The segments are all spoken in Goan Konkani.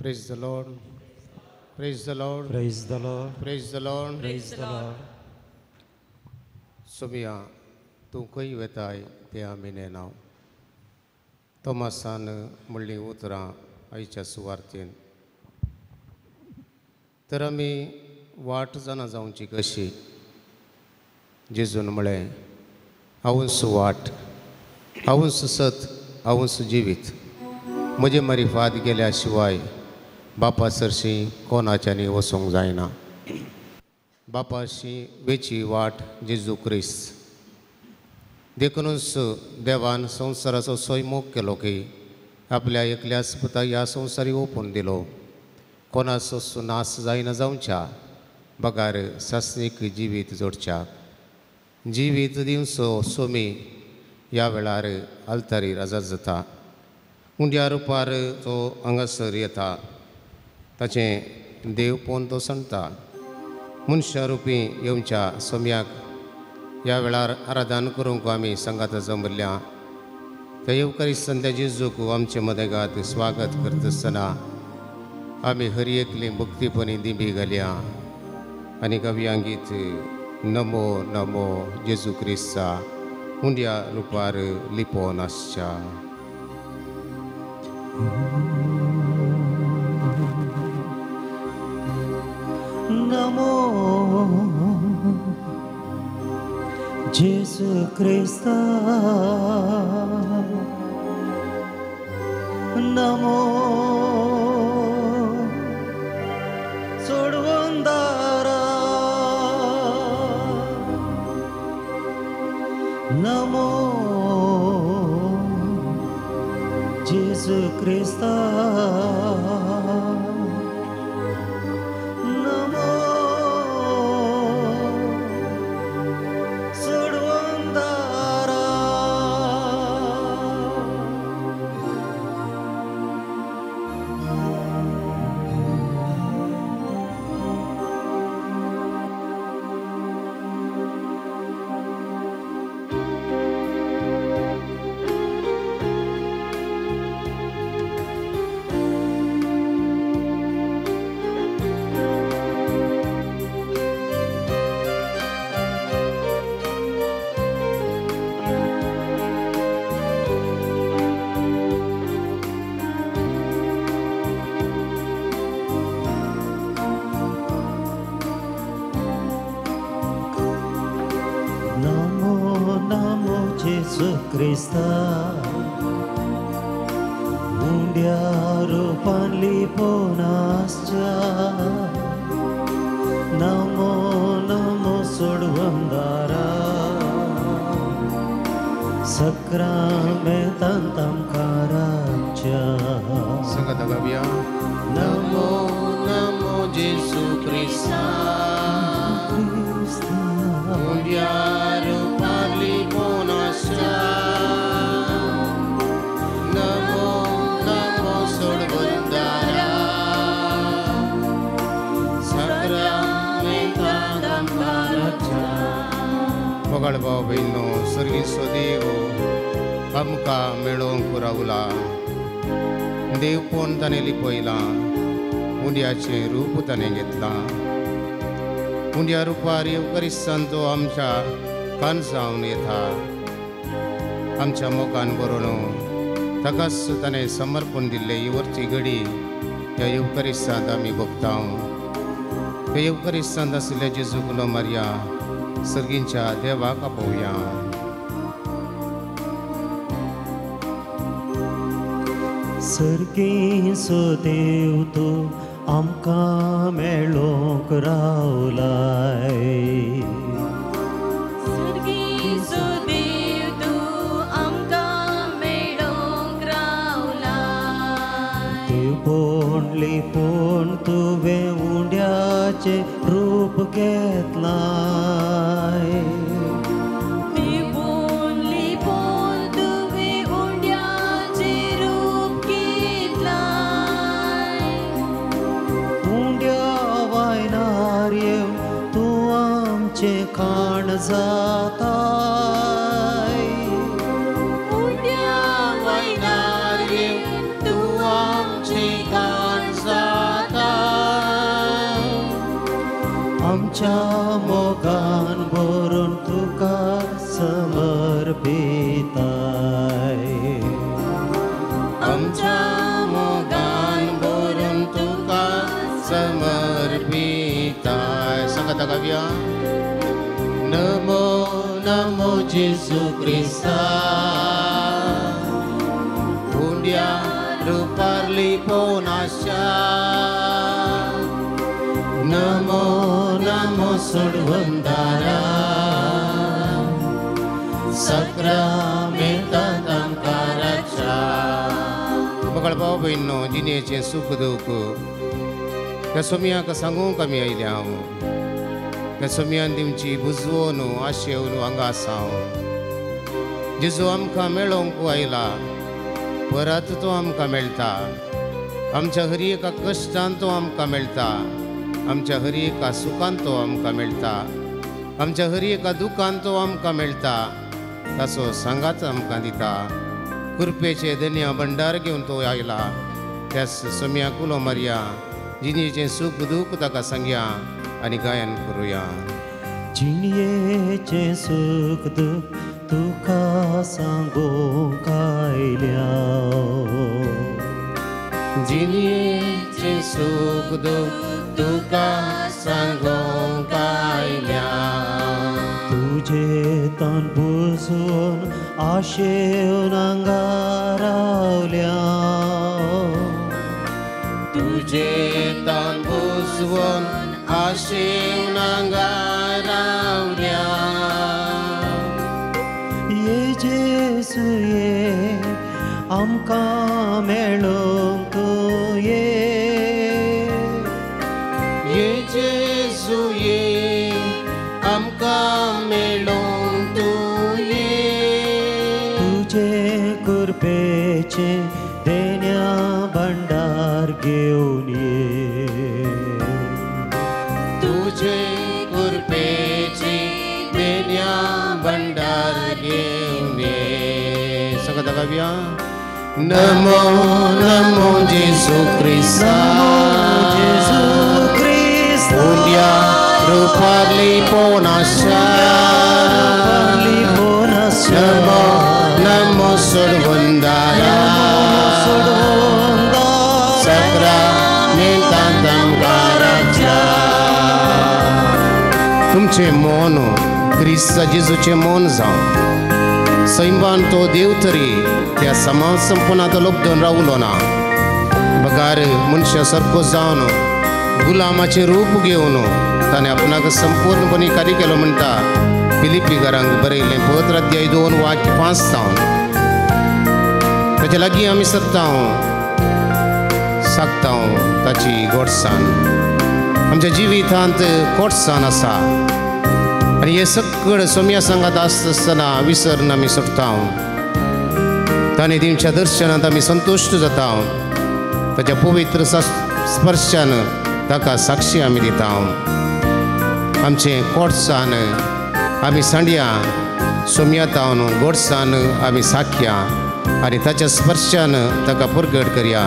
Praise the Lord. Praise the Lord. Praise the Lord. Praise the Lord. Praise the Lord. Somiya तूं खंय वेताय तें आमी नेणाव. तोमासान म्हणलीं उतरां आयच्या सुवार्थेन. तर आमी वाट जाणा जावची कशी? जेजून म्हळें, हांवूच वाट, हांवूच सत, हांवूच जिवीत. म्हजे मारिफात गेल्या शिवाय बापा सरशीं कोणाच्यानी वचूंक जायना. बापाशी वेची वाट जेजू क्रिस्त. देखूनच देवान संवसाराचो सोयमोग केलो की आपल्या एकल्याच पुता ह्या संवसारी ओपून दिलो. कोणाचो नाश जायना जावच्या बगार सासणीक जिवीत जोडच्या. जिवीत दिवचो सोमी ह्या वेळार आल्तारी राजा जाता. उंड्या रुपार तो हांगासर येता. ताचें देवपण तो सांगता. मनशा रुपी येवच्या सोम्याक ह्या वेळार आराधन करूंक आमी सांगाता जमल्या. त्या येवकारी संध्या जेजूक आमचे मदेगात स्वागत करतासतना आमी हर एकली भक्तीपणी दिंबी घालया आनी कवियांगीत नमो नमो जेजू क्रिस्ता उंड्या रुपार लिपोवन आसच्या. नमो जेजू क्रिस्ता, नमो सोडवंदारा, नमो जेजू क्रिस्ता, नमो सोडवंदारा. क्रिस्ता, उंड्या रुपान लिपोवन आसच्या, नमो नमो सोडवंदारा, सक्रामेंतान तांकां राखच्या. सांगाता गावया. नमो नमो जेजू क्रिस्ता, उंड्या रुपान लिपोवन आसच्या, नमो नमो सोडवंदारा, सक्रामेंतान तांकां राखच्या. मोगाळ भाव भयणो, सर्गीचो देव आमकां मेळोवंक रावला. देवपण ताणें लिपयलां, उंड्याचें रूप ताणें घेतलां. उंड्या रुपार येवकरिस्तान तो आमच्या कान जावन येता. आमच्या मोगान बरोवन ताकाच ताणें समर्पण दिल्लें. ही वरची घडी ह्या येवकरिस्तांत आमी भोगता. ह्या येवकरिस्तांत आशिल्ल्या जेजूक उलो मारया, सर्गींच्या देवाक आपोवया. सर्गीचो देव तूं आमकां मेळोवंक रावलाय. सर्गीचो देव तूं आमकां मेळोवंक रावलाय. देवपण लिपोवन तुवें उंड्याचें रूप घेतलाय. देवपण लिपोवन तुवें उंड्याचें रूप घेतलाय. उंड्या वायनार येवन तूं आमचें खाण जाताय. उंड्या वायनार येवन तूं आमचें खाण जाताय. आमच्या मोगान भरून तुका समर्पिताय. आमच्या मोगान भरून तुका समर्पिताय. सांगता गावया. नमो नमो जेजू क्रिस्ता, उंड्या रुपार लिपोवन आशा. नमो नमो सोडवंदारा, सक्रामेंतांत आमकां रक्षा. बगळ भाव भयणो, जिणेचें सूख दूख त्या सोमयाक सांगूंक आमी आयल्या हांव. त्या सोमयान दिवची बुजवोन आशेवन हांगा आसा हांव. जेजू आमकां मेळोवंक आयला, परत तो आमकां मेळटा. आमच्या हर एका कश्टान तो आमकां मेळटा, आमच्या हर एका सुखान तो आमकां मेळटा, आमच्या हर एका दुखान तो आमकां मेळटा. ताचो सांगात आमकां दिता. कृपेचे धन्या भंडार घेवन तो आयला. त्याच सोमयाक उलो मारया, जिणेचें सूख दूख ताका सांगया आनी गायन करुया. जिणेचें सूख दूख तुका सांगूंक आयल्या. जिणेचें सूख दूख तुका सांगूंक आयल्या. तुजे तान बुजून आशेवन हांगा रावल्या. तुजे तान बुजवून आशेवन हांगा रावल्या. ये जेजू ये, आमकां मेळोवंक तूं ये. ये जेजू ये, आमकां मेळोवंक तूं ये. तुजे कृपेचें देण्या भंडार घेवन ये. तुजे कृपेचें देण्या भंडार घेवन ये. सगळं गावया. नमो नमो जेजू क्रिस्ता, जेजू क्रिस्ता, उंड्या रुपार लिपोवन आशा. लिपोवन आशा. नमो नमो सोडवंदारा, सक्रामेंतांत आमकां रक्षा. तुमचें मन क्रिस्ता जेजूचें मन जावं. सैमान तो देव तरी त्या समाज संपनांत लब्धून रावलो ना, बगार मनशा सारको जावन गुलामाचें रूप घेवन ताणें आपणाक संपूर्णपणी कार्य केलो म्हणटा फिलिपीकारांक बरयल्लें पत्र अध्याय 2 वाक्य 5 जावन. ताचे लागीं आमी सरता सागता ताची गोडसाण. आमच्या जिवितांत गोडसाण आसा आनी हें सगळें सोम्या सांगात आसता आसतना विसरून आमी सोडटा. ताणें दिवच्या दर्शनांत आमी संतुश्ट जाता. ताच्या पवित्र स्पर्शान ताका साक्षी आमी दिता. आमचें कोटसान आमी सांडया सोम्या तावन गोडसान आमी साखया आनी ताच्या स्पर्शान ताका परगट करया.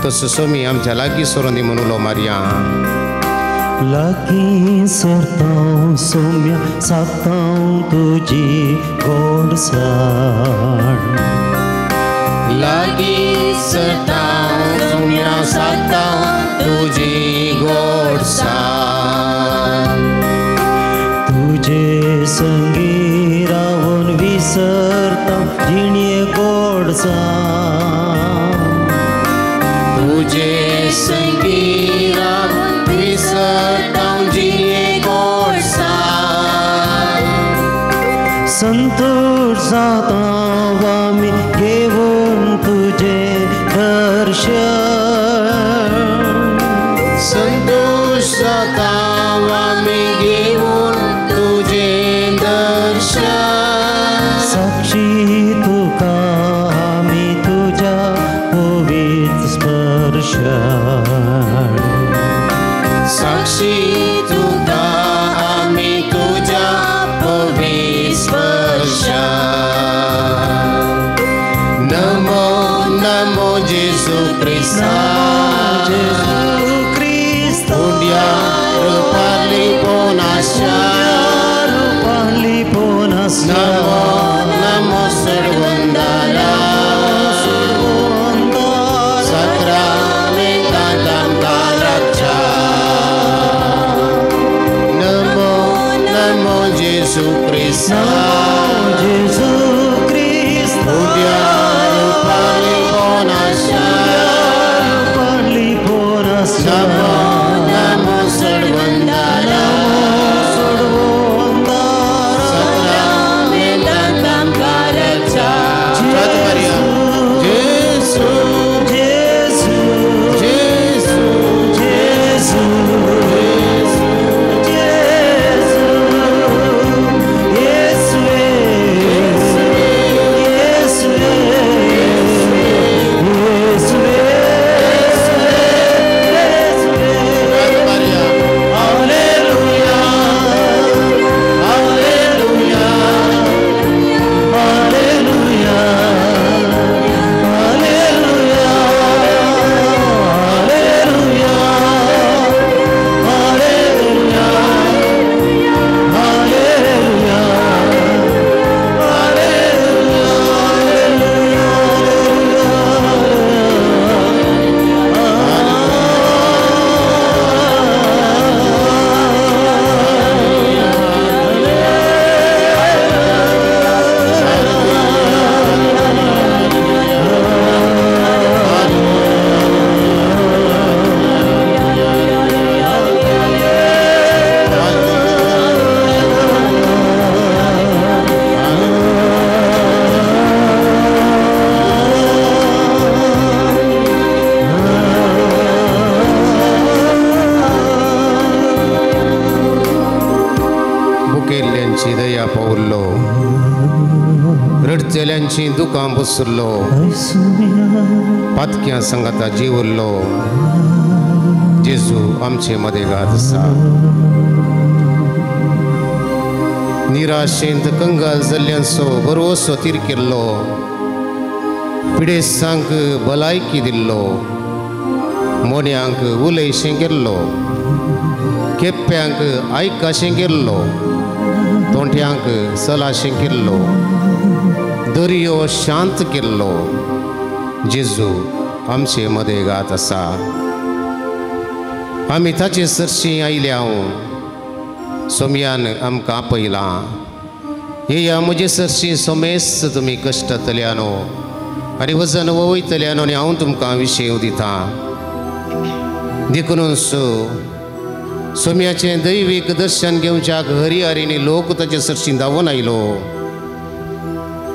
तसो सोमी आमच्या लागीं सरून दी म्हूण उलो मारया. लागीं सरता सोम्या सागता तुजी गोडसाण. लागीं सरता सोम्या सागता तुजी गोडसाण. तुजे संगी रावन विसरता जिणे गोडसाण. तुजे संगी रावन विसरता जिणे गोडसाण. संतोष जाता आमी घेवन तुजें दर्शन. संतोष जाता आमी घेवन तुजें दर्शन. साक्षी तुका आमी तुज्या पवित्र स्पर्शान. साक्षी तुका आमी तुज्या पवित्र स्पर्शान. नमो नमो जेजू क्रिस्ता, जेजू क्रिस्ता, उंड्या रुपार लिपोवन जेजू क्रिस्ता जेजू क्रिस्ता उद्या रुपाली बोनाशा रुपाली बोनाशा नमो सोडवंदारा सोडवंदारा साक्रामेंतांकाराच्या जेजू जेजू जेजू जेजू जेजू येसुवे येसुवे येसुवे येसुवे. Hallelujah hallelujah hallelujah hallelujah hallelujah hallelujah hallelujah बुकेल्ल्यांची दया पावल्लो रडचेल्यांची दुकां बसुल्लो पातक्यां सांगाता जिवल्लो जेजू आमचे मदेगात आसा. निराशेंत कंगाल जाल्ल्यांचो बरोसो तीर केल्लो पिडेस्तांक भलायकी दिल्लो मोन्यांक उलयशें केल्लो केप्प्यांक आयकाशें केल्लो तोंट्यांक सलाशें केल्लो दर्यो शांत केल्लो जेजू आमचे मदेगात आसा. आमी ताचे सरशीं आयल्या हांव सोमयान आमकां आपयलां येया म्हजे सरशीं सोमेस तुमी कश्टतल्या न्हू आनी वजन वयतल्या न्हू आनी हांव तुमकां विशय दितां. देखूनच सोम्याचें दैवीक दर्शन घेवच्याक हरिहरीनी लोक ताचे सरशीं धांवून आयलो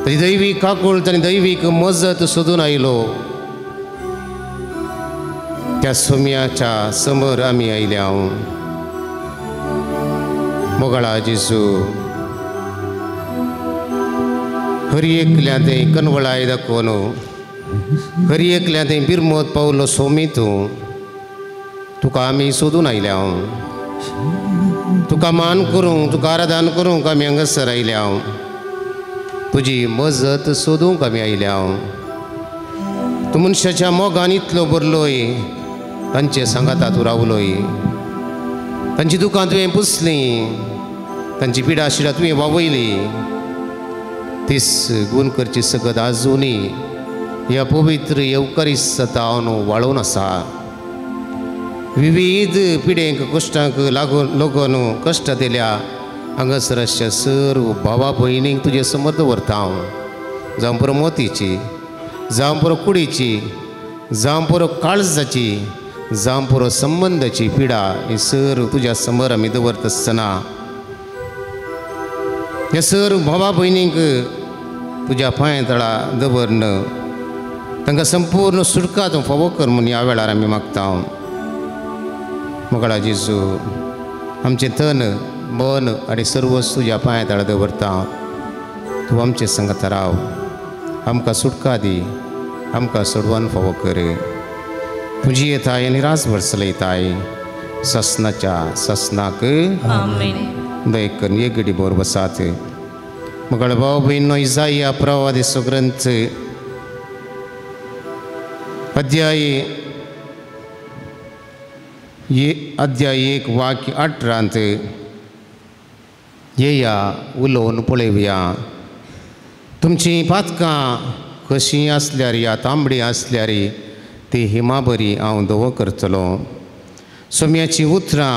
ताची दैवीक काकूळ आनी दैवीक मजत सोदून आयलो. त्या सोम्याच्या समोर आमी आयल्या हांव. मोगळा जेजू हरी एकल्या तें कनवळाय दाखोवन हरी एकल्या तें बिरमत पावलो सोमी तूं तुका आमी सोदून आयल्या हांव. तुका मान करूंक तुका आराधन करूंक आमी हांगासर आयल्या हांव. तुजी मजत सोदूंक आमी आयल्या हांव. तूं मनशाच्या मोगान इतलो भरलोय तांचे सांगाता तूं रावलोय तांची दुकां तुवें पुसलीं तांची पिडा शिडा तुवें वावयली. तीस गुण करची सकत आजुनूय ह्या पवित्र येवकारी सतावन वाळोवन आसा. विविध पिडेंक कश्टांक लागून लागून कश्ट दिल्या हांगासर आसच्या सर्व भावा भयणींक तुजे समोर दवरता हांव. जावं पुरो मोतीची जावं पुरो कुडीची जावं पुरो काळजाची जावं पुरो संबंदाची पिडा ही सर्व तुज्या समोर आमी दवरता आसतना हे सर्व भावा भयणींक तुज्या पांय तळा दवरन तांकां संपूर्ण सुटका तूं फावो कर म्हूण ह्या वेळार आमी मागता हांव. मोगळा जेजू आमचें तन मन आनी सर्वस्व तुज्या पांय तळा दवरता. तूं आमचे संगत राव आमकां सुटका दी आमकां सोडवान फावो कर. तुजी येताय आनी रासभर चलयताय ससनाच्या ससनाक आमेन. दय करून एक गडी बोर बसात. मगळ भाव भयणो इजाया प्रवादेचो ग्रंथ अध्याय अध्याय 1 वाक्य 18 येया उलोवन पळोवया. तुमचीं पातकां कशीं आसल्यार या तांबडी आसल्यार ती हिमाबरी हांव दवो करतलो. सोम्याचीं उतरां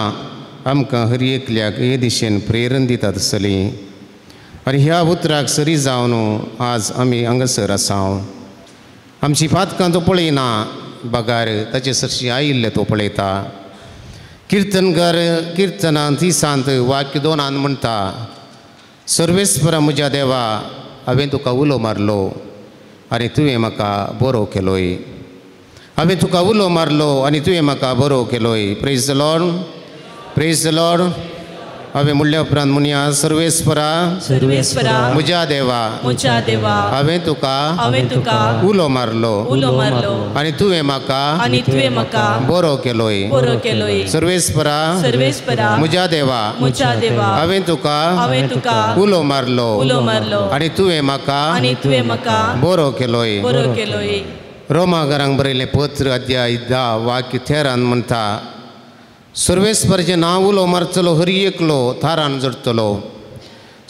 आमकां हर एकल्याक हे दिशेन प्रेरण दितात आसतलीं. आनी ह्या उतराक सरी जावन आज आमी हांगासर आसा. आमची पातकां तो पळयना बगार ताचे सरशी आयिल्ले तो पळयता. किर्तनकार किर्तनांत तिसांत वाक्य दोनान म्हणटा, सर्वेस्परा म्हज्या देवा हांवें तुका उलो मारलो आनी तुवें म्हाका बरो केलोय. हांवें तुका उलो मारलो आनी तुवें म्हाका बरो केलोय. Praise the Lord, praise the Lord. हांवें म्हणल्या उपरांत म्हणया, सर्वेस्परा सर्वेस्परा म्हज्या देवा म्हज्या देवा हांवें तुका उलो मारलो आनी तुवें म्हाका बरो केलोय. सर्वेस्परा सर्वेस्परा म्हज्या देवा हांवें तुका उलो मारलो आनी तुवें म्हाका बरो केलोय. रोमाघरांक बरयलें पत्र अध्याय 10 वाक्य 13 म्हणटा, सर्वेस्पराचें नांव उलो मारतलो हर एकलो थारान जडटलो.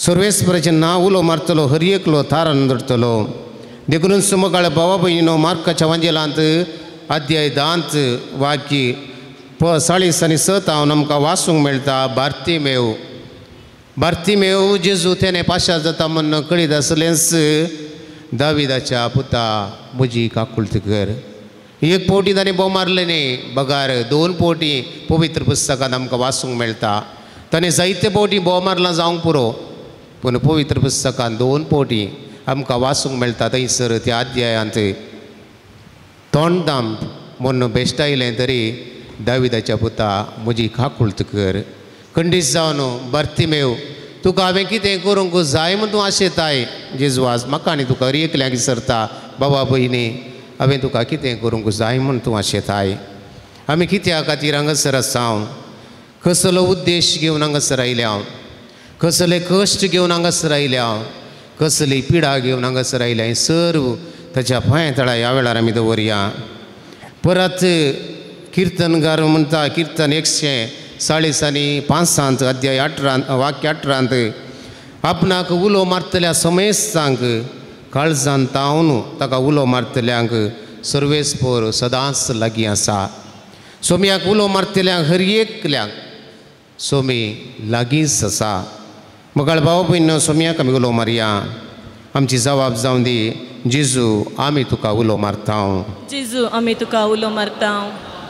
सर्वेस्पराचें नांव उलो मारतलो हर एकलो थारान जडटलो. देखून सुमकाळ भावा भयणीनो मार्काच्या वांजेलांत अध्याय 10 वाक्य 40 आनी 7 आमकां वाचूंक मेळटा. बार्तिमेव बार्तिमेव जेजू तेणें पाशार जाता म्हूण कळीत आसलेंच दाविदाच्या पुता म्हजी काकुळट कर. एक फावटी ताणें बोव मारलें न्ही बगार 2 फावटी पवित्र पुस्तकांत आमकां वाचूंक मेळटा. ताणें जायते फावटी बोव मारलां जावंक पुरो, पूण पवित्र पुस्तकांत 2 फावटी आमकां वाचूंक मेळटा. थंयसर त्या अध्यायांत तोंडदाम म्हूण बेश्टायलें तरी दाविदाच्या पुता म्हजी काकुळट कर. खंडीत जावन बार्तिमेव तुका हांवें कितें करूंक जाय म्हूण तूं आशेताय. जेजू आज म्हाका आनी तुका हर एकल्याक विसरता, बाबा भयणी हांवें तुका कितें करूंक जाय म्हूण तूं आशेताय. आमी कित्या खातीर हांगासर आसा? कसलो उद्देश घेवन हांगासर आयल्या? कसले कश्ट घेवन हांगासर आयल्या? कसली पिडा घेवन हांगासर आयल्या? हें सर्व ताच्या पांया तळा ह्या वेळार आमी दवरया. परत किर्तनकार म्हणटा, किर्तन 140 आनी 5 अध्याय 18 वाक्य 18, आपणाक उलो मारतल्या समेस्तांक काळजान तावन ताका उलो मारतल्यांक सर्वेस्पर सदांच लागीं आसा. सोम्याक उलो मारतल्यांक हर एकल्यांक सोमी लागींच आसा. मगाळ भाव भयण सोम्याक आमी उलो मारया. आमची जबाब जावन दी, जेजू आमी तुका उलो मारता. जेजू आमी तुका उलो मारता.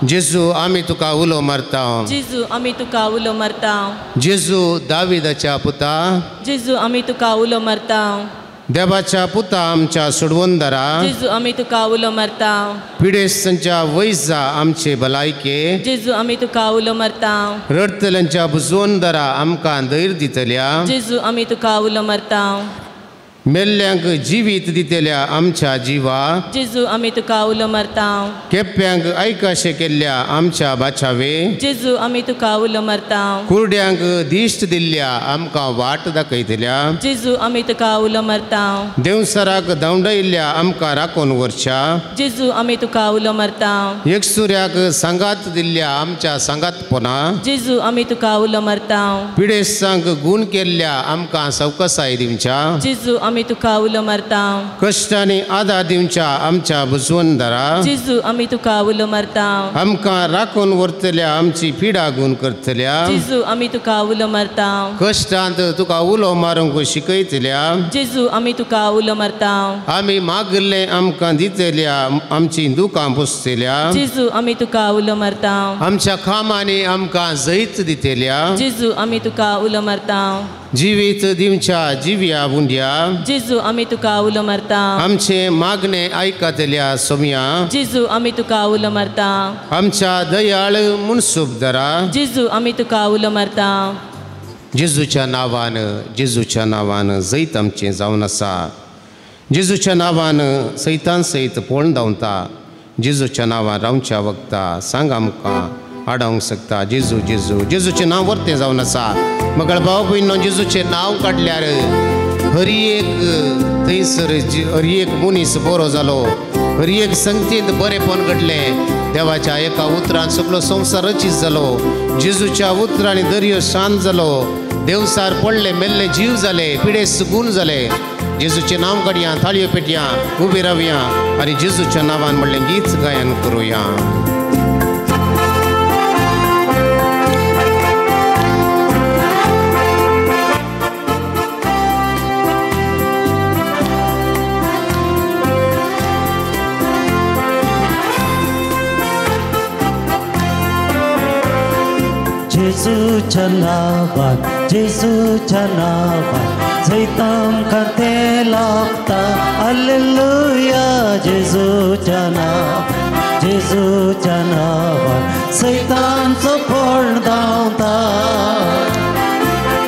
जेजू आमी तुका उलो मारता. जेजू आमी तुका उलो मारता. जेजू दाविदाच्या पुता जेजू आमी तुका उलो मारता. देवाच्या पुता आमच्या सोडवणदारा जेजू आमी तुका उलो मारता. पिडेस्तांच्या वैजा आमचे भलायके जेजू आमी तुका उलो मारता. रडतल्यांच्या बुजवणदारा आमकां धैर्य दितल्या जेजू आमी तुका उलो मारता. मेल्ल्यांक जिवीत दितल्या आमच्या जिवा जेजू आमी तुका उलो मारता. केप्यांक आयकाशे केल्ल्या आमच्या बाचावे जेजू आमी तुका उलो मारता. कुरड्यांक दिश्ट दिल्ल्या आमकां वाट दाखयतल्या जेजू आमी तुका उलो मारता. देवसराक धांवडायिल्ल्या आमकां राखून व्हरच्या जेजू आमी तुका उलो मारता. एकसुऱ्याक सांगात दिल्ल्या आमच्या सांगातपणा जेजू आमी तुका उलो मारता. पिडेस्तांक गूण केल्ल्या आमकां सवकसाय दिवच्या जेजू आमी तुका उलो मारता. कश्टांनी आदार दिवच्या आमच्या बुजवणदारा जेजू आमी तुका उलो मारता. आमकां राखून व्हरतल्या आमची पिडा गूण करतल्या जेजू आमी तुका उलो मारता. कश्टांत तुका उलो मारूंक शिकयतल्या जेजू आमी तुका उलो मारता. आमी मागिल्लें आमकां दितल्या आमची दुकां पुसतल्या जेजू आमी तुका उलो मारता. आमच्या कामांनी आमकां जैत दितल्या जेजू आमी तुका उलो मारता. जिवीत दिवच्या जिव्या बुंड्या जेजू आमी तुका उलो मारता. आमचे मागणे आयकतल्या सोम्या जेजू आमी तुका उलो मारता. आमच्या दयाळ मुनसुबदारा जेजू आमी तुका उलो मारता. जेजूच्या नांवान जेजूच्या नांवान जैत आमचें जावन आसा. जेजूच्या नांवान सैतान सैत पळोवन धांवता. जेजूच्या नांवान रावच्या वखता सांग आमकां आडावंक शकता. जेजू जेजू जेजूचें नांव वर्तें जावन आसा. मगळ भाव भयणीनो जेजूचें नांव काडल्यार हर एक थंयसर हर एक मनीस बरो जालो, हर एक संगतींत बरेपण घडलें. देवाच्या एका उतरान सगळो संवसार रचीत जालो. जेजूच्या उतरांनी दर्यो शांत जालो. देवसार पडले मेल्ले जीव जाले, पिडेस्त गूण जाले. जेजूचें नांव काडया, थाळयो पेटया, उबी रावया आनी जेजूच्या नांवान म्हणलें गीत गायन करुया. जेजूच्या नांवान, जेजूच्या नांवान जैत आमकां तें लाभता. हालेलुया. जेजूच्या नांवान, जेजूच्या नांवान सैतानचो फोण धांवता.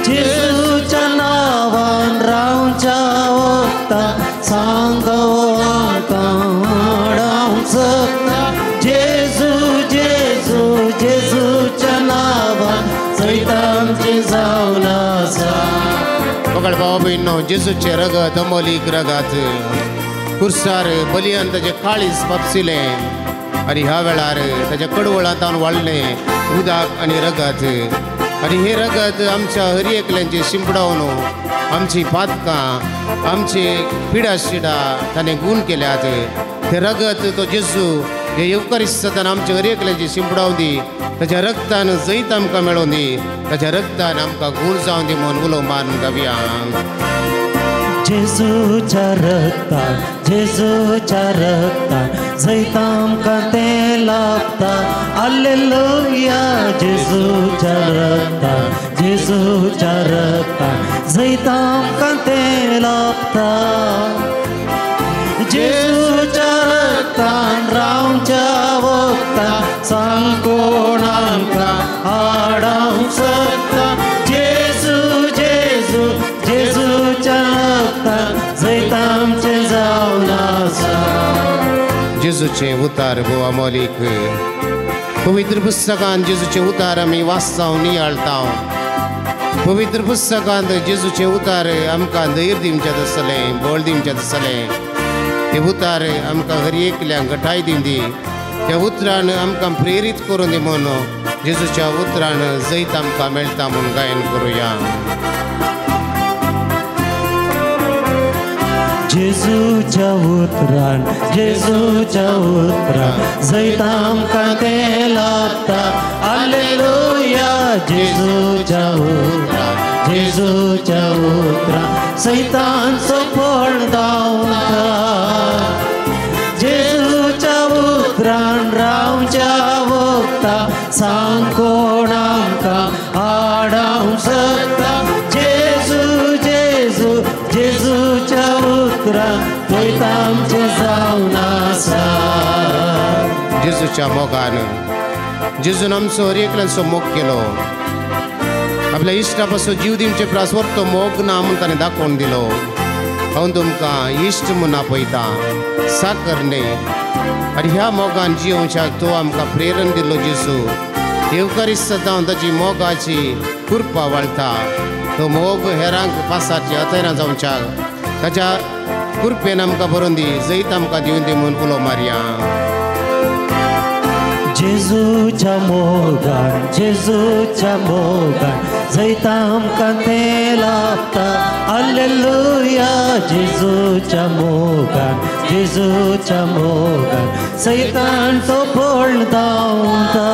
जेजूच्या नांवान रावच्या वखता सांग आमकां आडावंक शकता. जेजू जेजू जेजूच्या नांवान जैत आमचें जावन आसा. मोगाळ भाव भयणो, जेजूचें रगत अमोलीक रगत कुर्सार बलियान ताजें काळीज पापसिलें आनी ह्या वेळार ताज्या कडवळांत वाडलें उदक आनी रगत. आनी हें रगत आमच्या हर एकल्यांचें शिंपडावन आमची पातकां आमची पिडा शिडा ताणें गूण केल्यात. तें रगत तो जेजू हे येवकारिस्तान आमच्या हर एकल्यांचें शिंपडावन दी. ताज्या रगतान जैत आमकां मेळोवन दी. ताज्या रगतान आमकां गूण जावन दी म्हूण उलो मारून गावया. जेजूच्या रगतान, जेजूच्या रगतान जैत आमकां तें लाभता. हालेलुया. जेजूच्या रगतान, जेजूच्या रगतान जैत आमकां तें लाभता. जेजूच्या रगतान रावच्या वखता सांग कोण आमकां आडावंक शकता. जेजू जेजू जेजूच्या रगतान जैत आमचें जावन आसा. जेजूचें उतार भोव अमोलीक. पवित्र पुस्तकान जेजूचें उतार आमी वाचता नियाळता. पवित्र पुस्तकांत जेजूचें उतार आमकां धैर्य दिवचें आसलें, बळ दिवचें आसलें. ते उतार आमकां हर एकल्यांक घटाय दिवं दी. त्या उतरान आमकां प्रेरीत करून दी म्हूण जेजूच्या उतरान जैत आमकां मेळटा म्हूण गायन करुया. जेजूच्या उतरान, जेजूच्या उतरान जैत आमकां तें लाभता. हालेलुया. जेजूच्या उतरान, जेजूच्या उतरान सैतानचो फोण धांवता. जेजूच्या उतरान रावच्या वखता सांग कोण आमकां आडावंक शकता. जेजू जेजू जेजूच्या उतरान जैत आमचें जावन आसा. जेजूच्या मोगान जेजून आमचो हर एकल्यांचो मोग केलो. आपल्या इश्टा पासून जीव दिवचे प्रास तो मोग ना म्हूण ताणें दाखोवन दिलो. हांव तुमकां इश्ट म्हूण आपयता, साकर न्ही. आनी ह्या मोगान जियोवच्याक तो आमकां प्रेरण दिल्लो जेजू. येवकारिस्त जावन ताची मोगाची कृपा वाळटा. तो मोग हेरांक पासाची अतयरां जावच्याक ताच्या कृपेन आमकां बरोवन दी, जैत आमकां दिवन दी म्हूण उलो मारया. जेजूच्या मोगान, जेजूच्या मोगान जैत आमकां तें लाभता. हालेलुया. जेजूच्या मोगान, जेजूच्या मोगान सैतानचो फोण धांवता.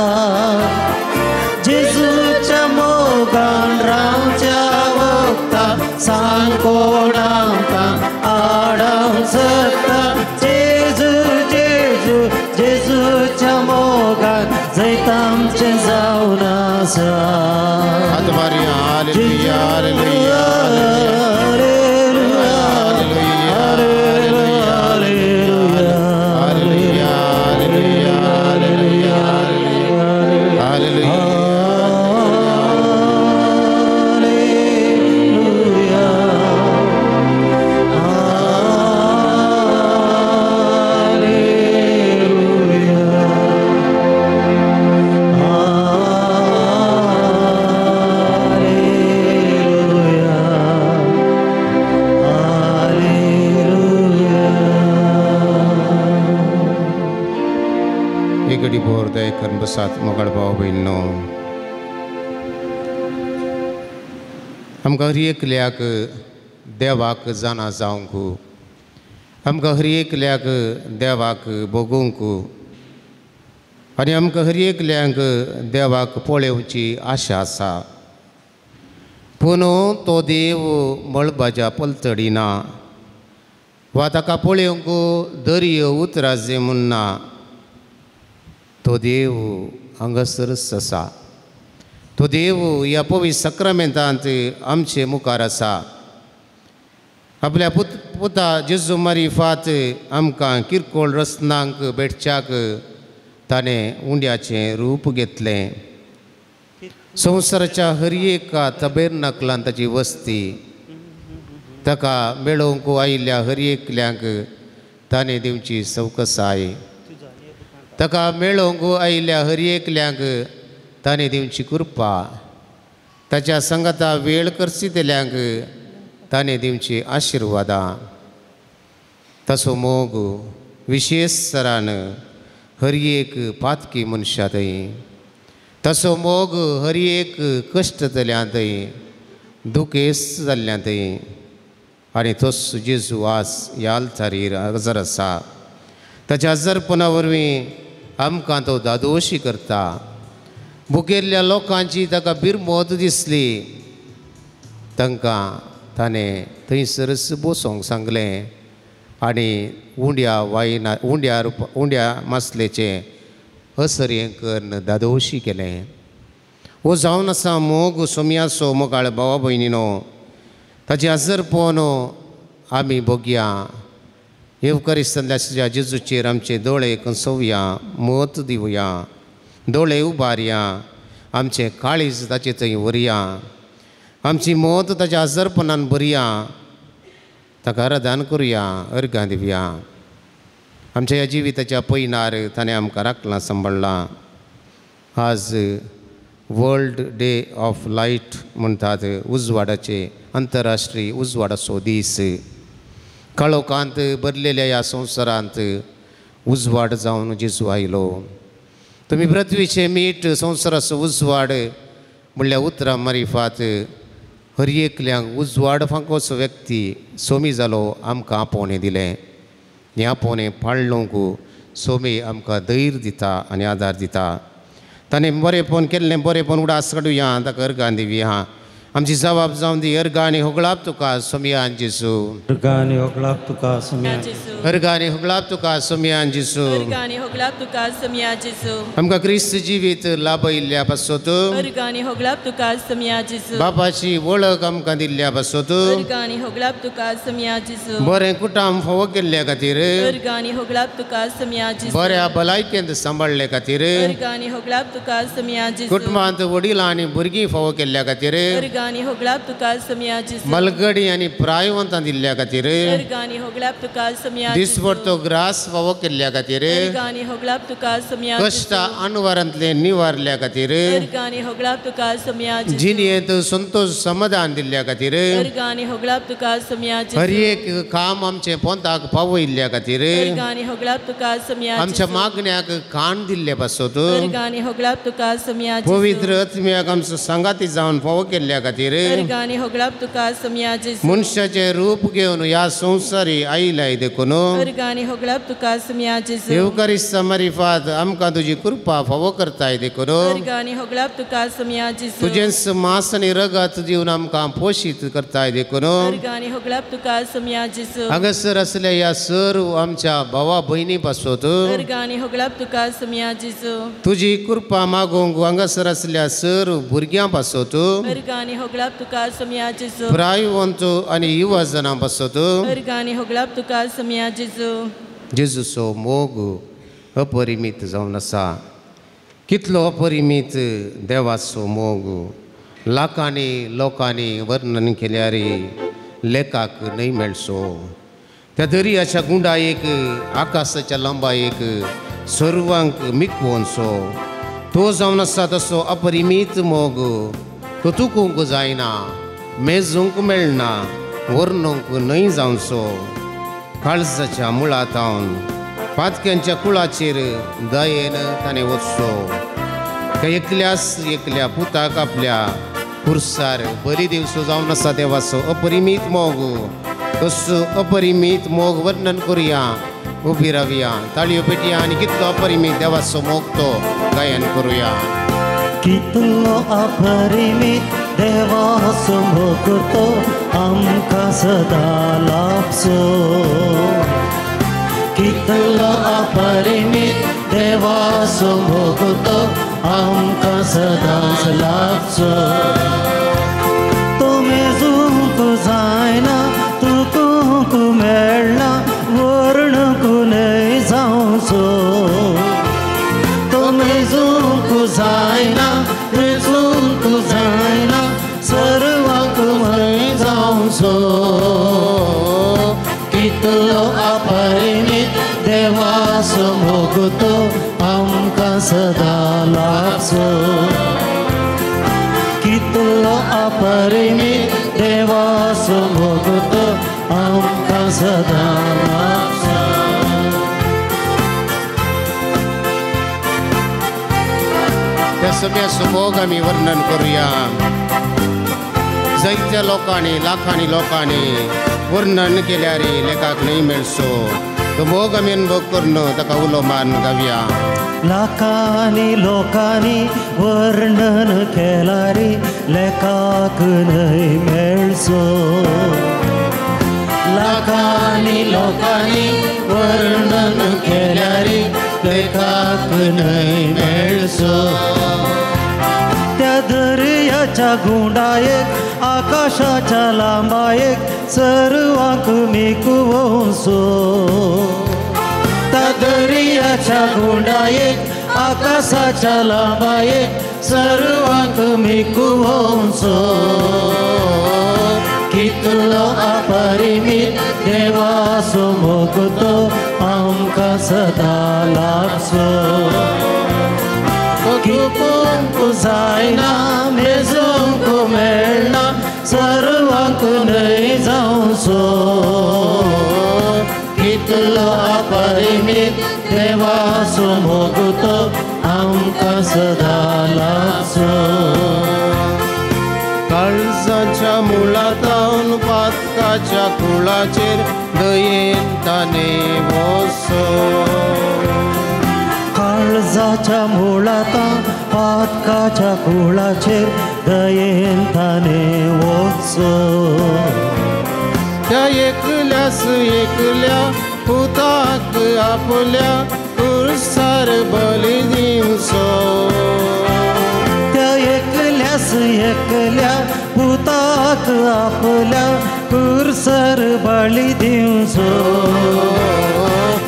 जेजूच्या मोगान रावच्या वखता सांग कोण आमकां आडावंक शकता. जेजू जेजू जेजूच्या मोगान जैत आमचें जावन आसा. हात मारया. Hallelujah, hallelujah, hallelujah, hallelujah, hallelujah, hallelujah. दया बसात मोगाळ भाव भयणो, आमकां हर एकल्याक देवाक जाणा जावंक, आमकां हर एकल्याक देवाक भोगूंक आनी आमकां हर एकल्यांक देवाक पळोवची आशा आसा. पूण तो देव मळबाच्या पलतडी ना वा ताका पळोवंक दर्यो उतराजे म्हूण ना. तो देव हांगासरच आसा. तो देव ह्या पवित्र साक्रामेंतांत आमचे मुखार आसा. आपल्या पुता जेजू मारिफात आमकां किरकोळ रचनांक भेटच्याक ताणें उंड्याचें रूप घेतलें. संवसाराच्या हर एका तबेरनाकलान ताची वस्ती. ताका मेळोवंक आयिल्ल्या हर एकल्यांक ताणें दिवची सवकसाय. ताका मेळोवंक आयिल्ल्या हर एकल्यांक ताणें दिवची कृपा. ताच्या संगता वेळ करसितल्यांक ताणें दिवची आशिर्वादां. ताचो मोग विशेश सरान हर एक पातकी मनशा थंय, ताचो मोग हर एक कश्ट जाल्या थंय, दुखेस जाल्ल्या थंय. आनी तोच जेजू आज ह्या आल्तारीर हजर आसा. ताच्या हजरपणा वरवीं आमकां तो दादोशी करता. भुकेल्ल्या लोकांची ताका बिरमोत दिसली. तांकां ताणें थंयसरच बसोंक सांगलें आनी उंड्या वायना उंड्या उंड्या मासलेचें असरें करून दादोशी केलें. हो जावन आसा मोग सोम्याचो मोगाळ भावा भयणीनो. ताचें हजरपण आमी भोगया. येवकारिस्तांतल्या जेजूचेर आमचे दोळे कंसोवया, मत दिवया, दोळे उबारया, आमचें काळीज ताचे थंय व्हरया, आमची मत ताच्या हजरपणान भरया, ताका आराधन करुया, अर्घां दिवया. आमच्या ह्या जिविताच्या पयनार ताणें आमकां राखलां, सांबाळ्ळां. आज वर्ल्ड डे ऑफ लायट म्हणटात, उजवाडाचे आंतरराष्ट्रीय उजवाडाचो दीस. काळोखांत भरलेल्या ह्या संवसारांत उजवाड जावन जेजू आयलो. तुमी पृथ्वीचें मीठ, संवसाराचो उजवाड म्हणल्यार उतरां मारिफात हर एकल्यांक उजवाड फांकोचो व्यक्ती सोमी जालो. आमकां आपोवणें दिलें. हें आपोवणें पाळणूंक सोमी आमकां धैर्य दिता आनी आदार दिता. ताणें बरेंपण केल्लें बरेंपण उडास काडुया, ताका अर्गां दिवया. आमची जबाब जावन दी. अर्गां आनी होगळाप तुका सोमयान जेजू. अर्गां आनी होगळाप तुका सोमयान जेजू. अर्गां आनी होगळाप तुका सोमयान जेजू. अर्गां आनी होगळाप तुका सोमयान जेजू. आमकां क्रिस्त जिवीत लाभयिल्ल्या पासत अर्गां आनी होगळाप तुका सोमयान जेजू. बापाची वळख आमकां दिल्ल्या पासत अर्गां आनी होगळाप तुका सोमयान जेजू. बरें कुटाम फावो केल्ल्या खातीर अर्गां आनी होगळाप तुका सोमयान जेजू. बऱ्या भलायकेंत सांबाळ्ळे खातीर अर्गां आनी होगळाप तुका सोमयान जेजू. कुटुंबांत वडिलां आनी भुरगीं फावो केल्ल्या खातीर अर्गां आनी होगळाप तुका सोमयान जेजू. मलगडी आनी प्रायवंतां दिल्ल्या खातीर अर्गां आनी होगळाप तुका सोमयान जेजू. दिसपडतो ग्रास फावो केल्ल्या खातीर अर्गां आनी होगळाप तुका सोमयान जेजू. कश्ट अनवरांतले निवारल्या खातीर अर्गां आनी होगळाप तुका सोमयान जेजू. जिणेंत संतोष समाधान दिल्ल्या खातीर अर्गां आनी होगळाप तुका सोमयान जेजू. हर एक काम आमचें पोंताक पावयिल्ल्या खातीर अर्गां आनी होगळाप तुका सोमयान जेजू. आमच्या मागण्याक कान दिल्ले पासत अर्गां आनी होगळाप तुका सोमयान जेजू. पवित्र आत्म्याक आमचो सांगाती जावन फावो केल्ल्या खातीर अर्गां आनी होगळाप तुका सोमयान जेजू. मनशाचें रूप घेवन ह्या संवसारी आयलाय देखून अर्गां आनी होगळाप तुका सोमयान जेजू. येवकारिस्ता मारिफात आमकां तुजी कृपा फावो करताय देखून अर्गां आनी होगळाप तुका सोमयान जेजू. तुजेंच मांस आनी रगत दिवन आमकां पोशीत करताय देखून अर्गां आनी होगळाप तुका सोमयान जेजू. हांगासर आसल्या ह्या सर्व आमच्या भावा भयणी पासत अर्गां आनी होगळाप तुका सोमयान जेजू. तुजी कृपा मागूंक हांगासर आसल्या सर्व भुरग्यां पासत अर्गां आनी होगळाप तुका सोमयान जेजू. प्रायवंत आनी युवा जणां पासत अर्गां आनी होगळाप तुका सोमयान जेजू. जेजूचो मोग अपरिमीत जावन आसा. कितलो अपरिमीत देवाचो मोग लाखांनी लोकांनी वर्णन केल्यार लेखाक न्हय मेळचो. त्या दर्याच्या गुंडायेक, आकाशाच्या लांबायेक सर्वांक मिकवोनचो तो जावन आसा तसो अपरिमीत मोग. तो तुकूंक जायना, मेजूंक मेळना, वर्णूंक न्हय जावचो. काळजाच्या मुळांत पातक्यांच्या कुळाचेर दयेन ताणें वचचो. त्या एकल्यास एकल्या पुताक आपल्या पुरसार बरी दिवसो जावन आसा देवाचो अपरिमीत मोग. तसो अपरिमीत मोग वर्णन करुया, उबी रावया, ताळयो पेटया आनी कितलो अपरिमीत देवाचो मोग तो गायन करुया. कितलो अपरिमीत देवाचो मोग तो आमकां सदां लाभचो. कितलो अपरिमीत देवाचो मोग तो आमकां सदांच लागचो. तो मेजूंक जायना तुकूंक मेळना वर्णूंक न्हय जावचो. तो मेजूंक जायना मेजूंक जायना सर्वांक न्हय जावचो. कितलो अपरिमीत देवाचो मोग तो आमकां सदां लागचो. कितलो अपरिमीत देवाचो मोग तो आमकां सदां लागचो. त्या सगळ्याचो मोग आमी वर्णन करुया. जायत्या लोकांनी लाखांनी लोकांनी वर्णन केल्यार लेखाक न्हय मेळचो तो मोग आमी अनुभव करून ताका उलो मारून गावया. लाखांनी लोकांनी वर्णन केल्यार लेखाक न्हय मेळचो. लाखांनी लोकांनी वर्णन केल्यार लेखाक न्हय मेळचो. त्या दर्याच्या गुंडायेक आकाशाच्या लांबायेक सर्वांक मिकवंसो. त्या दर्याच्या गुंडायेक आकाशाच्या लांबायेक सर्वांक मिकवंसो. कितलो अपरिमीत देवाचो मोग तो आमकां सदां लागचो. कितूंक जायना मेजूंक मेळना सर्वांक न्हय जावचो. कितलो अपरिमीत देवाचो मोग तो आमकां सदां लागचो. काळजाच्या मुळांतावन पातकाच्या कुळाचेर दयेन ताणें वसो. काळजाच्या मुळांता पातकाच्या कुळाचेर दयेन ताणें वचो. त्या एकल्यास एकल्या पुताक आपल्या कुर्सार बली दिवचो. त्या एकल्यास एकल्या पुताक आपल्या कुर्सार बळी दिवचो.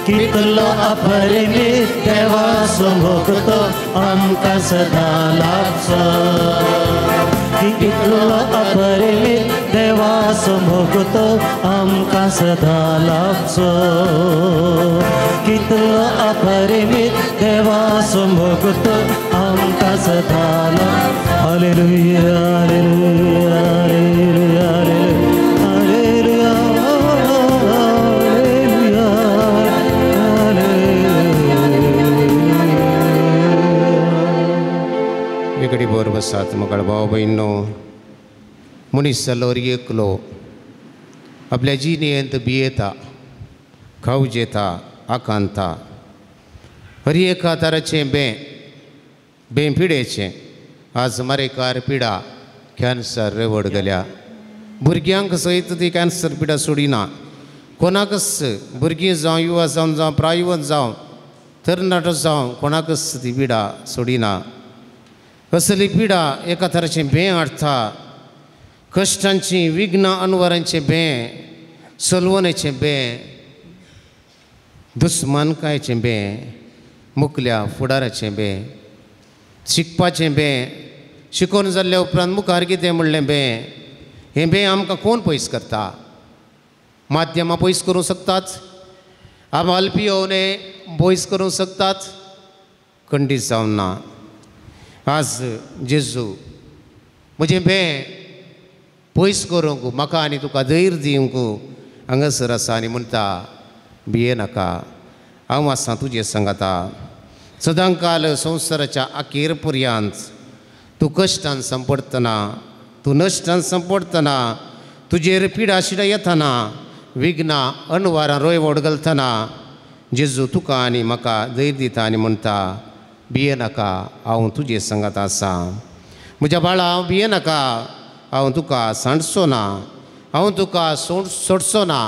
कितलो अपरिमीत देवाचो मोग तो आमकां सदां लागचो. कितलो अपरिमीत देवाचो मोग तो आमकां सदां लागचो. कितलो अपरिमीत देवाचो मोग तो आमकां सदां लागचो. Hallelujah hallelujah hallelujah hallelujah hallelujah. वेगळी बोर बसात मगळ भाव भयणो. मनीस जालो एकलो आपल्या जिणेंत भियेता खावजेता आकांता. हर एका तराचें बें बें पिडेचें. आज मारेकार पिडा कॅन्सर रेवड गेल्या. भुरग्यांक सयत ती कॅन्सर पिडा सोडिना. कोणाकच भुरगीं जावं युवा जावन जावं प्रायवत जावं तरणाटो जावं कोणाकच ती पिडा सोडिना. असली पिडा एका तराचें बें हाडटा. कश्टांची विघ्न अनवरांचें बें, सलवणेचें बें, दुस्मानकायेचें बें, मुकल्या फुडाराचें बें, शिकपाचें बें, शिकोवन जाल्ल्या उपरांत मुखार कितें म्हणलें बें. हें बें आमकां कोण पयस करता? माध्यमां पयस करूंक शकतात, आमाल पियोवणे पयस करूंक शकतात, खंडीत जावन ना. आज जेजू म्हजें बें पयस करूंक म्हाका आनी तुका धैर्य दिवंक हांगासर आसा आनी म्हणटा भिये नाका, हांव आसा तुजे सांगाता सदांकाल संवसाराच्या अखेर पर्यंत. तूं कश्टान सांपडटना, तूं नश्टान सांपडटना, तुजेर पिडा शिडा येतना, विघ्नां अणवारां रोयवड घालतना जेजू तुका आनी म्हाका धैर्य दिता आनी म्हणटा भिये नाका, हांव तुजे सांगात आसा. म्हज्या बाळा हांव भिये नाका, हांव तुका सांडचो ना, हांव तुका सोडचो ना.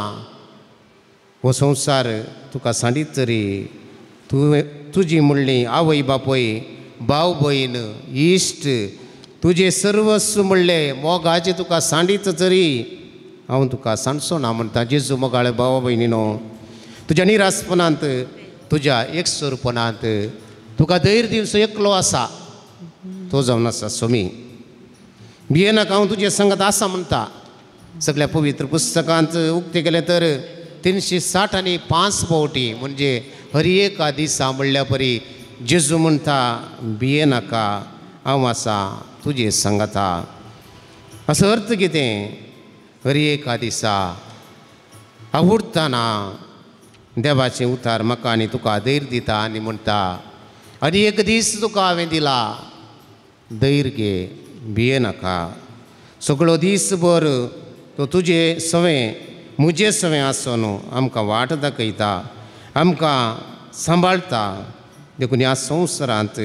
हो संवसार तुका सांडीत तरी तुजी म्हणली आवय बापूय भाव भयण इश्ट तुजें सर्वस्व म्हणलें मोगाचें तुका सांडीत तरी हांव तुका सांडचो ना म्हणटा जेजू मोगाळे भावा भयणीनो. तुज्या निरासपणांत तुज्या एकसुरपणांत तुका धैर्य दिवचो एकलो आसा तो जावन आसा स्वामी. भियेनाका हांव तुजे संगत आसा म्हणटा. सगळ्या पवित्र पुस्तकांत उक्तें केलें तर 360 आनी 5 फावटी म्हणजे हर एका दिसा म्हणल्या परी जेजू म्हणटा भियेनाका हांव आसा तुजे संगता. असो अर्थ कितें हर एका दिसा आवडटाना देवाचें उतार म्हाका आनी तुका धैर्य दिता आनी म्हणटा आनी एक दीस तुका हांवें दिला धैर्य घे भियेनाका. सगळो दीसभर तो तुजे सवें म्हजे सवें आसून आमकां वाट दाखयता आमकां सांबाळटा. देखून ह्या संवसारांत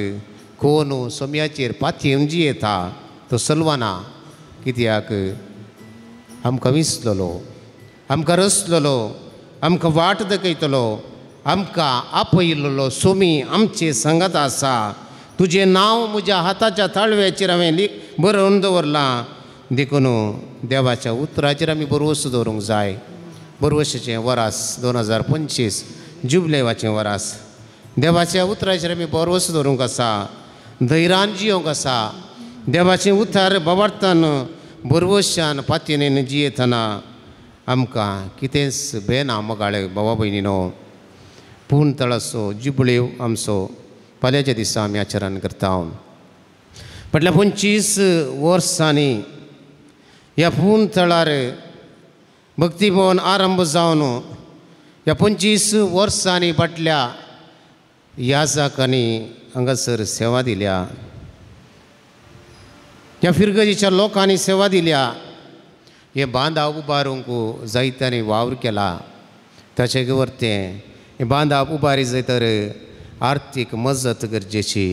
कोण सोम्याचेर पातयेवन जियेता तो सलवाना कित्याक आमकां विसलेलो आमकां रसलेलो आमकां वाट दाखयतलो आमकां आपयिल्लो सोमी आमचे संगत आसा. तुजें नांव म्हज्या हाताच्या ताळव्याचेर हांवें बरोवन दवरलां. देखून देवाच्या उतराचेर आमी बरवस दवरूंक जाय. बरवशेचें वरास 2025 जुबलेवाचें वरास देवाच्या उतराचेर आमी बरवस दवरूंक आसा धैर्यान जियोंक आसा. देवाचें उतार बाबार्थान बरवशान पातयेन जियेतना आमकां कितेंच बेना मोगाळे भावा भयणीनो. पूण तळाचो जुबलेव आमचो फाल्यांच्या दिसा आमी आचरण करता. फाटल्या 25 वर्सांनी ह्या पूण तळार भक्तीभवन आरंभ जावन ह्या 25 वर्सांनी फाटल्या याजकांनी हांगासर सेवा दिल्या ह्या फिरगजीच्या लोकांनी सेवा दिल्या. हे बांदाव उबारूंक जायत्यांनी वावर केला. ताचे वरतें हे बांदाव उबारी जाय तर आर्थीक मजत गरजेची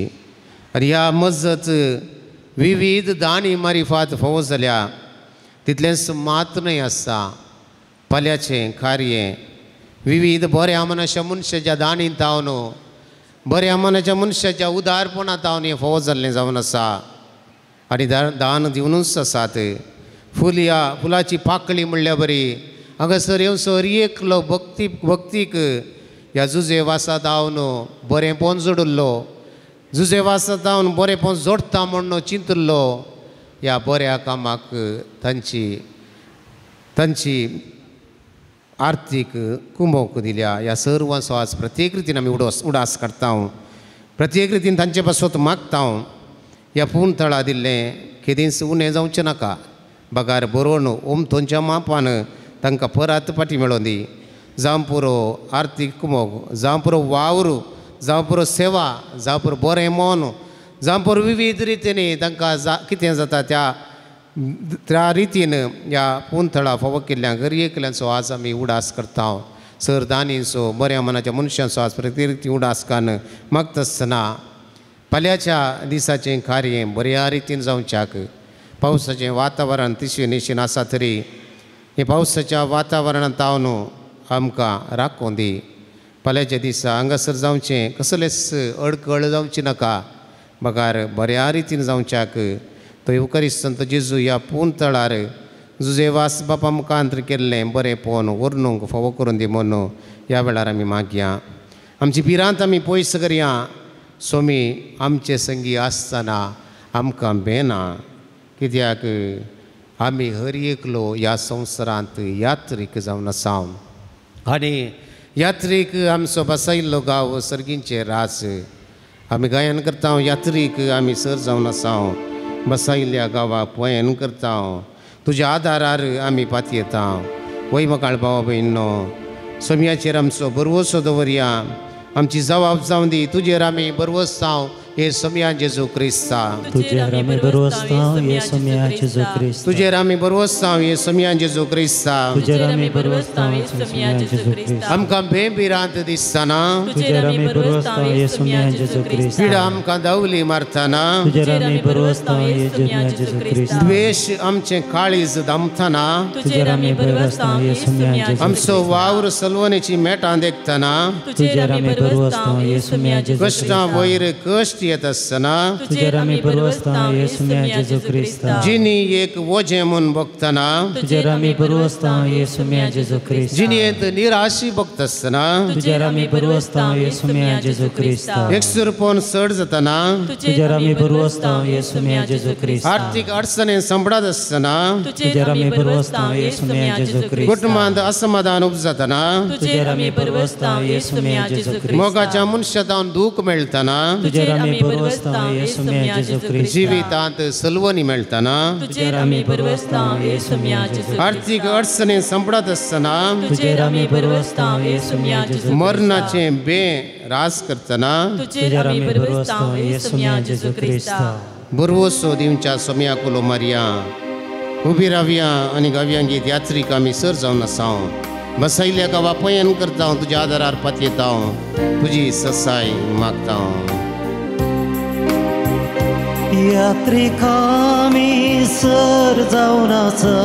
आनी ह्या मजत विविध दाणी मारिफात फावो जाल्या. तितलेंच मात न्हय आसा फाल्यांचें कार्य विविध बऱ्या मनाच्या मनशाच्या दाणींत जावन बऱ्या मनाच्या मनशाच्या उदारपणांत जावन हें फावो जाल्लें जावन आसा. आनी दान दिवनूच आसात. फुलया फुलाची पाकळी म्हणल्या बरी हांगासर येवसर एकलो भक्ती भक्तीक ह्या जुजे वासा धांवन बरेंपण जोडिल्लो जुजे वासा धांवन बरेंपण जोडटा म्हूण चिंतिल्लो ह्या बऱ्या कामाक तांची तांची आर्थीक कुमोक दिल्या. ह्या सर्वांचो आज प्रत्येक रितीन आमी उडास काडटा प्रत्येक रितीन तांचे पासत मागता. ह्या पूण तळा दिल्लें केदींच उणें जावचें नाका बगार बरोवन ओमथोंच्या मापान तांकां परत फाटी मेळोन दी. जावं पुरो आर्थीक कुमोक जावं पुरो वावर जावं पुरो सेवा जावं पुरो बरें मन जावं पुरो विविध रितीनी तांकां कितें जाता त्या त्या रितीन ह्या पूण थळा फावो केल्ल्यान गरये केल्ल्यांचो आज आमी उडास करता. सर दानींचो बऱ्या मनाच्या मनशांचो आज प्रत्येक रिती उडास कान मागता आसतना फाल्यांच्या दिसाचें कार्य बऱ्या रितीन जावच्याक पावसाचें वातावरण तिशेन निशीन आसा तरी हे पावसाच्या वातावरणांत जावन आमकां राखून दी. फाल्यांच्या दिसा हांगासर जावचें कसलेंच अडकळ जावची नाका बगार बऱ्या रितीन जावच्याक तो येवकरीस्त संत जेजू ह्या पूण तळार जुजे वास बापा मुखांतर केल्लें बरें पोवन व्हरणूंक फावो करून दी म्हूण ह्या वेळार आमी मागया. आमची भिरांत आमी पयस करया. स्वामी आमचे संगी आसतना आमकां बेना कित्याक आमी हर एकलो ह्या संवसारांत यात्रीक जावन आसा आनी यात्रीक आमचो बसयल्लो गांव सर्गींचे राज. आमी गायन करता यात्रीक आमी सर जावन आसा बसयल्ल्या गांवाक पयन करता. तुज्या आदारार आमी पातयेता. वय मकाळ भावा भयणो सोम्याचेर आमचो बरवसो दवरया. आमची जबाब जावन दी तुजेर आमी बरवसताव हे सोम्या जेजू क्रिस्ता. तुजेर आमी बरवसताव हे सोम्या जेजू क्रिस्ता. तुजेर आमी बरवसताव हे सोम्या जेजू क्रिस्ता. तुजेर आमी बरवसताव हे सोम्या जेजू क्रिस्ता. आमकां भेंभिरांत दिसतना तुजेर आमी बरवसताव हे सोम्या जेजू क्रिस्ता. पिडा आमकां दावली मारतना तुजेर आमी बरवसताव हे सोम्या जेजू क्रिस्ता. द्वेश आमचें काळीज दामतना तुजेर आमी बरवसताव हे सोम्या जेजू. आमचो वावर सलवणेची मेटां देखतना तुजेर आमी बरवसताव हे सोम्या जेजू. कश्टां वयर कश्ट कश्ट येत आसतना तुजेर आमी भरवसता येसुम्या जेजू क्रिस्ता। जिनी एक वजें म्हूण भोगतना तुजेर आमी भरवसता येसुम्या जेजू क्रिस्ता। जिणेंत निराशी भोगता आसतना तुजेर आमी भरवसता येसुम्या जेजू क्रिस्ता। एकसुरपण चड जातना तुजेर आमी भरवसता येसुम्या जेजू क्रिस्ता। आर्थीक अडचणे सांपडत आसतना तुजेर आमी भरवसता येसुम्या जेजू क्रिस्ता। कुटुंबांत असमाधान उपजातना तुजेर आमी भरवसता येसुम्या जेजू क्रिस्ता। मोगाच्या मनशांत दूख मेळतना तुजेर आमी भरवसता येसुम्या जेजू क्रिस्ता। जिवितांत सलवणी मेळतना तुजेर आमी भरवसता येसुम्या जेजू क्रिस्ता। आर्थीक अडचणे सांपडत आसतना तुजेर आमी भरवसता येसुम्या जेजू क्रिस्ता। मरणाचे बे रास करतना तुजेर आमी भरवसता येसुम्या जेजू क्रिस्ता। भरवसो दिवच्या सोम्या कुलो मारया उबी रावया आनी गावया गीत यात्रीक आमी सर जावन आसा बसयल्या गांवा पयन करता तुज्या आदारार पातयेता तुजी ससाय मागता। यात्रीक आमी सर जावन आसा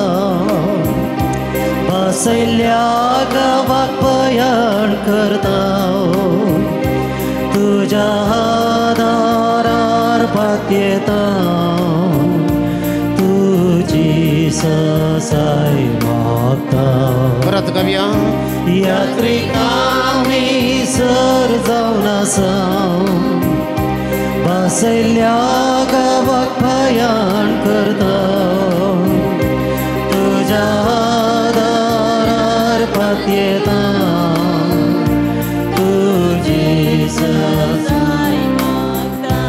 बसयल्या गांवाक पयण करता तुज्या आदारार पातयेता तुजी ससाय मागता। परत गावया। यात्रीक आमी सर जावन आसा बसयल्या गांवाक पयण करता तुज्या आदारार पातयेता तुजी ससाय मागता।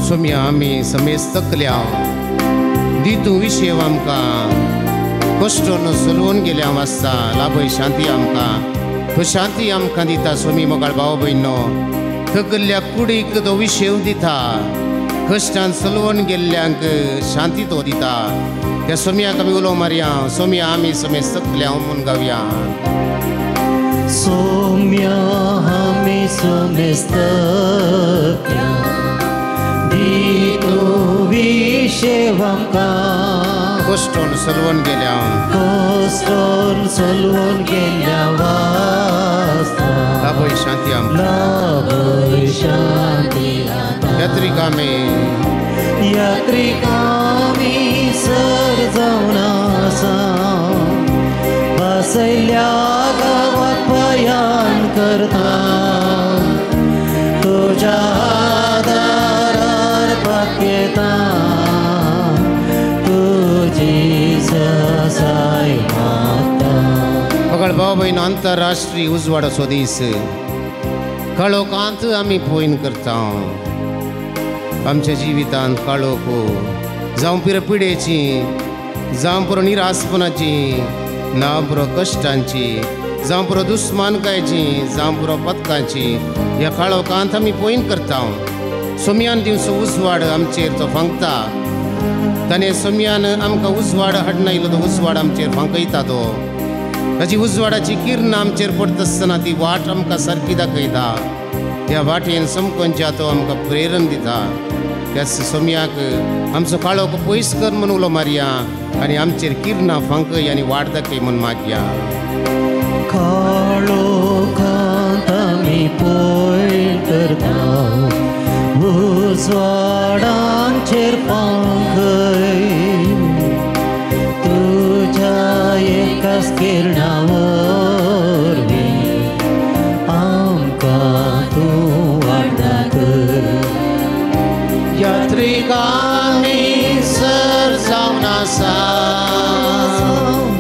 सोम्या आमी समेस्त तकल्या दी तूं विशेव आमकां कश्टोन सलवून गेल्या वाचता लाभय शांती आमकां तूं शांती आमकां दिता सोमी मोगाळ भाव भयणो थकल्ल्या कुडीक तो विशेव दिता कश्टान सलवून गेल्ल्यांक शांती तो दिता। त्या सोम्याक आमी उलो मारया सोम्या आमी समेस्त तकल्या म्हूण गावया। सोम्या आमी समेस्त दी तूं विशेव आमकां कश्टोन सलवून गेल्या कश्टोन सलवून गेल्या वास्ता लाभय शांती आमकां लाभय शांती आमकां। यात्रीक आमी यात्रीक आमी सर जावन आसा बसयल्या गांवाक पयण करता तुज्या आदारार पातयेता तुजी ससाय मागता। मोगाळ भाव भयण आंतरराष्ट्रीय उजवाडाचो दीस काळोखांत आमी पयन करता आमच्या जिवितांत काळोख जावं पुरो पिडेची जावं पुरो निरासपणाची ना पुरो कश्टांची जावं पुरो दुस्मानकायची जावं पुरो पथकांची ह्या काळोखांत आमी पयन करता। सोम्यान दिवचो उजवाड आमचेर तो फांकता ताणें सोम्यान आमकां उजवाड हाडना येयलो तो उजवाड आमचेर फांकयता तो ताची उजवाडाची किरणां आमचेर पडटा आसतना ती वाट आमकां सारकी दाखयता त्या वाटेन समकोनच्या तो आमकां प्रेरण दिता। त्या सोम्याक आमचो काळोख पयस कर म्हूण उलो मारया आनी आमचेर किरणां फांकय आनी वाट दाखय म्हूण मागया। काळोखांत आमी पयण करता उजवाडांचेर फांकय तुज्या एकाच किरणा वरवीं आमकां तूं वाट दाखय। यात्रीक आमी सर जावन आसा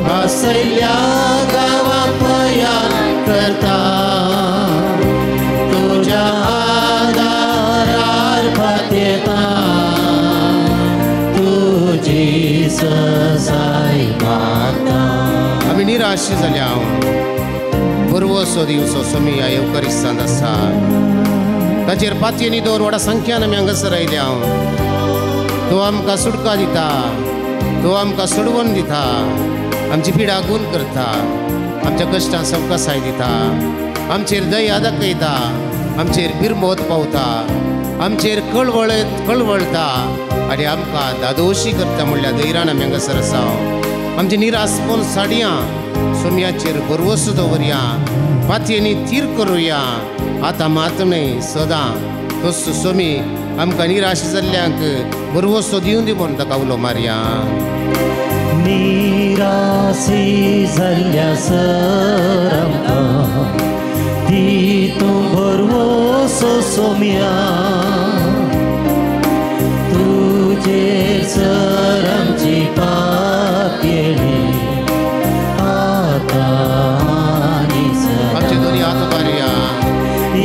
बसयल्या गांवाक पयण करता तुज्या आदारार पातयेता तुजी ससाय मागता। आमी निराश जाल्या भरवसो दिवचो सोमिया येवकरिस्तांत आसा ताचेर पातयेनी दवर व्हडा संख्यान आमी हांगासर आयल्या। तो आमकां सुटका दिता तो आमकां सोडवण दिता आमची पिडा गुण करता आमच्या कश्टांक सवकासाय दिता आमचेर दया दाखयता आमचेर बिरमोत पावता आमचेर कळवळता आनी आमकां दादोशी करता म्हणल्यार धैर्यान आमी हांगासर आसा। आमची निरासपण साडयां सोम्याचेर भरवसो दवरया पातयेनी थीर करुया आतां मात न्हय सदां तसो सोमी आमकां निराश जाल्ल्यांक बरवसो दिवन दी म्हूण ताका उलो मारया. निराशी जाल्ल्या सर आमकां दी तूं भरवसो सोम्या, तुजेर सर आमची पातयेळी आतां आनी सदां. आमचे दोनी हात उबारया.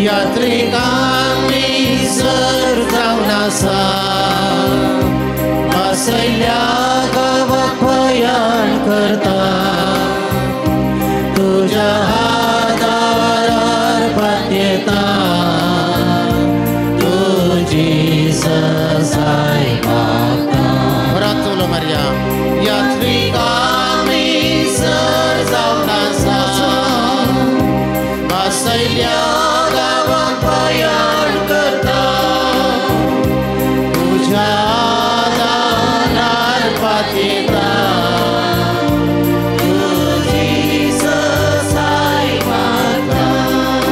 यात्रिकांनी सर जावन आसा पासयल्या गांवाक प्रयाण करता, तुज्या हातार पातयेता, तुजी ससाय मागता. परत उलो मारया. यात्रिकांनी सर जावन आसा पासयल्या गांवाक प्रयाण करता, तुज्या दारार पातयेता, तुजी ससाय मागता.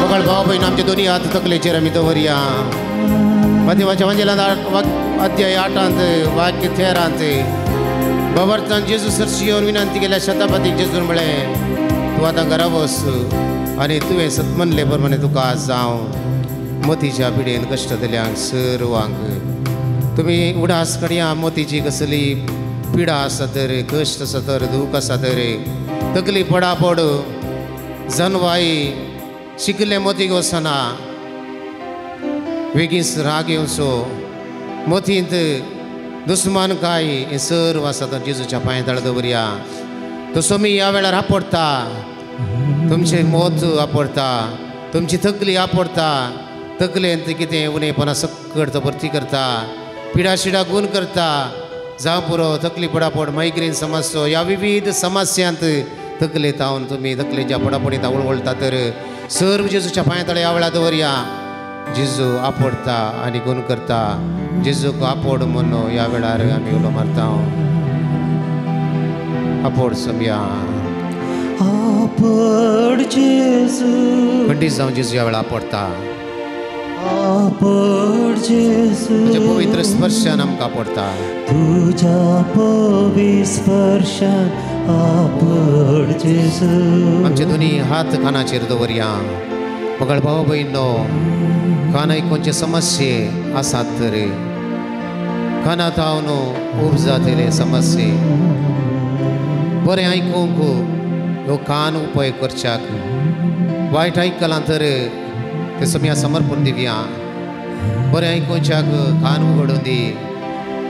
मगळ भाव भयण आमचे दोनी हात तकलेचेर आमी दवरया. मातेवाच्या वांजेलांत अध्याय 8 वाक्य 13 बाबर्थान जेजू सरशी येवन विनंती केल्या शतापतीक जेजून म्हळें, तूं आतां घरा वच आनी तुवें सतमनले प्रमाणे तुका आज जावं. मोतीच्या पिडेन कश्ट दिल्यांक सर्वांक तुमी उडास कडया. मोतीची कसली पिडा आसा तर, कश्ट आसा तर, दूख आसा तर, तकली पडापड, जनवाई, शिकले मोतीक वचना, वेगींच राग येवचो, मोतींत दुस्मान काय, हें सर्व आसा तर जेजूच्या पांय तळ दवरया. तो सोमी ह्या वेळार आपडटा, तुमचें मोत आपडटा, तुमची तकली आपडटा, तकलेंत कितें उणेपणां सकट तो भरती करता, पिडा शिडा गूण करता, जावं पुरो तकली पडापड, मायग्रेन समस्या, ह्या विविध समस्यांत तकले तावन तुमी तकलेच्या पडापडींत वळवळटा तर सर्व जेजूच्या पांय तळ ह्या वेळार दवरया. जेजू आपडटा आनी गूण करता. जेजूक आपोड म्हूण ह्या वेळार आमी उलो मारता. आपोड सोमया, आपड जेजू, खंडीत जावन जेजू ह्या वेळार आपडटा. आपड जेजू, तुज्या पवित्र स्पर्शान आमकां आपडटा. तुज्या पवित्र स्पर्शान आपड जेजू. आमचे दोनी हात कानाचेर दवरया. मगळ भाव भयणो, कान आयकुचे समस्ये आसात तर काना तावन उब जातले समस्ये बरें आयकूंक ह्यो कान उपयोग करच्याक, वायट आयकलां तर ते सम्या समर्पण दिवया. बरें आयकुच्याक कान उगडून दी,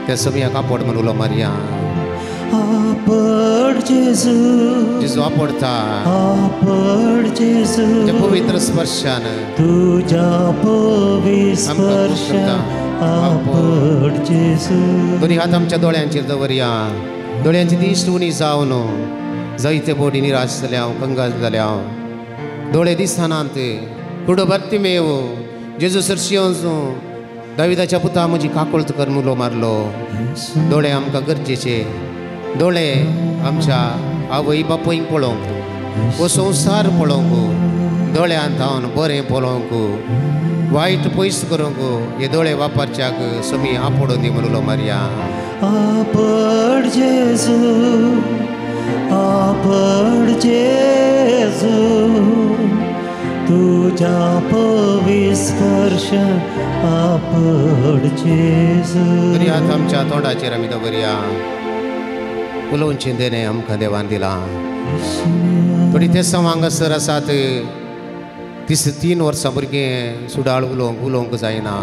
त्या सम्याक आपड म्हूण उलो मारया. आपड जेजू, जेजू आपडटा, आपड जेजू, तुज्या पवित्र स्पर्शान, तुज्या पवित्र स्पर्शान आपड जेजू. दोनी हात आमच्या दोळ्यांचेर दवरया. दोळ्यांची दिश्ट उणी जावन जायते बोडी निराश जाल्या हांव, कंगाल जाल्या हांव, दोळे दिसनात, कुडो भरती मेव जेजू सरशी वचूं दाविदाच्या पुता म्हजी काकुळत कर उलो मारलो. दोळे आमकां गरजेचे, दोळे आमच्या आवय बापूंक पळोवंक, हो संवसार पळोवंक, दोळ्यांत हांव बरें पळोवंक, वायट पयस करूंक हे दोळे वापरच्याक सोमी आपोडून दी म्हूण उलो मारया. आपड जेजू, आपड जेजू, तुज्या पवित्र स्पर्शान आपड जेजू. तरी हात आमच्या तोंडाचेर आमी दवरया. उलोवचें देणें आमकां देवान दिलां. थोडीं तेसांव हांगासर आसात, 3 वर्सां भुरगें सुडाळ उलोवंक उलोवंक जायना.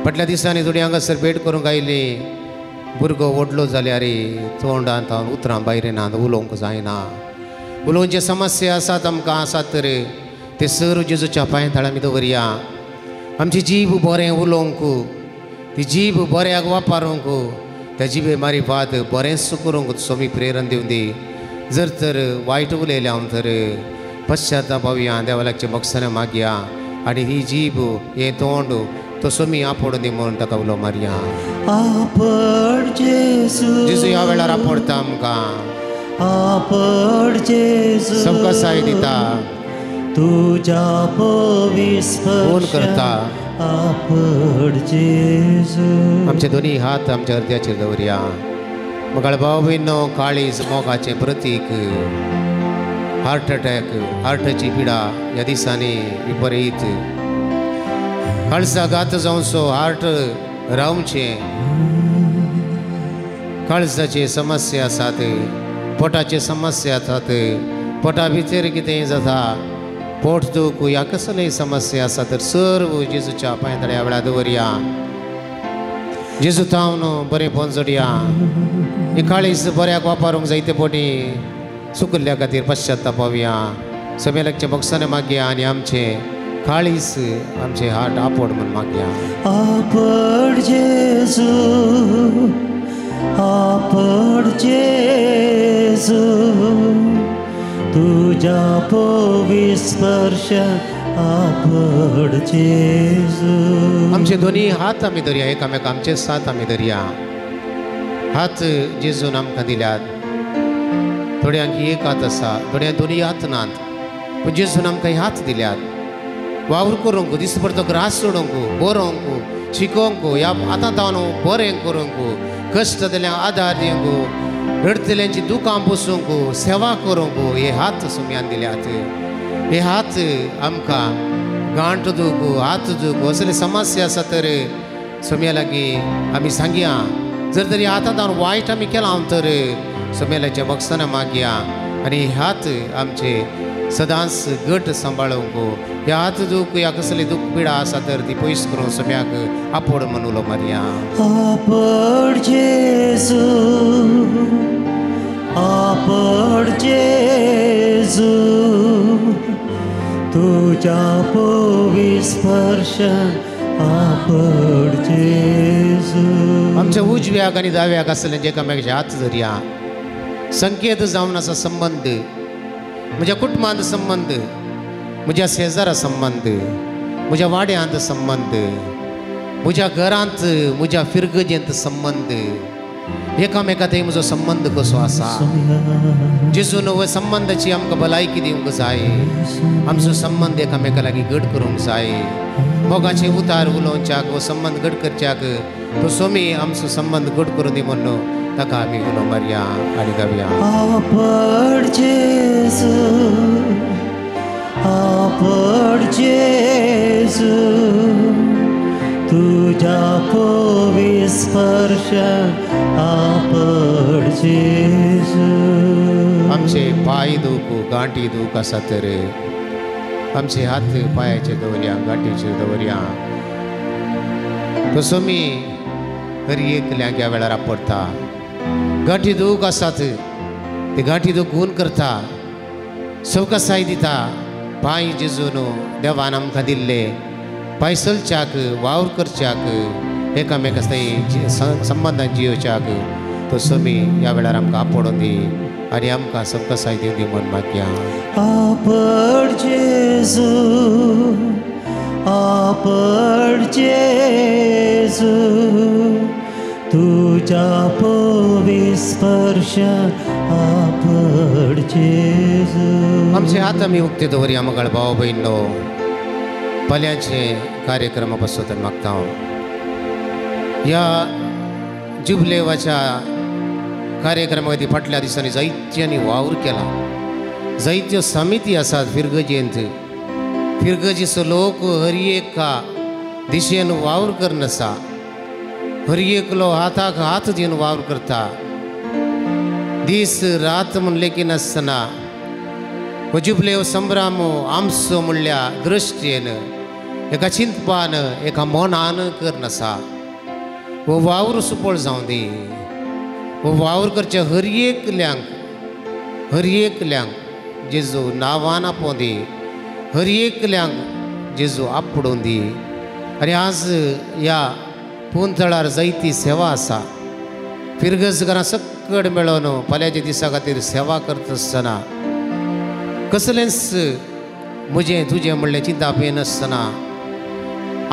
फाटल्या दिसांनी थोडीं हांगासर भेट करूंक आयलीं, भुरगो व्हडलो जाल्यार तोंडांत हांव उतरां भायर येना, उलोवंक जायना. उलोवचे समस्या आसात आमकां आसात तर ते सर्व जेजूच्या पांय तळा आमी दवरया. आमची जीब बरें उलोवंक, ती जीब बऱ्याक वापरूंक, त्या जिबे मारिफात बरेंच करूंक सोमी प्रेरण दिवन दी. जर तर वायट उलयलें हांव तर पश्चाताप पावया, देवा लागचें बक्षां मागया आनी ही जीब हें तोंड तो सोमी आपोडून दी म्हूण ताका उलो मारया. आपड जेजू, जेजू ह्या वेळार आपडटा आमकां, आपड जेजू, सबका साय दिता, तुज्या पवित्र फोन करता, आपड जेजू। आमचे दोनी हात आमच्या हृदयाचेर दवरया। मगाळ भाव भयणो, काळीज मोगाचें प्रतीक। हार्ट अटॅक, हार्टाची पिडा ह्या दिसांनी विपरीत काळजा घात जावचो, हार्ट रावचें, काळजाचे समस्या आसात, पोटाचे समस्या आसात, पोटा भितर कितें जाता, पोट दूख ह्या कसलेय समस्या आसा तर सर्व जेजूच्या पांय तळ्या वेळार दवरया। जेजू थावन बरें पोंजोडया। ही काळीज बऱ्याक वापरूंक जायते पोटी चुकल्ल्या खातीर पश्चातापावया। समेलाच्या बक्षाने मागया आनी आमचें काळीज आमचें हार्ट आपोड म्हूण मागया। आपड जेजू, आपड जेजू, तुज्या पवी स्पर्श आपड जेजू। आमचे दोनी हात आमी धरया, एकामेका आमचे साथ आमी धरया। हात जेजून आमकां दिल्यात, थोड्यांक एक हात आसा, थोड्यांक दोनी हात नात, पूण जेजून आमकां हात दिल्यात वावर करूंक, दिसभर तो ग्रास सोडूंक, बरोवंक, शिकोवंक, ह्या आतां तावन बरें करूंक, कश्ट जाल्यार आदार दिवंक, रडटल्यांची दुकां पुसूंक, सेवा करूंक हे हात सुम्यान दिल्यात। हे हात आमकां गांठ दूख, हात दूख असले समस्या आसा तर सोम्या लागीं आमी सांगया। जर तरी हातांत हांव वायट आमी केलां तर सोमेलाच्या बक्षाना मागया आनी हात आमचे सदांच घट सांबाळूंक, ह्या हात दूख ह्या कसली दूख पिडा आसा तर ती पयस करून सोम्याक आपोड म्हूण उलो मारया। आपड जेजू, आपड जेजू, तुज्या पवी स्पर्श आपड जेजू। आमच्या उजव्याक आनी दाव्याक आसले एकामेकाचे हात धरया। संकेत जावन आसा संबंद, म्हज्या कुटुंबांत संबंद, म्हज्या शेजारा संबंद, म्हज्या वाड्यांत संबंद, म्हज्या घरांत, म्हज्या फिरगजेंत संबंद, एकामेका थंय म्हजो संबंद कसो आसा। जेजून हो संबंदाची आमकां भलायकी दिवंक जाय। आमचो संबंद एकामेका लागीं घट करूंक जाय। मोगाचे उतार उलोवच्याक हो संबंद घट करच्याक तो सोमी आमचो संबंद घट करून दी म्हणून ताका आमी उलो मारया आनी गावया। आपड जेजू, आपड जेजू, तुज्या पवी स्पर्श आपड जेजू। आमचे पांय दूख, गांठी दूख आसा तर आमचे हात पांयाचे दवरया, गांठीचेर दवरया। तो सोमी हर एकल्याक ह्या वेळार आपडटा। गांठी दूख आसात ते गांठी दूख गूण करता, सवकासाय दिता। पांय जेजून देवान आमकां दिल्ले पांय चलच्याक, वावर करच्याक, एकामेका थंय संबंदान जियोवच्याक तो सोमी ह्या वेळार आमकां आपोडून दी आनी आमकां सवकासाय दिवं दी म्हूण मागया। आपड जेजू, आपड जेजू, तुज्या पवी स्पर्श आपड जेजू। आमचे हात आमी उक्ते दवरया मगाळ भाव भयणो। फाल्यांचे कार्यक्रमा पासून मागता हांव ह्या जुबलेवाच्या कार्यक्रमा खातीर फाटल्या दिसांनी जायत्यांनी वावर केला। जायत्यो समिती आसात फिरगजेंत, फिरगजीचो लोक हर एका दिशेन वावर करून आसा, हर एकलो हाताक हात दिवन वावर करता, दीस रात म्हूण लेखिनासतना हो जुबलेव संभ्रम आमचो म्हणल्या दृश्टेन एका चिंतपान एका मनान करून आसा। हो वावर सुपळ जावं दी। हो वावर करचे हर एकल्यांक, हर एकल्यांक जेजू नांवान आपोवं दी, हर एकल्यांक जेजू आपडूं दी। आनी आज ह्या पुंतळार जायती सेवा आसा। फिरगजगारां सकड मेळोन फाल्यांच्या दिसा खातीर सेवा करता आसतना कसलेंच म्हजें तुजें म्हणलें चिंताप येनासतना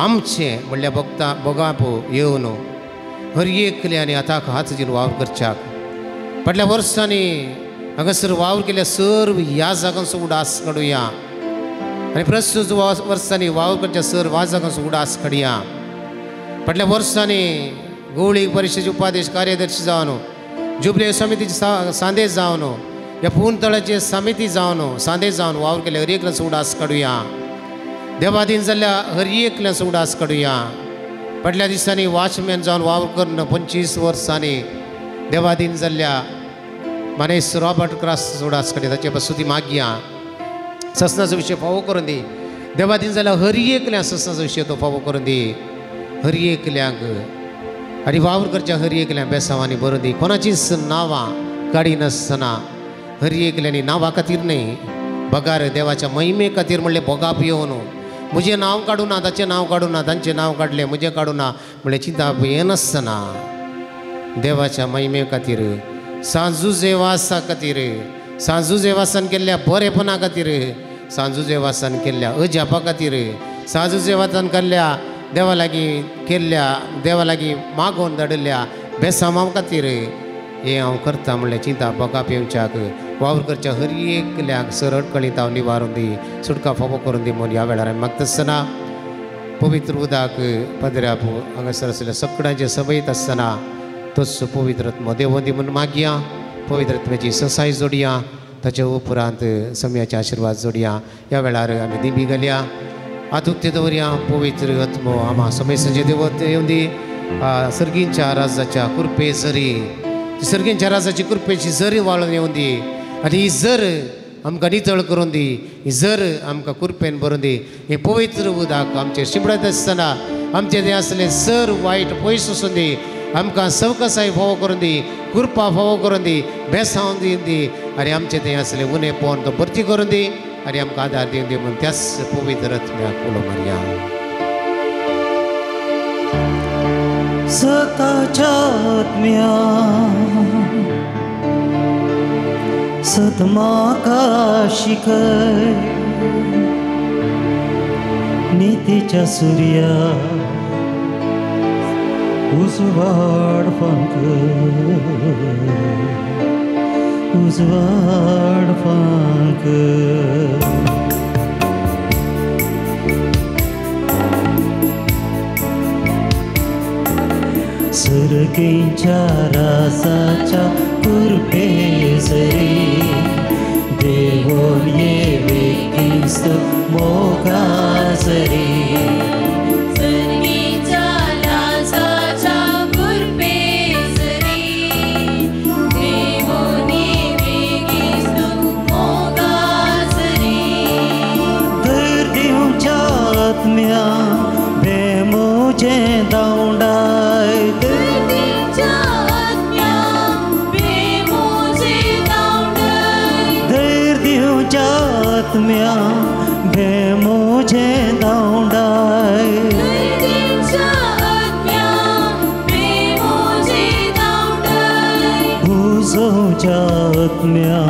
आमचें म्हणल्यार भोगता भोगाप येवन हर एकले आनी हाताक हात दिवन वावर करच्याक फाटल्या वर्सांनी हांगासर वावर केल्या सर्व ह्या जागांचो उडास काडुया। आनी प्रस्तुत वर्सांनी वावर करच्या सर वाजकांचो उडास काडया. फाटल्या वर्सांनी गोवळी परिशदेचे उपादेश कार्यदर्शी जावन, जुबले समितीचे सांदेश जावन, ह्या पुनतळाचे समिती जावन सांदेश जावन वावर केले हर एकल्याचो उडास काडुया. देवादीन जाल्ल्या हर एकल्याचो उडास काडुया. फाटल्या दिसांनी वॉचमॅन जावन वावर करून 25 वर्सांनी देवादीन जाल्ल्या मानेस रॉबर्ट क्रास उडास काडया. ताचे पासून मागया ससनाचो विशय फावो करून दी. देवादीन जाल्यार हर एकल्या ससनाचो विशय तो फावो करून दी हर एकल्यांक आनी वावर करच्या हर एकल्या बेसांवांनी बरोवन दी. कोणाचीच नांवां काडिनासतना हर एकल्यांनी नांवा खातीर न्हय बगार देवाच्या महिमे खातीर म्हणलें भोगाप येवन म्हजें नांव काडूं ना, ताचें नांव काडूं ना, तांचें नांव काडलें म्हजें काडूं ना म्हणलें चिंताप येनासतना देवाच्या महिमे खातीर, सांजुजेवासा खातीर, सांजुजेवासान केल्ल्या बरेपणा खातीर, सांजुजेवासान केल्ल्या अजापा खातीर, सांजुजेवासान केल्ल्या देवा लागीं केल्ल्या देवा लागीं मागोवन धाडिल्ल्या बेसामा खातीर हें हांव करता म्हणलें चिंता भोगाप येवच्याक वावर करच्या हर एकल्याक सर अडकळींत हांव निवारून दी, सुटका फावो करून दी म्हूण ह्या वेळार आमी मागता आसतना पवित्र उदक पदऱ्याप हांगासर आशिल्ल्या सगळ्यांचे सभेंत आसतना तोच पवित्र आत्मो देवोन दी म्हूण मागया. पवित्र आत्म्याची ससाय जोडया, ताचे उपरांत समयाचे आशिर्वाद जोडया. ह्या वेळार आमी दिंबी घालया, आतुकते दवरया. पवित्र आत्मो आमा समय देवत येवन दी. सर्गींच्या राजाच्या कृपे जरी सर्गींच्या राजाची कृपेची जरी वाळून येवन दी आनी ही जर आमकां नितळ करून दी, ही जर आमकां कृपेन भरून दी. हे पवित्र उदक आमचेर शिंपडत आसतना आमचें तें आसलें सर वायट पयस वचून दी, आमकां सवकसाय फावो करून दी, कृपा फावो करून दी, बेसांव दिवन दी आनी आमचें तें आसलें उणेपण तो भरती करून दी आनी आमकां आदार दिवन दी म्हूण त्याच पवित्र आत्म्याक उलो मारया. सताच्या आत्म्या सत म्हाका शिकय, नितीच्या सुर्या उजवाड फांक, उजवाड फांक. सर्गींच्या राजाच्या कृपेसरी देवोन येवे क्रिस्त मोगासरी. सर्गींच्या राजाच्या कृपेसरी देवोन येवे क्रिस्त मोगासरी. धैर्य दिवच्या आत्म्या बेमोजें दावंडाय, आत्म्या बेमोजें दावंडाय. उजोवच्या आत्म्या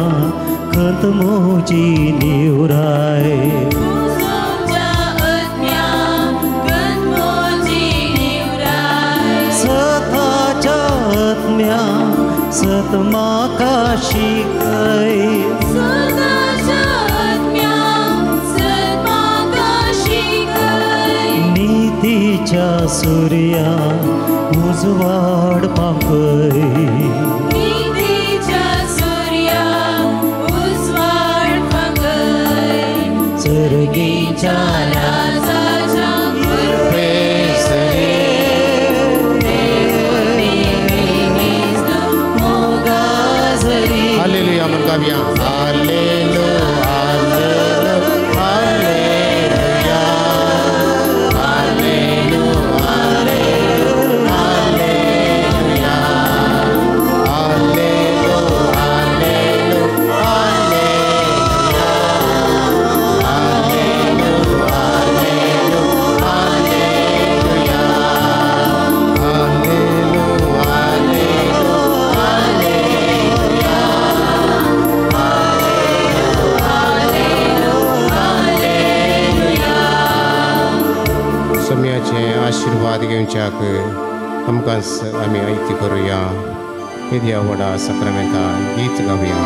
खंत म्हजी निवराय, सताच्या आत्म्या सत म्हाका शिकय, नितीच्या सुर्या उजवाड पांकय, नितीच्या सुर्या उजवाड फांकय. सर्गींच्या राजाच्या कृपेसरी देवोन येवे क्रिस्त मोगासरी. हालेलुया म्हूण गावया. Hallelujah hallelujah hallelujah hallelujah hallelujah hallelujah. सम्याचे आशिर्वाद घेवच्याक आमकां आमी आयती करुया. येद्या व्हडा साक्रामेंता गीत गावया.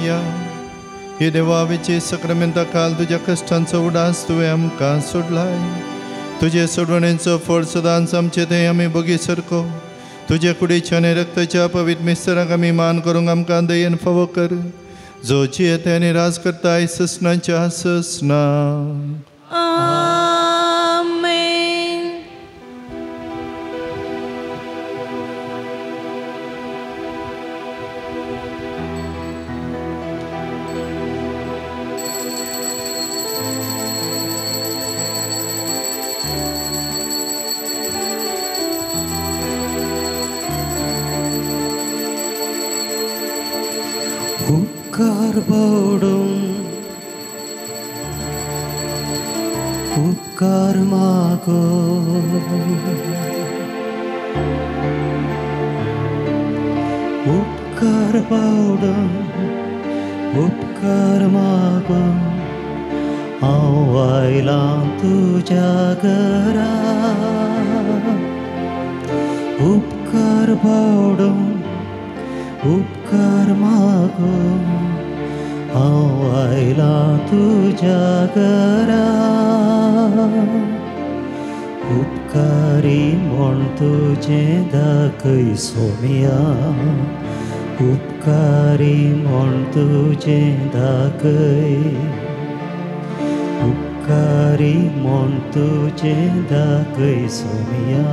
सोम्या, हे देवावेचे सक्रामेंता काल तुज्या कश्टांचो उडास तुवें आमकां सोडलाय। तुजे सोडवणेचो फळ सदांच आमचे थंय आमी बोगी सारको। तुजे कुडीच्या आनी रक्ताच्या पवित्र मिस्तराक आमी मान करूंक आमकां दयेन फावो कर, जो जियेता आनी राज करता ससनाच्या ससना। आमेन। उपकार पडूं, उपकार मागो, उपकार पडूं, उपकार मागो, हांव आयलां तुज्या घरा। उपकार पडूं, उपकार मागो, हांव आयलां तुज्या घरा। उपकारी म्हूण तुजें दाखय सोम्या, उपकारी म्हूण तुजें दाखय, उपकारी म्हूण तुजें दाखय सोम्या,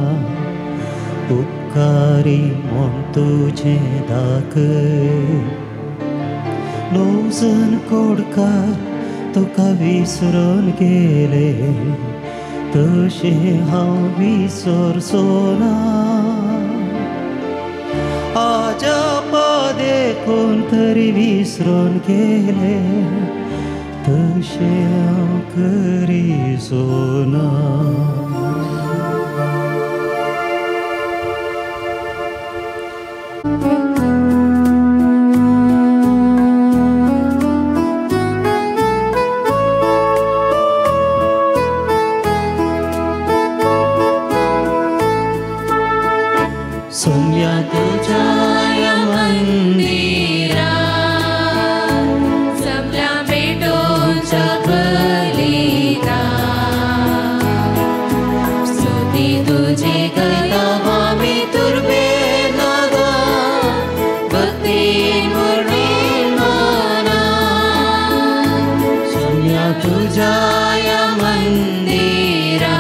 उपकारी म्हूण तुजें दाखय। लोजन कोडकार तुका विसरून गेले, तशें हांव विसरचो ना। आजापा देखून तरी विसरून गेले, तशें हांव करिचो ना। सोम्या तुज्या मंदिरा सगळ्या भेटोच्या बलिदा, स्तुती तुजी गायता आमी तुर्बे नादा, भक्तीन मुरणीन मना। सोम्या तुज्या मंदिरा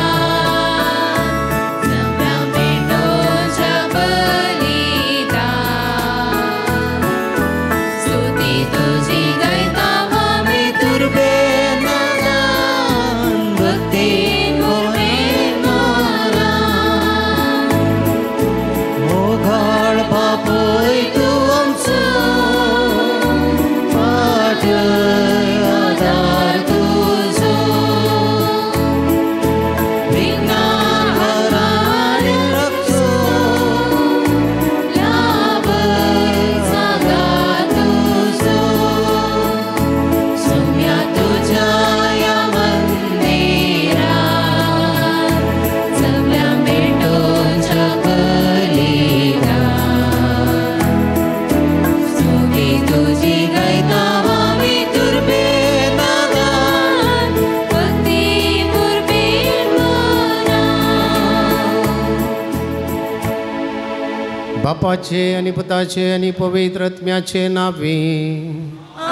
बापाचे आनी पुताचे आनी पवित्र आत्म्याचे नावे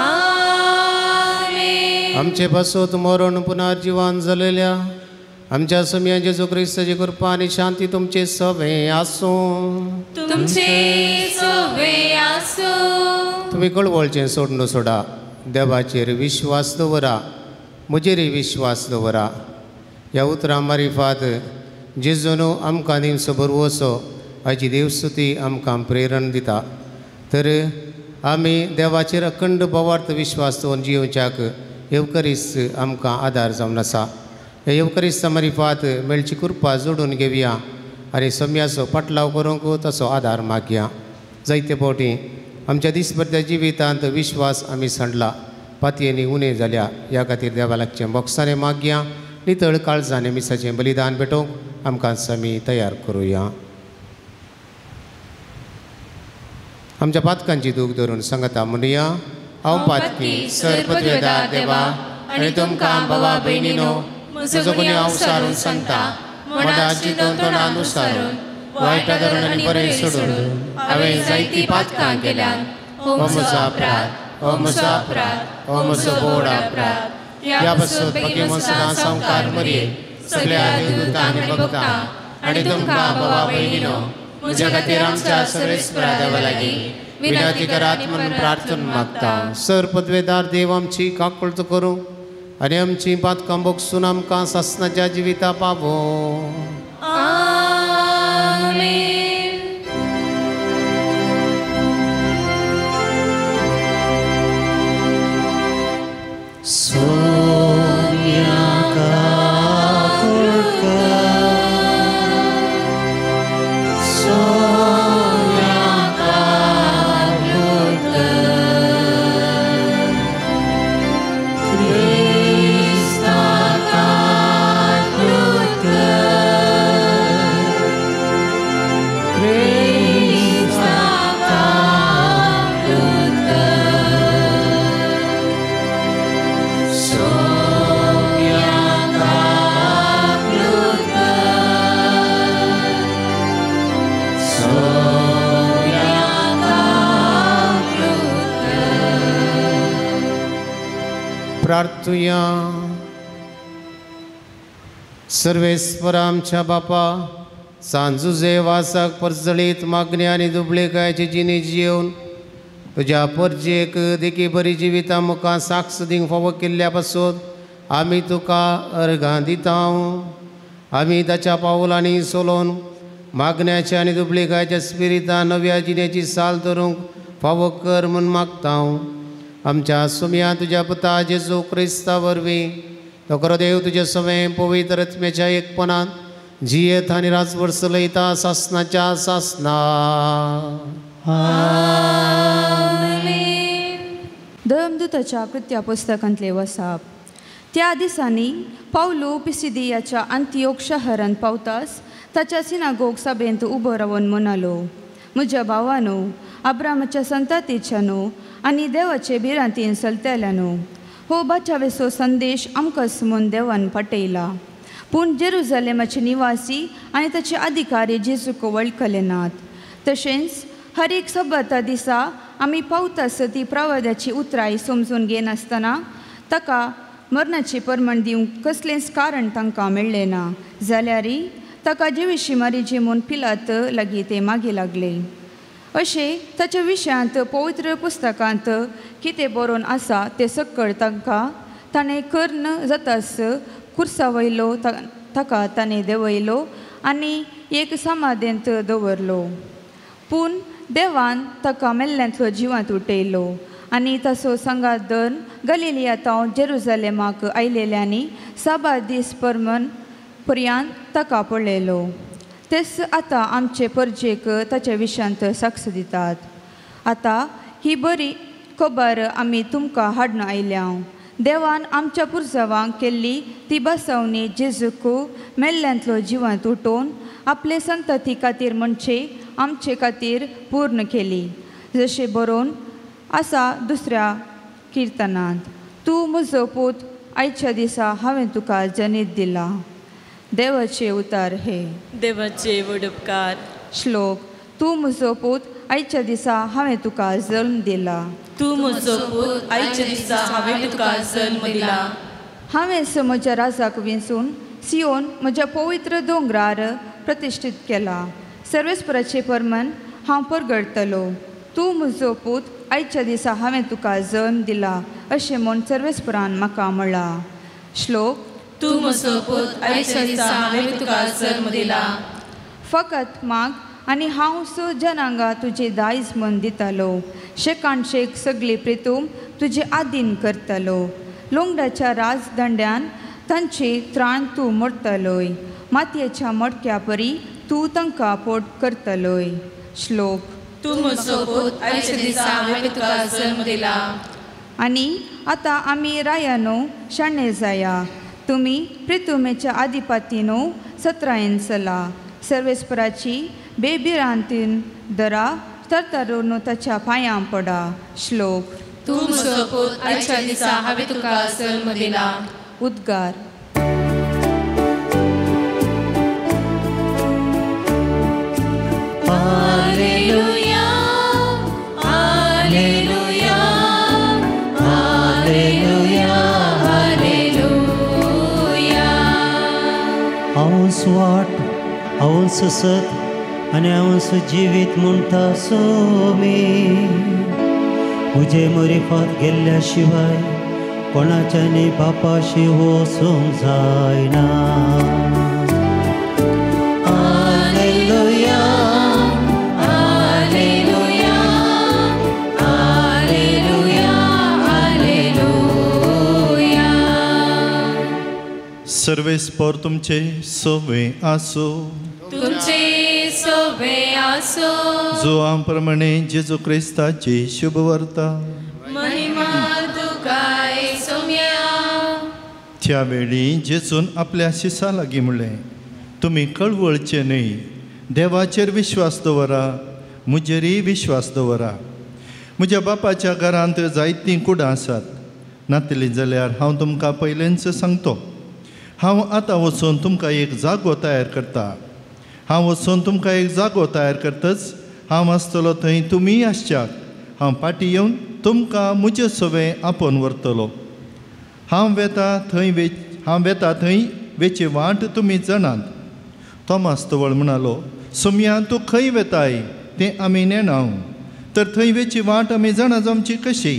आमेन। आमचे पासत मरण पुनर्जीवन जालेल्या आमच्या सोम्या जेजू क्रिस्ताची कृपा आनी शांती तुमचे सवे आसूं। तुमचे सवे आसूं। तुमी कळवळचें सोडून सोडा, देवाचेर विश्वास दवरा, म्हजेरय विश्वास दवरा। ह्या उतरां मारिफात जेजून आमकां दिवचो भरवंसो हाची देवस्तुती आमकां प्रेरण दिता। तर आमी देवाचेर अखंड भावार्थ विश्वास दवरून जियोवच्याक येवकरीस्त आमकां आदार जावन आसा। ह्या येवकरीस्त मारिफात मेळची कृपा जोडून घेवया आनी सम्याचो पाटलाव करूंक तसो आदार मागया। जायते फावटी आमच्या दिसभरच्या जिवितांत विश्वास आमी सांडला, पातयेनी उणें जाल्या। ह्या खातीर देवा लागचें बोक्सांनी मागया, नितळ काळजांनी मिसाचें बलिदान भेटोवंक आमकां आमी तयार करुया। आमच्या पातकांची दूख धरून सांगता म्हणुया, हांव पातकी सर पदवेदार देवा आनी तुमकां बाबा भयणीनो म्हजो गुन्यांव सारून सांगता मनाची तोंडान उसारून वायटा धरून आनी बरें सोडून हांवें जायतीं पातकां केल्यात. हो म्हजो अपराध, हो म्हजो अपराध, हो म्हजो व्हड अपराध. ह्या पासून बेगीन सदां संवकार मरये सगळ्या देवदूतां आनी भक्तां आनी तुमकां बाबा भयणीनो म्हज्या खातीर आमच्या सर्वेस्परा देवा लागीं विनंती करात म्हणून प्रार्थना मागता. सर पदवेदार देव आमची काकुळट करूं आनी आमची पातकां भोगसून आमकां सासणाच्या जिविता पावो. आमेन. प्रार्थुया. सर्वेस्पर आमच्या बापा सांजुजे वासाक परजळीत मागणी आनी दुबळेकायची जिणी जियेवन तुज्या परजेक देखी बरी जिविता मुखार साक्ष दिवंक फावो केल्ल्या पासून आमी तुका अर्घां दिता. आमी ताच्या पावलांनी सोलोवन मागण्याच्या आनी दुबळेकायच्या स्पिरितान नव्या जिणेची साल धरूंक फावो कर म्हूण मागता. आमच्या सुमया तुज्या पुता जेजू क्रिस्ता वरवीं तो खरो देव तुज्या समें पवित्र आत्म्याच्या एकपणान जियेत आनी राजभर चलयता सासणाच्या सासना. धर्मदूताच्या कृत्या पुस्तकांतले वसाप. त्या दिसांनी पावलो पिसिदियाच्या अंतियोक शहरांत पावतास ताच्या सिनागोग सभेंत उबो रावन म्हणालो, म्हज्या भावानो, अब्रामाच्या संतातीच्यानो आनी देवाचे भिरांतीन चलतल्यानो, हो बाचावेचो संदेश आमकां म्हूण देवान पाठयला. पूण जेरुजलेमाचे निवासी आनी ताचे अधिकारी जेजूक वळखले नात. तशेंच हर एक सब्बता दिसा आमी पावतास ती प्रवादाची उतराय समजून घेनासतना ताका मरणाची परमण दिवंक कसलेंच कारण तांकां मेळ्ळें ना. जाल्यारय ताका जिविशी मारीची म्हूण पिलात लागीं ते मागीं लागले. अशें ताच्या विशयांत पवित्र पुस्तकांत कितें बरोवन आसा तें सकळ तांकां ताणें कर्ण जातास कुर्सा वयलो ताका ताणें देंवयलो आनी एक समाधेंत दवरलो. पूण देवान ताका मेल्ल्यांतलो जिवांत उठयलो आनी ताचो सांगात धरून गलिलिया तावन जेरुजलेमाक आयलेल्यांनी साबार दीस परमन पर्यांत ताका पळयलो. तेच आतां आमचे परजेक ताच्या विशयांत साक्ष दितात. आतां ही बरी खबर आमी तुमकां हाडून आयल्या. देवान आमच्या पुर्जावांक केल्ली ती बसवणी जेजूक मेल्ल्यांतलो जिवांत उठोवन आपले संतती खातीर म्हणजे आमचे खातीर पूर्ण केली, जशें बरोवन आसा दुसऱ्या किर्तनांत, तूं म्हजो पूत, आयच्या दिसा हांवें तुका जनीत दिला. देवाचे उतार हे. देवाचे व्हड उपकार. श्लोक. तूं म्हजो पूत, आयच्या दिसा हांवें तुका जल्म दिला. तूं म्हजो पूत, आयच्या दिसा हांवें तुका जल्म दिला. हांवें म्हज्या राजाक विंचून सियोन म्हज्या पवित्र दोंगरार प्रतिश्ठीत केला. सर्वेस्पराचे परमन हांव परगडतलो. तूं म्हजो पूत, आयच्या दिसा हांवें तुका जल्म दिला, अशें म्हूण सर्वेस्परान म्हाका म्हळां. श्लोक. तूं म्हजो पूत, आयच्या दिसा हांवें तुका जल्म दिला. फकत माग आनी हांव स जनांगा तुजे दायज म्हूण दितालो. शेकान शेक सगळी प्रितूम तुजे आदीन करतलो. लोंगडाच्या राजदंड्यान तांचे त्राण तूं मोडटलोय. मातयेच्या मडक्या परी तूं तांकां पोट करतलोय. श्लोक. तूं म्हजो पूत, आयच्या दिसा हांवें तुका जल्म दिला. आनी आतां आमी रायानो शाणे जाया. तुमी प्रितुमेच्या आदिपातीनो सत्रायेन चला. सर्वेस्पराची बेभिरांतीन दरा तरतरून ताच्या पांयां पडा. श्लोक. तूं म्हजो पूत, आयच्या दिसा हांवें तुका जल्म दिला. उद्गार. Hallelujah, hallelujah, hallelujah, hallelujah. हांवच वाट, हांवच सत आनी हांवच जिवीत म्हणटा सोमी. म्हजे मरिफात गेल्ल्या शिवाय कोणाच्यानी बापाशी वचूंक जायना. Hallelujah, hallelujah, hallelujah, hallelujah. सर्वेस्पर तुमचे सवे आसो. तुमचे सोबे आसो. जुआं प्रमाणे जेजू क्रिस्ताची शुभवार्ता. महिमा तुका सोम्या. त्या वेळी जेजून आपल्या शिसा लागीं म्हणलें, तुमी कळवळचे न्हय, देवाचेर विश्वास दवरा, म्हजेरय विश्वास दवरा. म्हज्या बापाच्या घरांत जायतीं कुडां आसात, नातलीं जाल्यार हांव तुमकां पयलेंच सांगतो. हांव आतां वचून तुमकां एक जागो तयार करता. हांव वचून तुमकां एक जागो तयार करतच हांव आसतलो थंय तुमीय आसच्याक हांव फाटीं येवन तुमकां म्हजे सवें आपोवन व्हरतलो. हांव वेता थंय वेची वाट तुमी जाणात. तोमास तवळ म्हणालो, सोमया तूं खंय वेताय तें आमी नेणाव, तर थंय वेची वाट आमी जाणा जावची कशी?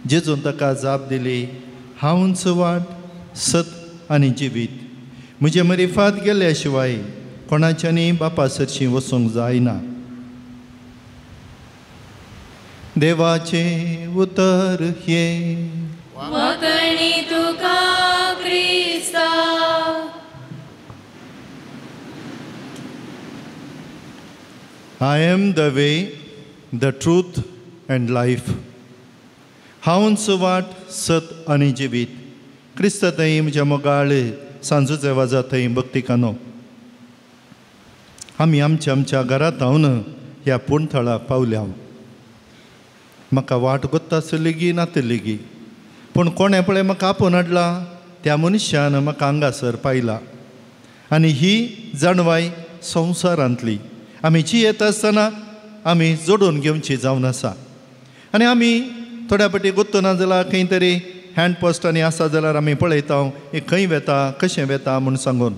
जेजून ताका जाप दिली, हांवच वाट, सत आनी जिवीत. म्हजे मरिफात गेल्या शिवाय कोणाच्यानी बापा सरशीं वचूंक जायना. देवाचें उतर हें. वखणी तुका क्रिस्ता. I am the way, the truth and life. हांवच वाट, सत आनी जिवीत. क्रिस्त थंय म्हज्या मोगाळ सांजूचे वाजा थंय भक्तिकानो. आमी आमच्या आमच्या घरांत हांव ह्या पूणथळा पावल्या. म्हाका वाट गोत्ता आसली गी नातली गी, पूण कोणें पळय म्हाका आपोवन हाडला त्या मनशान म्हाका हांगासर पायला. आनी ही जाणवाय संवसारांतली आमी जियेत आसतना आमी जोडून घेवची जावन आसा. आनी आमी थोड्या फावटी गोत्तना जाल्यार खंय तरी हँड पोस्टांनी आसा जाल्यार आमी पळयता हें खंय वेता कशें वेता म्हूण सांगून.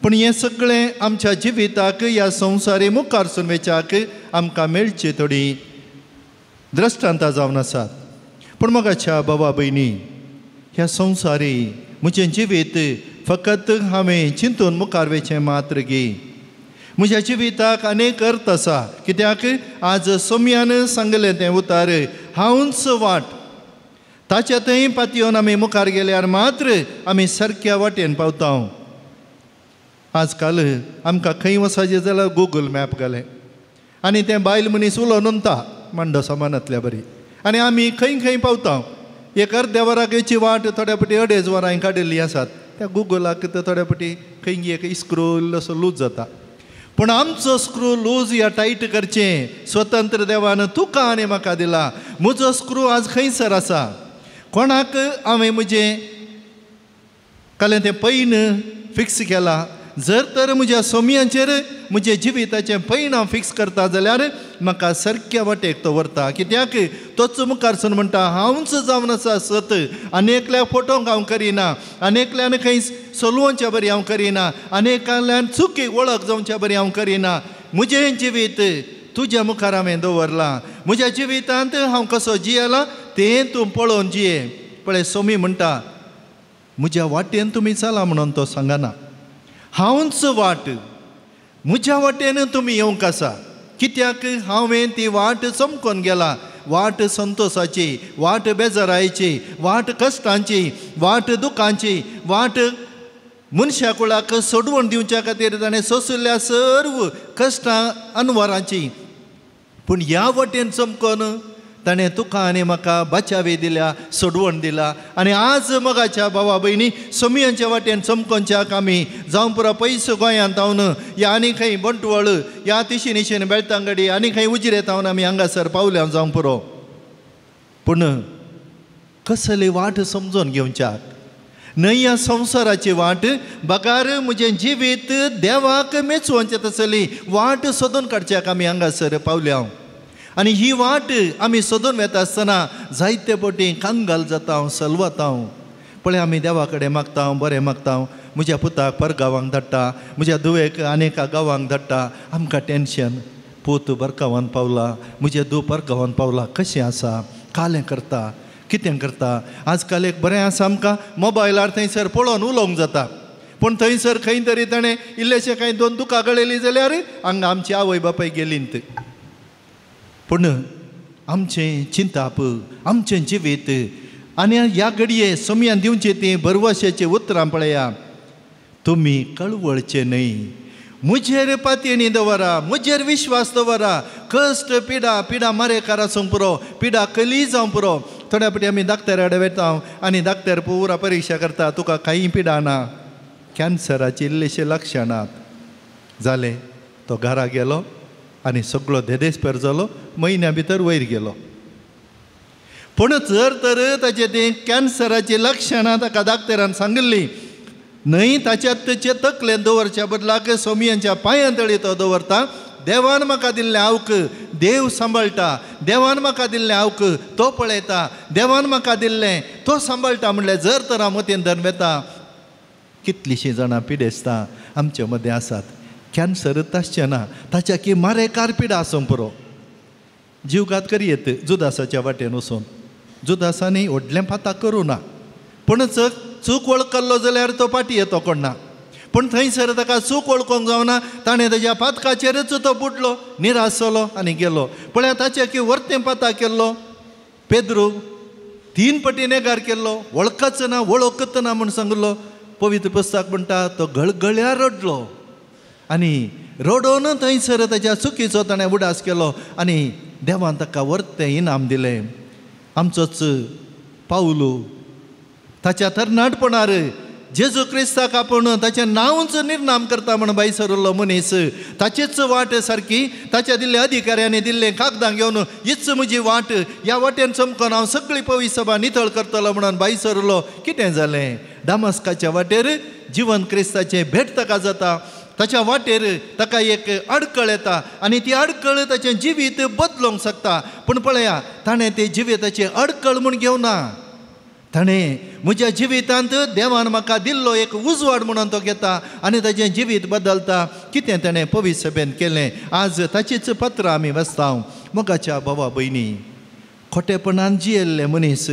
पूण हें सगळें आमच्या जिविताक ह्या संवसारी मुखार सून वेच्याक आमकां मेळची थोडी द्रश्टांतां जावन आसात. पूण मोगाच्या बाबा भयणी, ह्या संवसारी म्हजें जिवीत फकत हांवें चिंतून मुखार वेचें मात्र गी. म्हज्या जिविताक अनेक अर्थ आसा. कित्याक आज सोम्यान सांगलें तें उतार, हांवच वाट. ताच्या थंय पातयेवन आमी मुखार गेल्यार मात्र आमी सारक्या वाटेन पावता. आजकाल आमकां खंय वचपाचें जाल्यार गुगल मॅप घालें आनी तें बायल मनीस उलोवन उरता मांडो सामानांतल्या बरी, आनी आमी खंय खंय पावता. एक अर्द्या वराक येची वाट थोड्या फावटी 2.5 वरां काडिल्लीं आसात. त्या गुगलाक तर थोड्या फावटी खंय एक स्क्रू असो लूज जाता. पूण आमचो स्क्रू लूज या टायट करचें स्वतंत्र देवान तुका आनी म्हाका दिला. म्हजो स्क्रू आज खंयसर आसा? कोणाक हांवें म्हजें कालें तें पैन फिक्स केलां? जर तर म्हज्या सोमयांचेर म्हज्या जिविताचें पैन हांव फिक्स करता जाल्यार म्हाका सारक्या वाटेक तो व्हरता. कित्याक तोच मुखार सून म्हणटा, हांवच जावन आसा सत, आनी एकल्याक फटोवंक हांव करिना, आनी एकल्यान खंय सोलवच्या बरी हांव करिना, आनी एकल्यान चुकी वळख जावच्या बरी हांव करिना. म्हजें जिवीत तुज्या मुखार हांवें दवरलां. म्हज्या जिवितांत हांव कसो जियेलां तें तूं पळोवन जिये. पळय सोमी म्हणटा, म्हज्या वाटेन तुमी चला म्हणून तो सांगना. हांवच वाट, म्हज्या वाटेन तुमी येवंक आसा. कित्याक हांवें ती वाट चमकोन गेला. वाट संतोसाची, वाट बेजारायची, वाट कश्टांची, वाट दुखांची, वाट मनशा कुळाक सोडवण दिवच्या खातीर ताणें सोंशिल्ल्या सर्व कश्टां अनवरांची. पूण ह्या वाटेन चमकोन ताणें तुका आनी म्हाका बचावी दिल्या, सोडवण दिला. आनी आज मोगाच्या भावा भयणी सोमयांच्या वाटेन चमकोनच्याक आमी जावं पुरो पयस गोंयांत हांवन या आनी खंय बंटवळ या तिशी निशीन बेळतांगडी आनी खंय उजिरेत हांवन आमी हांगासर पावल्या जावं पुरो. पूण कसली वाट समजून घेवच्याक न्हय ह्या संवसाराची वाट बगार म्हजें जिवीत देवाक मेचोवचें तसली वाट सोदून काडच्याक आमी हांगासर पावल्या. आनी ही वाट आमी सोदून वेता आसतना जायते पटी कांगाल जाता, सलवता. पळय आमी देवा कडेन मागता, बरें मागता, म्हज्या पुताक परगांवांक धाडटा, म्हज्या धुवेक आनी एका गांवांक धाडटा. आमकां टेंशन, पूत बरगांवान पावला, म्हजें धूव परगांवान पावला, कशें आसा, कालें करता, कितें करता. आजकाल एक बरें आसा आमकां मोबायलार थंयसर पळोवन उलोवंक जाता, पूण थंयसर खंय तरी ताणें इल्लेशें कांय दोन दुकां गळयलीं जाल्यार हांगा आमची आवय बापाय गेलींत. पूण आमचें चिंताप, आमचें जिवीत आनी ह्या घडये सोमयान दिवचें तीं भरवशाचीं उतरां पळया, तुमी कळवळचें न्हय, म्हजेर पातयेणी दवरा, म्हजेर विश्वास दवरा. कश्ट पिडा पिडा मारेकार आसूंक पुरो, पिडा कली जावंक पुरो. थोड्या पटी आमी डाक्टरा कडेन वता आनी डाक्टर पुरा परिक्षा करता, तुका कांय पिडा ना, कॅन्सराची इल्लेशे लक्षणां जालें. तो घरा गेलो आनी सगळो धेदेस्पेर जालो, म्हयन्या भितर वयर गेलो. पूण जर तर ताचे तें कॅन्सराची लक्षणां ताका डाक्टरान सांगिल्लीं न्हय, ताच्या ताचे तकलेन दवरच्या बदलाक सोमयांच्या पांयां तळी तो दवरता. देवान म्हाका दिल्लें आवक देव सांबाळटा, देवान म्हाका दिल्लें आवक तो पळयता, देवान म्हाका दिल्लें तो सांबाळटा. म्हणल्यार जर तर हांव मतीन धरून वेता, कितलींशीं जाणां पिडेस्तां आमचे मदें आसात. कॅन्सरच आसचें ना, ताच्या की मारेकार पिडा आसूंक पुरो. जीवघात करयेत जुदासाच्या वाटेन वचून, जुदासांनी व्हडलें पाताक करूं ना, पूण चूक वळखल्लो जाल्यार तो पाटी येतो कोण ना. पूण थंयसर ताका चूक वळखूंक जावना, ताणें ताज्या पातकाचेरच तो बुडलो, निराश जालो आनी गेलो. पळया ताचें की वर्तें पाताक केल्लो पेद्रू 3 पटी नेगार केल्लो, वळखच ना, वळखच ना म्हूण सांगलो. पवित्र पुस्तक म्हणटा तो गळगळ्यार रडलो आनी रडोवन थंयसर ताज्या चुकीचो ताणें उडास केलो आनी देवान ताका वर्तें इनाम दिलें. आमचोच पावलू ताच्या तरणाटपणार जेजू क्रिस्ताक आपूण ताचें नांवच निर्नाम करता म्हूण भायर सरिल्लो मनीस, ताचीच वाट सारकी ताच्या दिल्ल्या अधिकाऱ्यांनी दिल्लें कागदां घेवन हीच म्हजी वाट, ह्या वाटेन चमकोन हांव सगळी पवित्र सभा नितळ करतलो म्हणून भायर सरिल्लो. कितें जालें? दामस्काच्या वाटेर जिवन क्रिस्ताचें भेट ताका जाता. ताच्या वाटेर ताका एक अडकळ येता आनी ती अडकळ ताचें जिवीत बदलूंक शकता. पूण पळया ताणें ते जिविताचें अडकळ म्हूण घेवना, ताणें म्हज्या जिवितांत देवान म्हाका दिल्लो एक उजवाड म्हणून तो घेता आनी ताचें जिवीत बदलता. कितें ताणें पवित्र सभेन केलें, आज ताचीच पत्रां आमी वाचता. मोगाच्या भावा भयणी, खोटेपणान जियेल्ले मनीस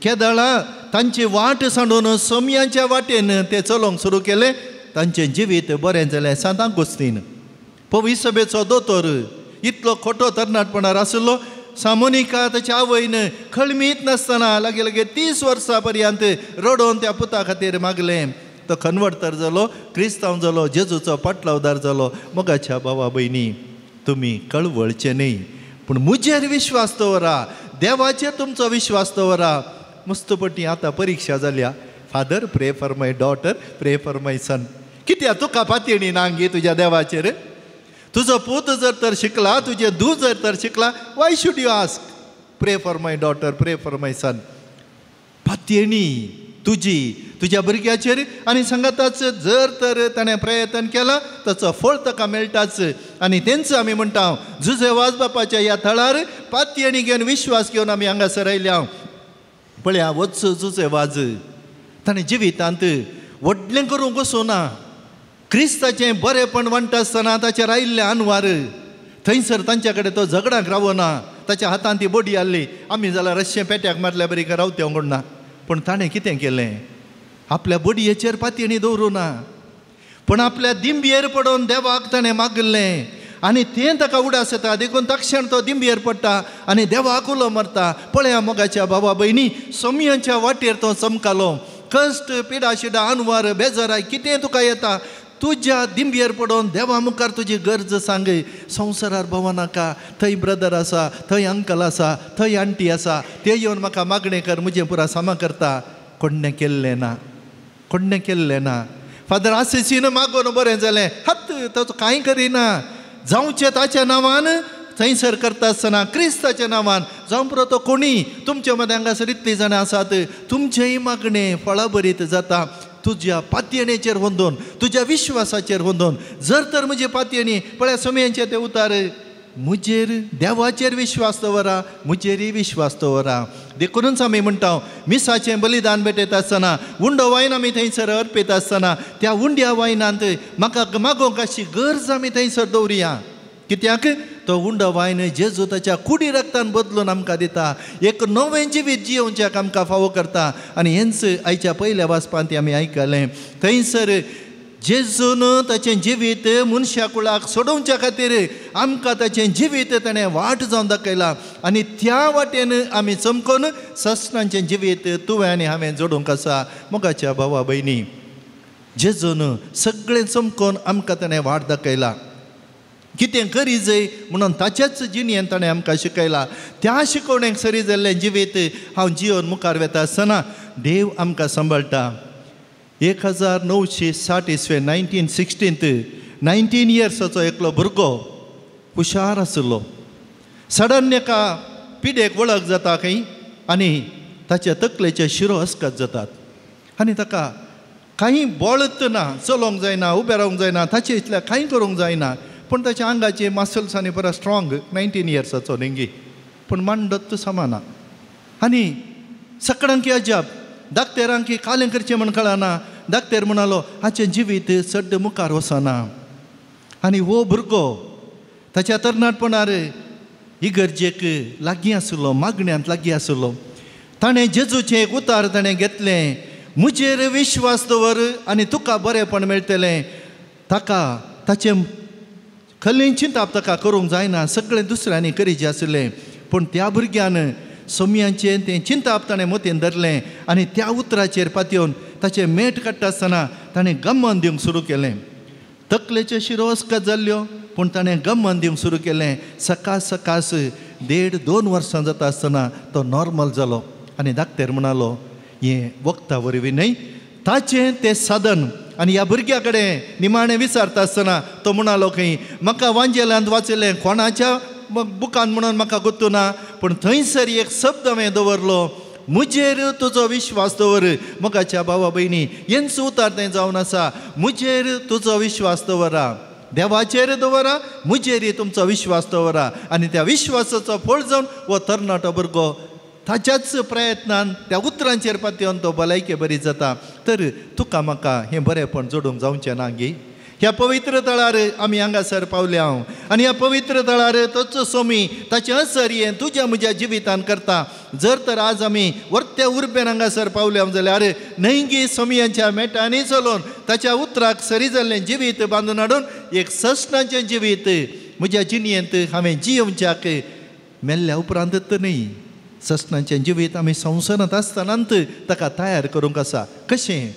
केदळा तांची वाट सांडून सोमयांच्या वाटेन ते चलोवंक सुरू केलें, तांचें जिवीत बरें जालें. सांत आगोस्तीन पवित्र सभेचो दोतोर इतलो खोटो तरणाटपणार आशिल्लो, सामोनिका ताच्या आवयन खळमीत नासतना लागीं लागीं 30 वर्सां पर्यंत रडोवन त्या पुता खातीर मागलें. तो कन्वर्टर जालो, क्रिस्तांव जालो, जेजूचो पाटलावदार जालो. मोगाच्या भावा भयणी, तुमी कळवळचे न्हय, पूण म्हजेर विश्वास दवरा, देवाचेर तुमचो विश्वास दवरा. मस्तपटी आतां परिक्षा जाल्या, Father pray for my daughter, pray for my son. कित्याक तुका पातयेणी ना गे तुज्या देवाचेर? तुजो पूत जर तर शिकला, तुजें धूव जर तर शिकला, why should you ask pray for my daughter, pray for my son? पातयेणी तुजी तुज्या भुरग्याचेर आनी सांगाताच जर तर ताणें प्रयत्न केला ताचो फळ ताका मेळटाच. आनी तेंच आमी म्हणटा जुजे वाजबापाच्या ह्या थळार पातयेणी घेवन विश्वास घेवन आमी हांगासर आयल्या. पळया वच जुजे वाज ताणें जिवितांत व्हडलें करूंक वचूना, क्रिस्ताचें बरेंपण वांट्टा आसतना ताचेर आयिल्लें आनवार थंयसर तांच्या कडेन तो झगडाक रावना, ताच्या हातांत ती बडी आसली. आमी जाल्यार रश्शें पेट्याक मारल्या बरी रावते कोण ना, पूण ताणें कितें केलें, आपल्या बडयेचेर पातयेणी दवरूं ना, पूण आपल्या दिंबयेर पडोवन देवाक ताणें मागिल्लें आनी तें ताका उडास येता. देखून तक्षण तो दिंबयेर पडटा आनी देवाक उलो मारता. पळया मोगाच्या भावा भयणी, सोमयांच्या वाटेर तो चमकालो. कश्ट पिडा शिडा आनवार बेजाराय कितें तुका येता, तुज्या दिंबयेर पडोवन देवा मुखार तुजी गरज सांग. संवसारार भोंवो नाका, थंय ब्रदर आसा, थंय अंकल आसा, थंय आंटी आसा, ते येवन म्हाका मागणें कर, म्हजें पुरा सामा करता. कोण्णें केल्लें ना, कोण्णें केल्लें ना. फादर आसिसीन मागोवन बरें जालें, हत्त ताचो कांय करिना, जावचें ताच्या नांवान थंयसर करता आसतना क्रिस्ताच्या नांवान जावं पुरो तो कोणी तुमच्या मदें हांगासर इतलीं जाणां आसात, तुमचेंय मागणें फळाभरीत जाता तुज्या पातयेणेचेर होंदोन, तुज्या विश्वासाचेर होंदोन. जर तर म्हजी पातयेणी पळया सोमयांचे ते उतार, म्हजेर देवाचेर विश्वास दवरा, म्हजेरय विश्वास दवरा. देखूनच आमी म्हणटा मिसाचें बलिदान भेटयता आसतना, उंडो वायन आमी थंयसर अर्पिता आसतना त्या उंड्या वायनांत म्हाका मागोवंक अशी गरज आमी थंयसर दवरुया. कित्याक तो उंडो वायन जेजू ताच्या कुडी रक्तान बदलून आमकां दिता, एक नवें जिवीत जियोवच्याक आमकां फावो करता. आनी हेंच आयच्या पयल्या वाचपांत आमी आयकलें, थंयसर जेजून ताचें जिवीत मनशा कुळाक सोडोवच्या खातीर आमकां ताचें जिवीत ताणें वाट जावन दाखयला आनी त्या वाटेन आमी चमकोन ससनांचें जिवीत तुवें आनी हांवें जोडूंक आसा. मोगाच्या भावा भयणी, जेजून सगळें चमकोन आमकां ताणें वाट दाखयला, कितें करी जाय म्हणून ताच्याच जिणेन ताणें आमकां शिकयला. त्या शिकवणेक सरी जाल्लें जिवीत हांव जिवन मुखार वेता आसतना देव आमकां सांबाळटा. 1960 इसवे 1916 19 इयर्साचो एकलो भुरगो हुशार आशिल्लो. सडन एका पिडेक वळख जाता खंय आनी ताच्या तकलेचे शिरो अस्कत जातात आनी ताका कांय बळत ना, चलोवंक जायना, उबें रावंक जायना, ताचे इतल्या कांय करूंक जायना. पूण ताच्या आंगाचे मासल्स आनी बरो स्ट्रॉंग 19 इयर्साचो न्ही, पूण मांडत समाना. आनी सगळ्यांकी अजाप, डाक्टरांकी कालें करचें म्हण कळना. डाक्टर म्हणालो हाचें जिवीत चड मुखार वचना. आनी हो भुरगो ताच्या तरणाटपणार इगर्जेक लागीं आशिल्लो, मागण्यांत लागीं आशिल्लो. ताणें जेजूचें एक उतार ताणें घेतलें, म्हजेर विश्वास दवर आनी तुका बरेंपण मेळटलें. ताका ताचें खलें चिंताप ताका करूंक जायना, सगळें दुसऱ्यांनी करीचें आशिल्लें. पूण त्या भुरग्यान सोमयांचें तें चिंताप ताणें मोतीन धरलें आनी त्या उतराचेर पातयेवन ताचें मेट काडटा आसतना ताणें गमन दिवंक सुरू केलें. तकलेच्यो शिरो अस्कत जाल्ल्यो, पूण ताणें गमन दिवंक सुरू केलें. सकाळ सकाळ 1.5-2 वर्सां जाता आसतना तो नॉर्मल जालो आनी डाक्टर म्हणालो हें वखदा वरवीं न्हय, ताचें तें साधन. आनी ह्या भुरग्या कडेन निमाणें विचारता आसतना तो म्हणालो खंय म्हाका वांजेलांत वाचिल्लें कोणाच्या बुकान म्हणून म्हाका गोत्तू ना, पूण थंयसर एक शब्द हांवें दवरलो, म्हजेर तुजो विश्वास दवर. मोगाच्या भावा भयणी, हेंच उतार तें जावन आसा, म्हजेर तुजो विश्वास दवरा, देवाचेर दवरा, म्हजेर तुमचो विश्वास दवरा. आनी त्या विश्वासाचो फळ जावन हो तरणाटो भुरगो ताच्याच प्रयत्नान त्या उतरांचेर पातयेवन तो भलायके बरी जाता. तर तुका म्हाका हें बरेंपण जोडूंक जावचें ना गी? ह्या पवित्र तळार आमी हांगासर पावले हांव आनी ह्या पवित्र तळार तोच सोमी ताचें असर हें तुज्या म्हज्या जिवितान करता. जर तर आज आमी वर्त्या उर्बेन हांगासर पावले हांव जाल्यार न्हय सोमयांच्या मेटांनी चलोवन ताच्या उतराक सरी जाल्लें जिवीत बांदून हाडून एक ससनाचें जिवीत म्हज्या जिणेंत हांवें जियोवच्याक मेल्ल्या उपरांत न्हय, ससनाचें जिवीत आमी संवसारांत आसतनाच ताका तयार करूंक आसा. कशें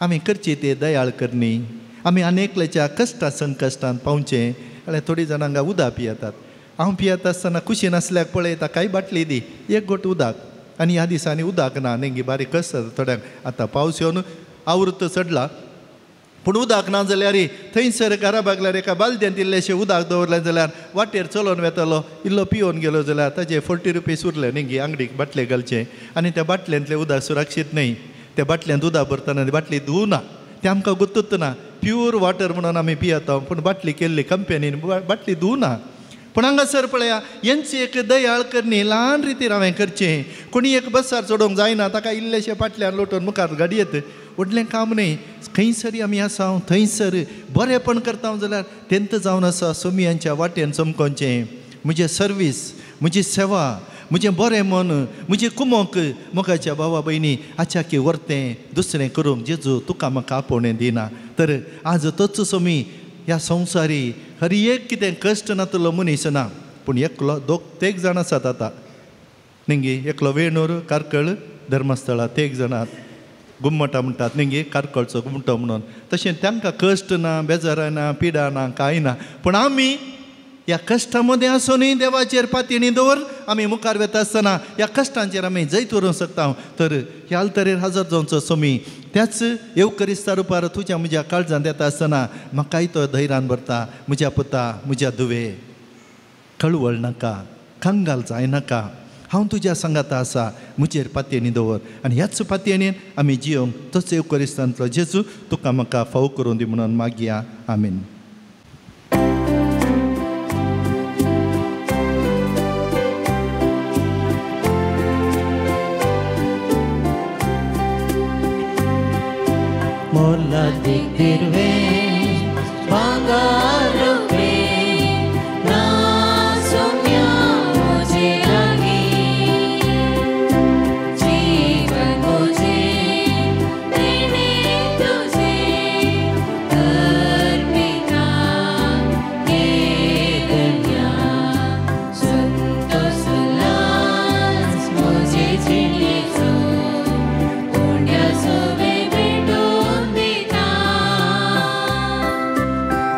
आमी करची ते दयाळ करणी, आमी अनेकल्याच्या कश्टा संकश्टान पावचें. जाल्यार थोडीं जाणां हांगा उदक पियेतात, हांव पियेता आसतना कुशीन आसल्याक पळयता कांय बाटली दी एक गोट उदक, आनी ह्या दिसांनी उदक ना न्ही, बारीक कश्ट जाता थोड्यांक. आतां पावस येवन आवृत्त चडला पूण उदक ना जाल्यार थंयसर घरा बागल्यार एका बालद्यांत इल्लेशें उदक दवरलें जाल्यार वाटेर चलोवन वेतालो, इल्लो पिवन गेलो जाल्यार ताजे 40 रुपीज उरले न्ही आंगडीक बाटले घालचें. आनी त्या बाटल्यांतलें उदक सुरक्षीत न्हय, त्या बाटल्यांत उदक भरतना ती बाटली धुवना, तें आमकां गुत्तूच ना. प्यूर वॉटर म्हणून आमी पियेता पूण बाटली केल्ली कंपनीन बाटली धुवना. पूण हांगासर पळया हेंची एक दयाळ करणी ल्हान रितीर हांवें करचें. कोणी एक बसार चडोवंक जायना ताका इल्लेशें फाटल्यान लोटून मुखार गाडयेत, व्हडलें काम न्हय. खंयसर आमी आसा थंयसर बरेंपण करता जाल्यार तेंत जावन आसा सोमयांच्या वाटेन चमकोवचें. म्हजें सर्वीस, म्हजी सेवा, म्हजें बरें मन, म्हजें कुमोक मोगाच्या भावा भयणी आचाकी व्हरतें दुसरें करूंक जेजू तुका म्हाका आपोवणें दिना. तर आज तोच सोमी ह्या संवसारी हर एक कितें कश्ट नातलो मनीस ना, पूण एकलो दोग तेग जाण आसात आतां न्ही, एकलो वेणूर कार्कळ धर्मस्थळा तेग जाणां गुम्मटा म्हणटात न्ही, कार्कळचो गुमटो म्हणून. तशें तांकां कश्ट ना, बेजारां ना, पिडा ना, कांय ना. पूण आमी ह्या कश्टां मदें आसुनूय देवाचेर पातयेणी दवर आमी मुखार वेता आसतना ह्या कश्टांचेर आमी जैत व्हरूंक शकता. तर ह्या तरेर हजर जावचो सोमी त्याच येवकरिस्ता रुपार तुज्या म्हज्या काळजांत येता आसतना म्हाकाय तो धैर्यान भरता. म्हज्या पुता, म्हज्या धुवे, कळवळ नाका, कंगाल जायनाका, हांव तुज्या सांगाता आसा, म्हजेर पातयेनी दवर. आनी ह्याच पातयेनीन आमी जियोंक तोच येवकरिस्तांतलो जेजू तुका म्हाका फाव करून दी म्हणून मागया. आमीन. मोलादीक दिर्वें भांगर रुपें ना सोम्या म्हजे लागीं जीवन म्हजें देणें तुजें अर्पिता हे धन्या संतोष उल्हास म्हजे जिणेचो उण्या सोबे भेटून दिता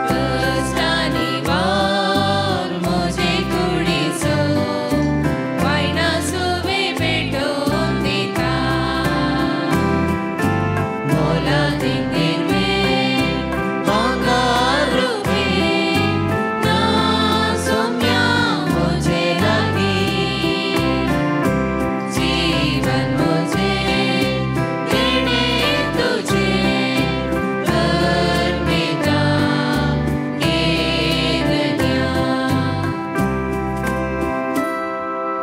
कश्टांनी वावर म्हजे कुडीचो वायना सोबे भेटून दिता मोलादीक दिर्वें भांगर रुपें ना सोम्या म्हजे लागीं जीवन म्हजें देणें तुजें अर्पिता हे धन्या.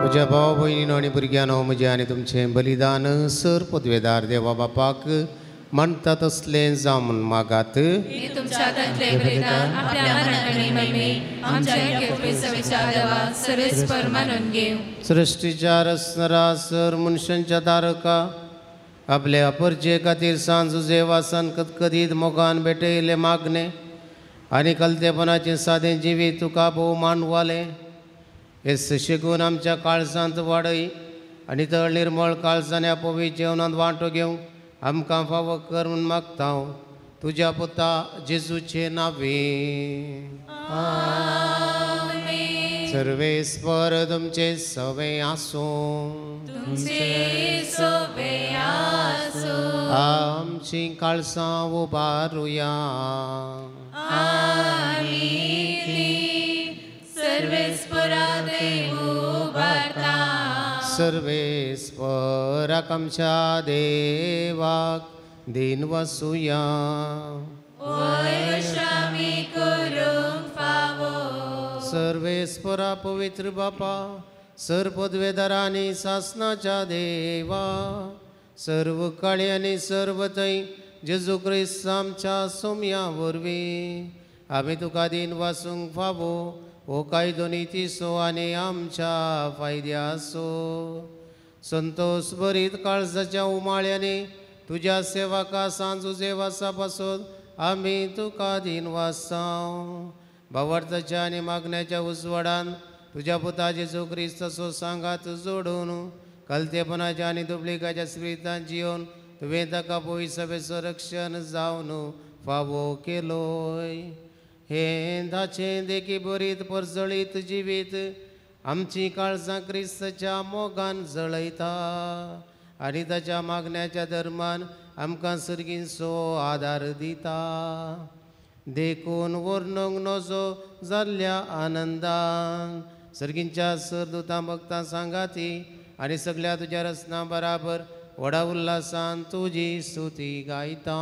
म्हज्या भाव भयणीनो आनी भुरग्यांनो, म्हजें आनी तुमचें बलिदान सर पदवेदार देवा बापाक मानता तसलें जावं म्हूण मागात. हे तुमच्या हातांतलें बलिदान आपल्या मरणाकडे महिमे आमच्या पवित्र देवा सर्वेस्पर मानून घेवं. सृश्टीच्या रसनरा सर मनशांच्या तारका आपल्या अपरजे खातीर सांज जेवासान कदकदीत मोगान भेटयले मागणे आनी कलतेपणाचें सादें जिवीत तुका भोव मानवालें हे शिकून आमच्या काळजांत वाडय आनी तळ निर्मळ काळजान ह्या पवित्र जेवणांत वांटो घेवंक आमकां फावो कर म्हूण मागता हांव तुज्या पुता जेजूचे नांवे. सर्वेस्पर तुमचे सवे आसूं. तुमचे सोबे आसूं. आमची काळसां उबारुया. आमी ती सर्वेस्परा देव उबारता. सर्वेस्पराक आमच्या देवाक दीन वसुया. वय आमी करूंक फावो. सर्वेस्परा पवित्र बापा सर पदवेदारा आनी सासनाच्या देवा सर्व काळी आनी सर्व थंय जेजू क्रिस्त आमच्या सोम्या वरवीं आमी तुका दीन वासूंक फावो हो कायदो नितीचो आनी आमच्या फायद्याचो. संतोष भरीत काळजाच्या उमाळ्यांनी तुज्या सेवका सांजू जेवासा पासून आमी तुका दीन वासांव. भावार्थाच्या आनी मागण्याच्या उजवाडान तुज्या पुता जेजू क्रिस्ताचो सांगात जोडून कलतेपणाच्या आनी दुबळिकाच्या स्पिरितान जियोन तुवें ताका पवित्र रक्षण जावन फावो केलोय. हें ताचें देखी बरीत परजळीत जिवीत आमची काळजां क्रिस्ताच्या मोगान जळयता आनी ताच्या मागण्याच्या धर्मान आमकां सर्गींचो आदार दिता. देखून वर्णूंक नजो जाल्ल्या आनंदान सर्गींच्या सरदुतां भक्तां सांगाती आनी सगळ्या तुज्या रचना बराबर व्हडा उल्हासान तुजी स्तुती गायता.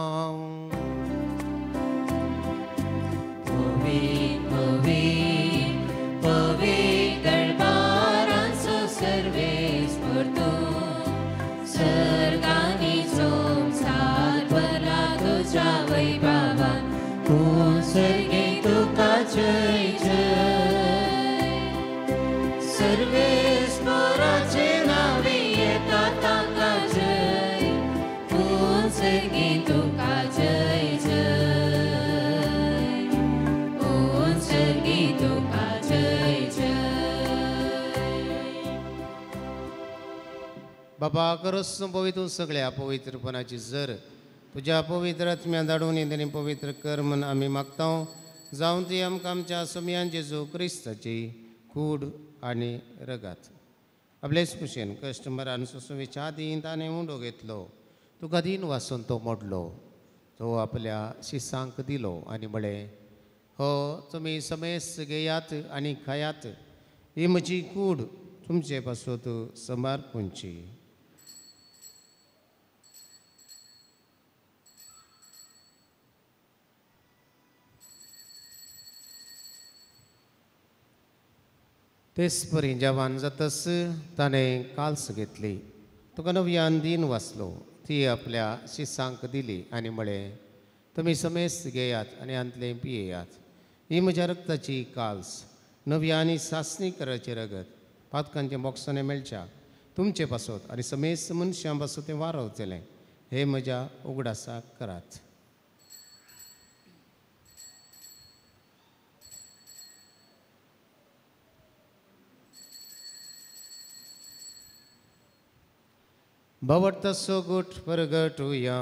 पवित्र दरबारांचो सर्वेस्पर तूं सर्गांनी संवसार भरला तुज्या वैभवान तूं सर्गे तुका जय जय. सर्वेस्पराचे नांवे येता ताका जय तूं सर्गे तुका जय जय तूं सर्गे तुका जय जय. बाबा करस पवित्र सगळ्या पवित्रपणाची जर तुज्या पवित्र आत्म्या धाडून तेणी पवित्र कर म्हूण आमी मागता जावन ती आमकां आमच्या सोमयान जेजू क्रिस्ताची कूड आनी रगात. आपलेच कुशेन कस्टमरान सोसुवेच्या आदीं ताणें उंडो घेतलो तुका दीन वासून तो मोडलो तो आपल्या शिसांक दिलो आनी म्हळें हो तुमी समेस्त घेयात आनी खायात. ही म्हजी कूड तुमचे पासत समर्पणची. तेच परी जेवण जातच ताणें काल्स घेतली, तुका नव्यान दीन वाचलो, ती आपल्या शिसांक दिली आनी म्हळें, तुमी समेस्त घेयात आनी हांतलें पियेयात. ही म्हज्या रक्ताची काल्स, नव्या आनी सासणी कराचें रगत, पातकांचें बोगसणें मेळच्या तुमचे पासत आनी समेस्त मनशां पासत तें वारवतलें. हे म्हज्या उगडासाक करात. भवर्थसो गुट परगटुया.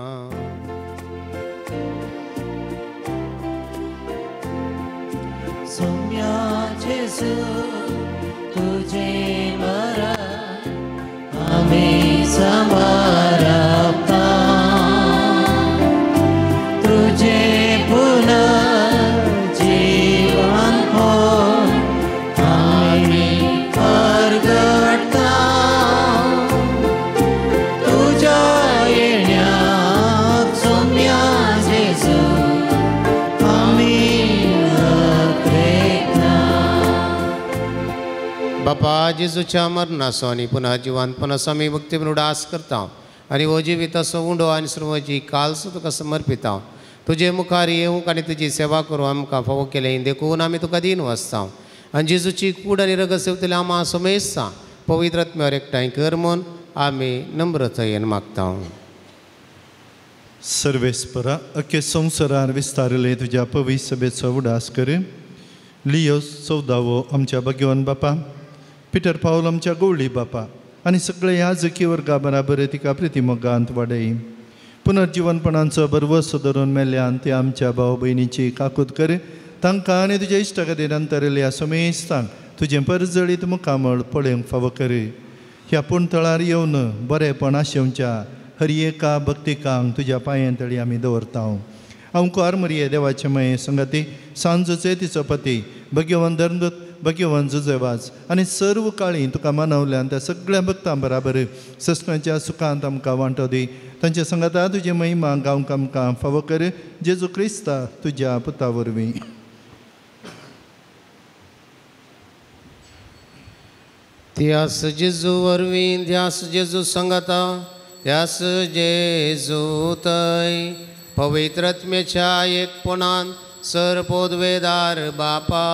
सोम्या जेजू तुझे मरण आमी समर्पता, तुझे पुनर्जीवन हो आमी परगटता, तुझ्या येण्याक सोम्या जेजू आमी. बापा जेजूच्या मरणाचो आनी पुनः जिवानपणाचो आमी भक्ती उडास करता आनी हो जिविताचो उंडो आनी सर्वाची काल्स तुका समर्पिता. तुजे मुखार येवंक आनी तुजी सेवा करूं आमकां फावो केलें देखून आमी तुका दीन वाचता आनी जेजूची कूड आनी रगत सेवतले आमा समेस्ता पवित्र आत्म्यावर एकठांय कर म्हूण आमी नम्रतायेन मागता. सर्वेस्परा अख्खे संवसारार विस्तारले तुज्या पवित्र सभेचो उडास कर. लियो 14वो आमच्या भगवान बापा, पिटर पावल आमच्या गवळी बापा आनी सगळे ह्या जकी वर्गा बराबर तिका प्रितीमोगांत वाडय. पुनर्जिवनपणांचो भरवसो धरून मेल्ल्यान ते आमच्या भाव भयणीची काकूत कर. तांकां आनी तुज्या इश्टा खातीर अंतरिल्ल्या समेस्तांक तुजें परजळीत मुखामळ पळोवंक फावो कर. ह्या पुणतळार येवन बरेपण आशेवच्या हर एका भक्तिकांक तुज्या पांयां तळी आमी दवरता. हांव कुवार मरिये देवाचे माये संगाती, सांजचे तिचो पती भगवान धर्मदूत भगवान जुजेवाज आनी सर्व काळी तुका मानवल्यान त्या सगळ्या भक्तां बराबर सस्नाच्या सुखांत आमकां वांटो दी. तांच्या संगाता तुजी महिमा गावंक आमकां फावो कर. जेजू क्रिस्ता तुज्या पुता वरवीं. ध्यास जेजू वरवीं, ध्यास जेजू संगाता, ध्यास जेजू तय पवित्र आत्म्याच्या एकपणान सर पोदवेदार बापा,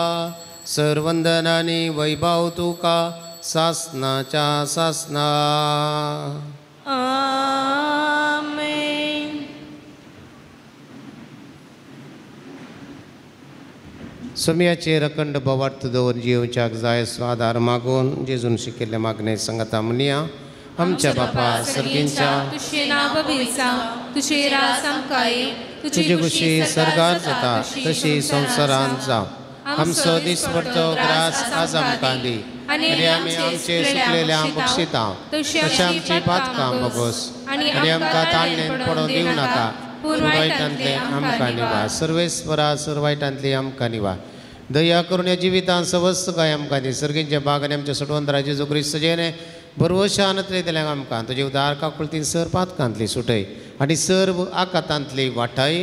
सर वंदन आनी वैभव तुका सासनाच्या सासना. आमेन. सोम्याचेर अखंड भवार्थ दवर जियोवच्याक जाय असो आदार मागून जेजून शिकिल्ले मागणे संगता म्हणया. आमच्या बापा सर्गींच्या, तुझे नाव विसा, तुझे राज आमकां येवं, तुजी खुशी सर्गार जाता तशी संवसारांत जावं. आमचो दिसपडतो ग्रास आज आमकां दी आनी आमी आमचे सुकलेल्या बक्षिता तशें आमची पातकां बगोस आनी आमकां ताणणेन पडोवन दिवं नाका, पूण वायटांतलें आमकां निवा. सर्वेस्परा सर्व वायटांतली आमकां निवा. दया करून ह्या जिवितांत सवस्त काय आमकां दी. सर्गींच्या बाग आनी आमच्या सोडवंतरा जेजू क्रिस्त जेणे बरवशान दिल्याक आमकां तुजे उदार काकुळतीन सर पातकांतली सुटय आनी सर्व आकातांतली वाटाय.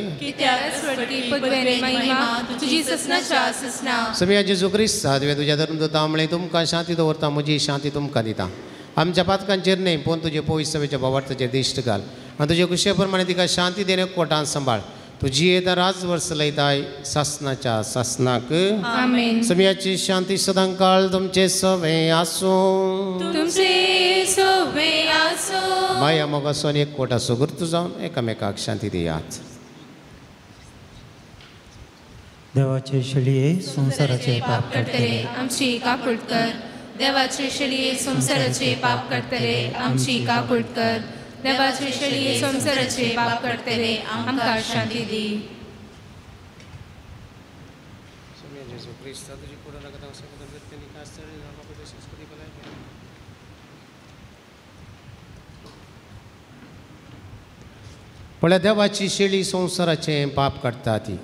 समिया जेजू क्रिस्ता तुवें तुज्या धर्मदूता म्हळें, तुमकां शांती दवरता, म्हजी शांती तुमकां दिता. आमच्या पातकांचेर न्हय पूण तुजे पवित्र सभेच्या भावार्थाचेर दिश्ट घाल आनी तुजे खुशे प्रमाणे तिका शांती देणे कोटान सांबाळ. तुजी येता राजवर्स चलयताय सासनाच्या सासनाक. आमेन. समियाची शांती सदांकाळ तुमचे सवे आसूं. तुमचे सवे आसूं. माया मोगासो आनी एक कोटाचो गुर्त जावन एकामेकाक शांती दियात. देवाचे शेळये संवसाराचे पाप करतले आमची काकूट कर. देवाचे शेळये संवसाराचे पाप करतले आमची काकूट कर. देवाचे शेळये संवसाराचे पाप करतले आमकां शांती दी. पळया देवाची शेळी संवसाराचें पाप काडटा ती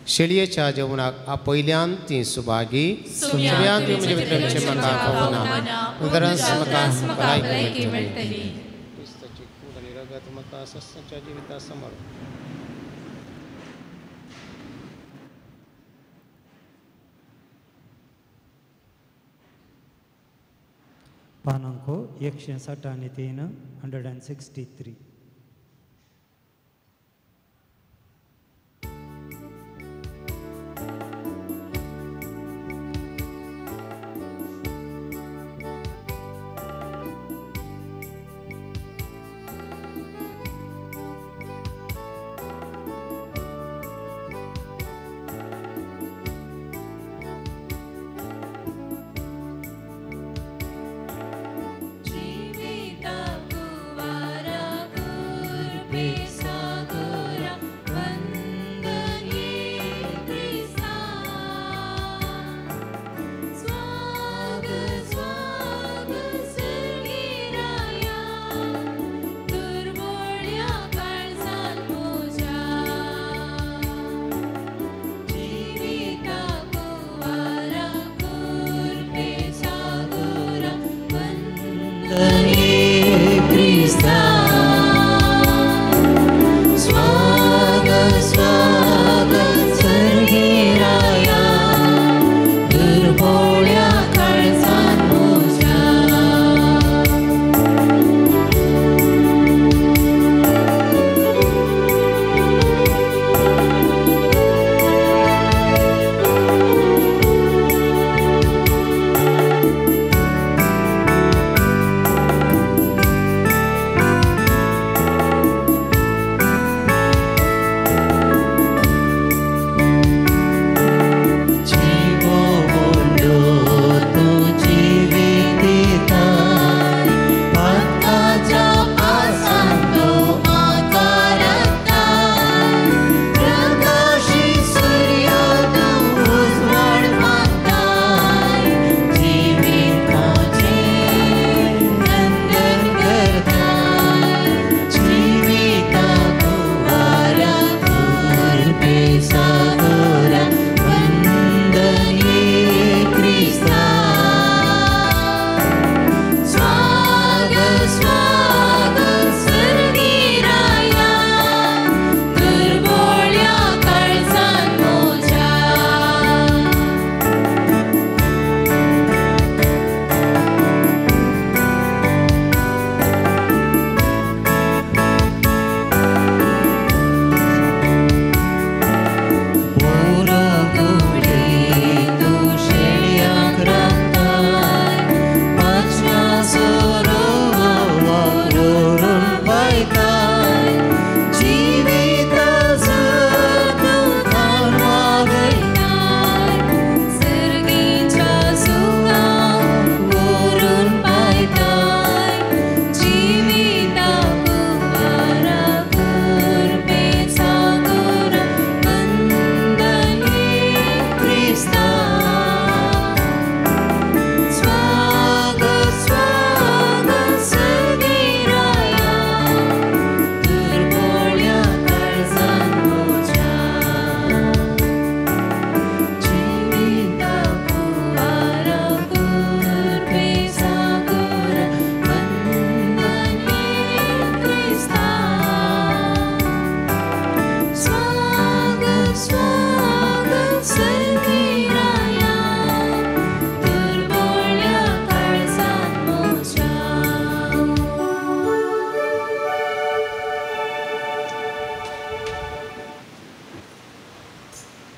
शेळयेच्या जेवणाक आपयल्यान ती सुभागी सुम्यान म्हाका पावना उदरांस म्हाका भलायकी मेळटली. क्रिस्ताची कूड आनी रगत म्हाका सस्याच्या जिविता समोर. पानांको 163 163.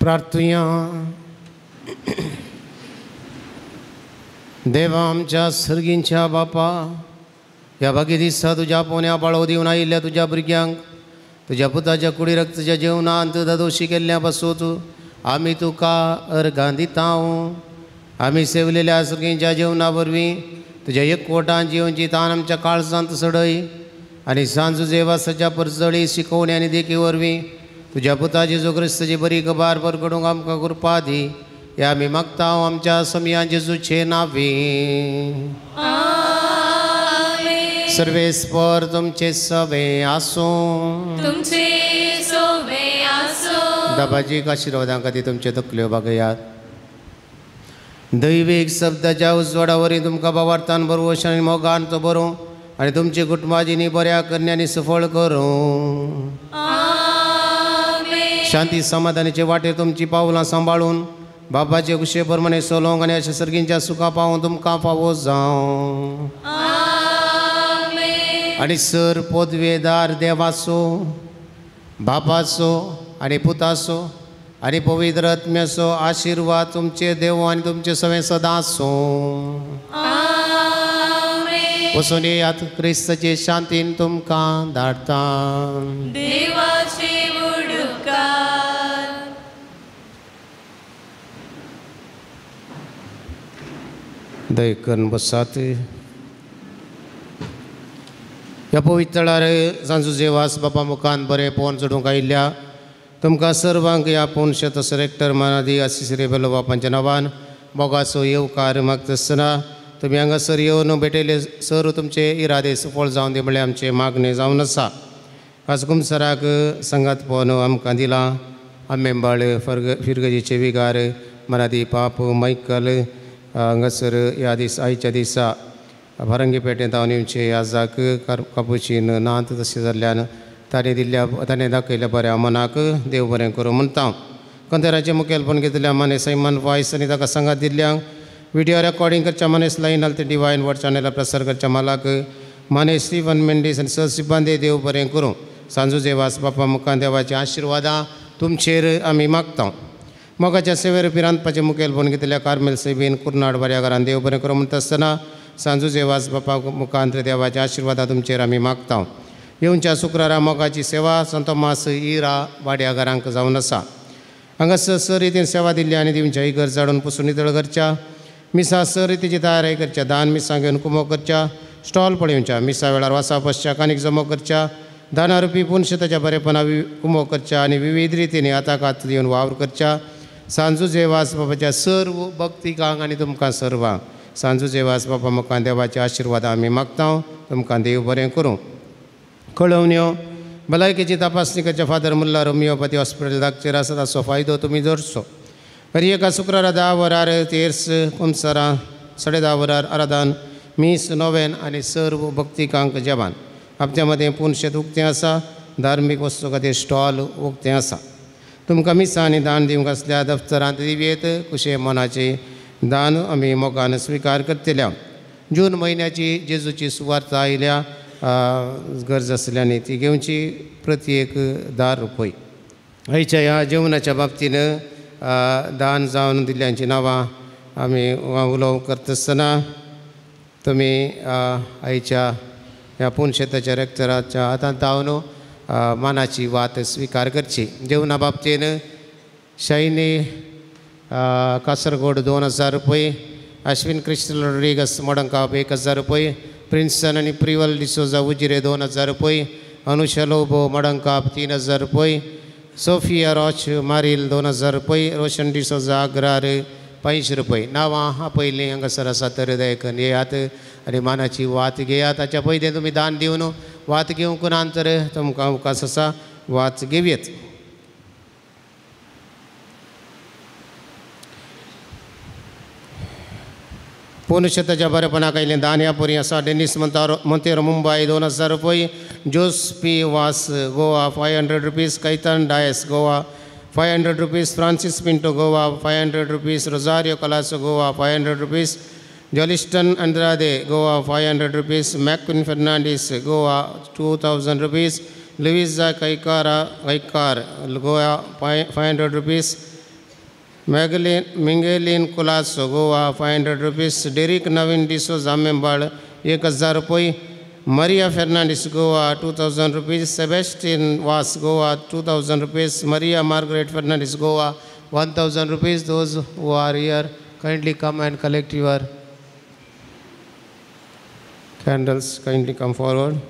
प्रार्थुया. देवा आमच्या सर्गींच्या बापा, ह्या भागी दिसा तुज्या पोन्या पाळो दिवन आयिल्ल्या तुज्या भुरग्यांक तुज्या पुताच्या कुडी रक्तच्या जेवणांत दादोशी केल्ल्या पासून आमी तुका अर्घां दिता. आमी सेवलेल्या सर्गींच्या जेवणा वरवीं तुज्या एकवटान जिवनची तान आमच्या काळजांत सडय आनी सांजू जेवासाच्या परजळी शिकोवणी आनी देखी वरवीं तुज्या पुता जेजू क्रिस्ताची बरी खबर परगडूंक आमकां कृपा दी. ह्या आमी मागता आमच्या समया जेजूचे नांवी. सर्वेस्पर तुमचे सवे आसूं. तुमचे सोवे आसूं. दाबाजीक आशिर्वादां खातीर तुमच्यो तकल्यो बागयात. दैवीक शब्दाच्या उजवाडावरी तुमकां भावार्थान बरवश आनी मोगान तो बरों आनी तुमची कुटुंबाजीनी बऱ्या करण्यांनी सफळ करूं. शांती समाधानाचे वाटेर तुमची पावलां सांबाळून बाबाचे कुशे प्रमाणे सोलोंक आनी अशा सर्गींच्या सुखा पावून तुमकां फावो जावं. आनी सर पदवेदार देवाचो बापाचो आनी पुताचो आनी पवित्र आत्म्याचो आशिर्वाद तुमचे देव आनी तुमचे सवें सदां आसूं. वचून येयात क्रिस्ताचे शांतीन तुमकां धाडटा. देवाचे उडकार. दय करून बसात. ह्या पवित्र सांजू जेवास बापा मुखान बरें पोवन चडूंक आयिल्ल्या तुमकां सर्वांक ह्या पुनशे तसो रेक्टर मानादी आशिश रेबेलो बापांच्या नांवान मोगाचो येवकार मागतासतना तुमी हांगासर येवन भेटयले सर तुमचे इरादे सफळ जावन दी म्हळ्यार आमचें मागणें जावन आसा. आज कुमसराक संगात पोवन आमकां दिलां आमेंबाळ फिरगजीचे विगार मनादी पाप मायकल हांगासर ह्या दीस आयच्या दिसा फारंगी पेटेंत हांव येवचे आजाक कापुचीन नात तशें जाल्ल्यान ताणें दिल्ल्या ताणें दाखयल्ल्या बऱ्या मनाक देव बरें करूं म्हणटा. कंतेराचें मुखेलपण घेतल्या माने सैमान वायस आनी ताका सांगात दिल्ल्यांक विडियो रेकॉर्डिंग करच्या मानेस लायन आनी डिवायन वर्ड चॅनला प्रसार करच्या मालाक माने स्टीवन मेंडीस आनी सर सिब्बांदे देव बरें करूं. सांजू जेवास बापा मुखान देवाची आशिर्वादां तुमचेर आमी मागता. मोगाच्या सेवेर रांदपाचें मुखेलपण घेतल्या कार्मेल सेबीन कुर्नाड बऱ्या घरान देव बरें करूं म्हणटा आसतना सांजू जेवास बापा मुखान देवाच्या आशिर्वादां तुमचेर आमी मागता. येवच्या शुक्रारा मोगाची सेवा संत तोमास इरा वाड्या घरांक जावन आसा. हांगासर सर रितीन सेवा दिल्ली आनी दिवच्या इगर्ज झाडून पुसून नितळ करच्या मिसा सर रितीची तयारी करच्या दान मिसां घेवन कुमो करच्या स्टॉल पळोवच्या मिसा वेळार वासा बसच्या कानीक जमो करच्या दाना रुपी पुनशेताच्या बरेपणा कुमो करच्या आनी विविध रितीन हाताक हात दिवन वावर करच्या. सांजू जेवास बाबाच्या सर्व भक्तिकांक आनी तुमकां सर्वांक सांजू जेवास बाबा मुखान देवाचे आशिर्वाद आमी मागता. तुमकां देव बरें करूं. कळोवण्यो भलायकेची तपासणी करच्या फादर मुल्ला होमिओपॅथी हॉस्पिटल दागचेर आसा ताचो फायदो तुमी जोडचो. हर एका शुक्रारा 10 वरार तेर्स कुमसरां 10:30 वरार आराधन मीस नोवेन आनी सर्व भक्तिकांक जेवण. आमच्या मदें पुनशेत उक्तें आसा. धार्मीक वस्तू खातीर स्टॉल उक्तें आसा. तुमकां मिसां आनी दान दिवंक आसल्यार दफ्तरांत दिवयेत. कुशे मनाचें दान आमी मोगान स्विकार करतल्या. जून म्हयन्याची जेजूची सुवार्ता आयल्या गरज आसल्यानी ती घेवची प्रति एक 10 रुपये. आयच्या ह्या जेवणाच्या बाबतीन दान जावन दिल्ल्यांची नांवां आमी उलोवप करता आसतना तुमी आयच्या ह्या पुनशेताच्या रेक्टराच्या हातांत धांवन मानाची वात स्विकार करची. जेवणा बाबतीन शायनी कासरगोड 2000 रुपये, अश्विन क्रिस्टल रोड्रिगस मोडंकाप 1000 रुपये, प्रिन्सन आनी प्रिवल डिसोजा उजिरे 2000 रुपये, अनुषा लोबो मडंकाप 3000 रुपये, सोफिया रॉच मारील 2000 रुपये, रोशन डिसोजा आग्रार 500 रुपये. नांवां पयलीं हांगासर आसा तर दयकन येयात आनी मानाची वात घेयात. ताच्या पयलीं तुमी दान दिवन वात घेवंक ना तर तुमकां अवकाश आसा वात घेवयेत. पुनशेताच्या बरेपणाक आयिल्लें दान ह्या परी आसा. डेनिस मोंतेरो मुंबय 2000 रुपये, Jose P Vaz Goa 500 rupees, Caitan Dias Goa 500 rupees, Francis Pinto Goa 500 rupees, Rosario Colaco Goa 500 rupees, Joliston Andrade Goa 500 rupees, Macquin Fernandes Goa 2000 rupees, Luisa Kaikar Goa 500 rupees, Mingelin Colaco Goa 500 rupees, Derek Naveen D'Souza Membal 1000 रुपये, Maria Fernandes Goa 2000 rupees, Sebastian Vaz Goa 2000 rupees, Maria Margaret Fernandes Goa 1000 rupees. Those who are here kindly come and collect your candles, kindly come forward.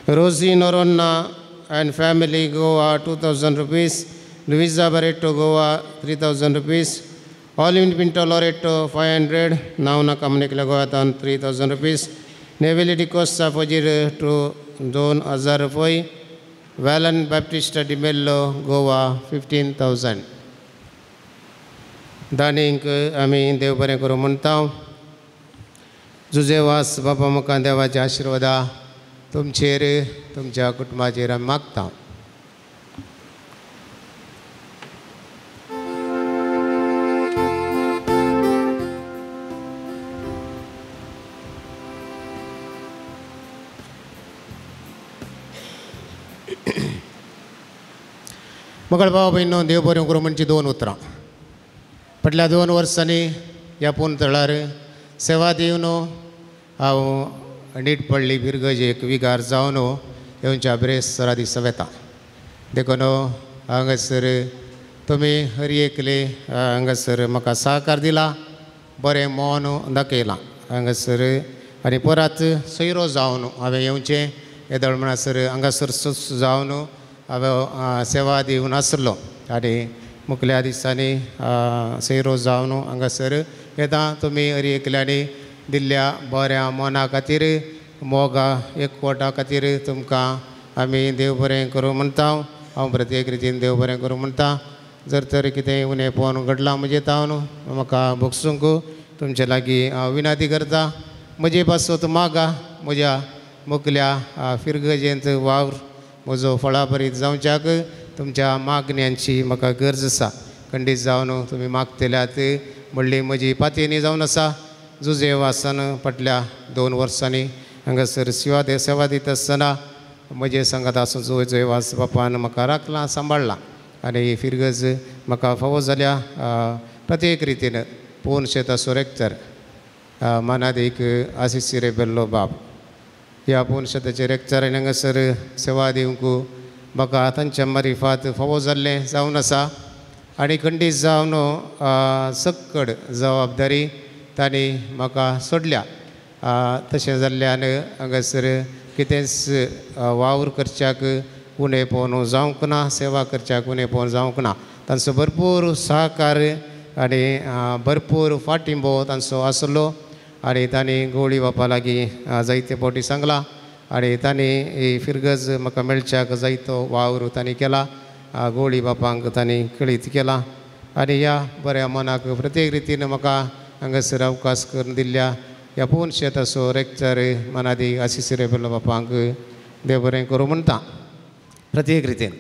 Rosie Noronha and family Goa 2000 rupees, Luisa Barreto Goa 3000 rupees, Olin Pinto Loreto 500, Nauna Kamnikla Goa 3000 rupees, Neville D'Costa Fajir to 2000 रुपये, Valen Baptista D'Mello Goa 15,000. दानींक आमी देव बरें करूं म्हणटा. जुजेवास बाबा म्हाका देवाच्या आशिर्वादा तुमचेर तुमच्या कुटुंबाचेर आमी मागता. मगळ भाव भयणो देव बरें करूं म्हणची दोन उतरां. फाटल्या 2 वर्सांनी ह्या पुनतळार सेवा दिवन हांव नीट पडली बिरगजेक विगार जावन येवच्या ब्रेस्तरा दिसा वेता. देखून हांगासर तुमी हर एकले हांगासर म्हाका सहकार दिला, बरें मन दाखयलां हांगासर आनी परत सोयरो जावन हांवें येवचें येदोळ म्हणसर हांगासर सुस्त जावन हांवें सेवा दिवन आसलो आनी मुखल्या दिसांनी सोयरो जावन हांगासर येता. तुमी हर एकल्यांनी दिल्ल्या बऱ्या मना खातीर मोगा एकवटा खातीर तुमकां आमी देव बरें करूं म्हणटा. हांव प्रत्येक रितीन देव बरें करूं म्हणटा. जर तर कितें उणेपण घडलां म्हजें तावन म्हाका भोगसूंक तुमचे लागीं हांव विनंती करता. म्हजे पासत मागा म्हज्या मुखल्या फिरगजेंत वावर म्हजो फळाभरीत जावच्याक तुमच्या मागण्यांची म्हाका गरज आसा. खंडीत जावन तुमी मागतल्यात म्हणली म्हजी पातयेनी जावन आसा. जुजेव आसन फाटल्या 2 वर्सांनी हांगासर सेवा दिता आसतना म्हजे सांगात आसून जुजेवास बापान म्हाका राखलां सांबाळ्ळां आनी फिरगज म्हाका फावो जाल्या प्रत्येक रितीन पोन शेताचो रेक्टर मानादीक आशिशी रेबेल्लो बाब ह्या पोन शेताचे रेक्टर आनी हांगासर सेवा दिवंक म्हाका तांच्या मारिफात फावो जाल्लें जावन आसा. आनी खंडीत जावन सक्कड जबाबदारी तांणी म्हाका सोडल्या. तशें जाल्ल्यान हांगासर कितेंच वावर करच्याक उणेपण जावंक ना, सेवा करच्याक उणेपण जावंक ना. तांचो भरपूर सहकार आनी भरपूर फाटिंबो तांचो आसलो आनी तांणी गोळी बापा लागीं जायते फावटी सांगलां आनी तांणी ही फिरगज म्हाका मेळच्याक जायतो वावर तांणी केला. गोळी बापांक तांणी कळीत केला आनी ह्या बऱ्या मनाक प्रत्येक रितीन म्हाका हांगासर अवकाश करून दिल्ल्या ह्या पोन शेताचो रेक्टर मनादी आशिशी रेबेल्लो बापांक देव बरें करूं म्हणटा प्रत्येक रितीन.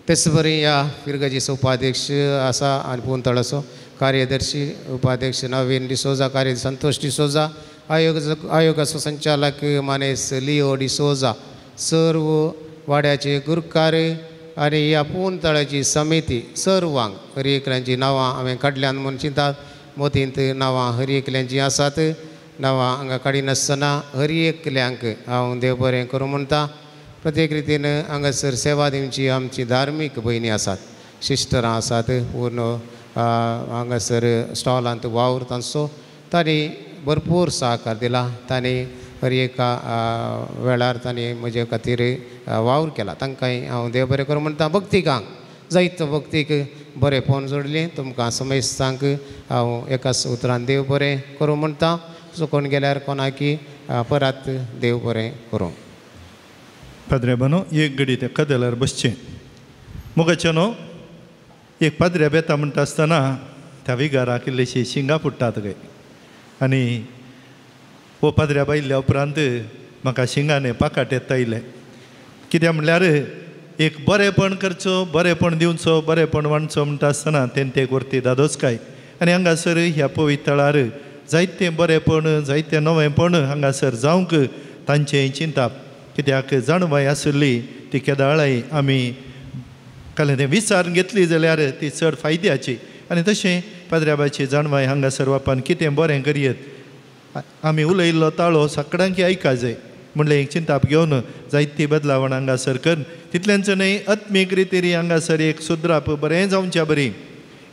तेच बरी ह्या फिरगजीचो उपाध्यक्ष आसा आनी पोनतळाचो कार्यदर्शी उपाध्यक्ष नवीन डिसोजा, कार्य संतोष डिसोजा, आयोगाचो संचालक मानेस लिओ डिसोजा, सर्व वाड्याचे गुरकार आनी ह्या पोनतळाची समिती सर्वांक हर एकल्यांची नांवां हांवें काडल्यान म्हूण चिंतात. मोतींत नांवां हर एकल्यांची आसात. नांवां हांगा काडिनासतना हर एकल्यांक हांव देव बरें करूं म्हणटा. प्रत्येक रितीन हांगासर सेवा दिवची आमची धार्मीक भयणी आसात, सिस्टरां आसात, पूर्ण हांगासर स्टॉलांत वावर तांचो तांणी भरपूर सहकार दिला. तांणी हर एका वेळार तांणी म्हजे खातीर वावर केला. तांकांय हांव देव बरें करूं म्हणटा. भक्तिकांक जायतो भक्तीक बरेंपण जोडलें. तुमकां समेस्तांक हांव एकाच उतरान देव बरें करूं म्हणटा. चुकोन गेल्यार कोणाकी परत देव बरें करूं. पाद्रे बानो एक घडी ते कदेलार बसचें मुगाचें न्हू एक पाद्र्या बेता म्हणटा आसतना त्या विगाराक इल्लीशी शिंगां फुट्टात गे आनी हो पाद्र्या बायल्या उपरांत म्हाका शिंगांनी पाकाट येता येयलें. कित्याक म्हणल्यार एक बरेंपण करचो, बरेंपण दिवचो, बरेंपण वांटचो म्हणटा आसतना तें एक वरती दादोसकाय आनी हांगासर ह्या पवित्रळार जायतें बरेंपण जायतें नवेंपण हांगासर जावंक तांचें चिंताप. कित्याक जाणवाय आशिल्ली ती केदाळाय आमी काल तें विचारून घेतली जाल्यार ती चड फायद्याची. आनी तशें पाद्र्याबाची जाणवाय हांगासर बापान कितें बरें करयत आमी उलयल्लो ताळो सगळ्यांक आयका जाय म्हणलें एक चिंताप घेवन जायती बदलावण हांगासर कर. तितलेंच न्हय आत्मीक रितीन हांगासर एक सुद्राप बरें जावच्या बरी.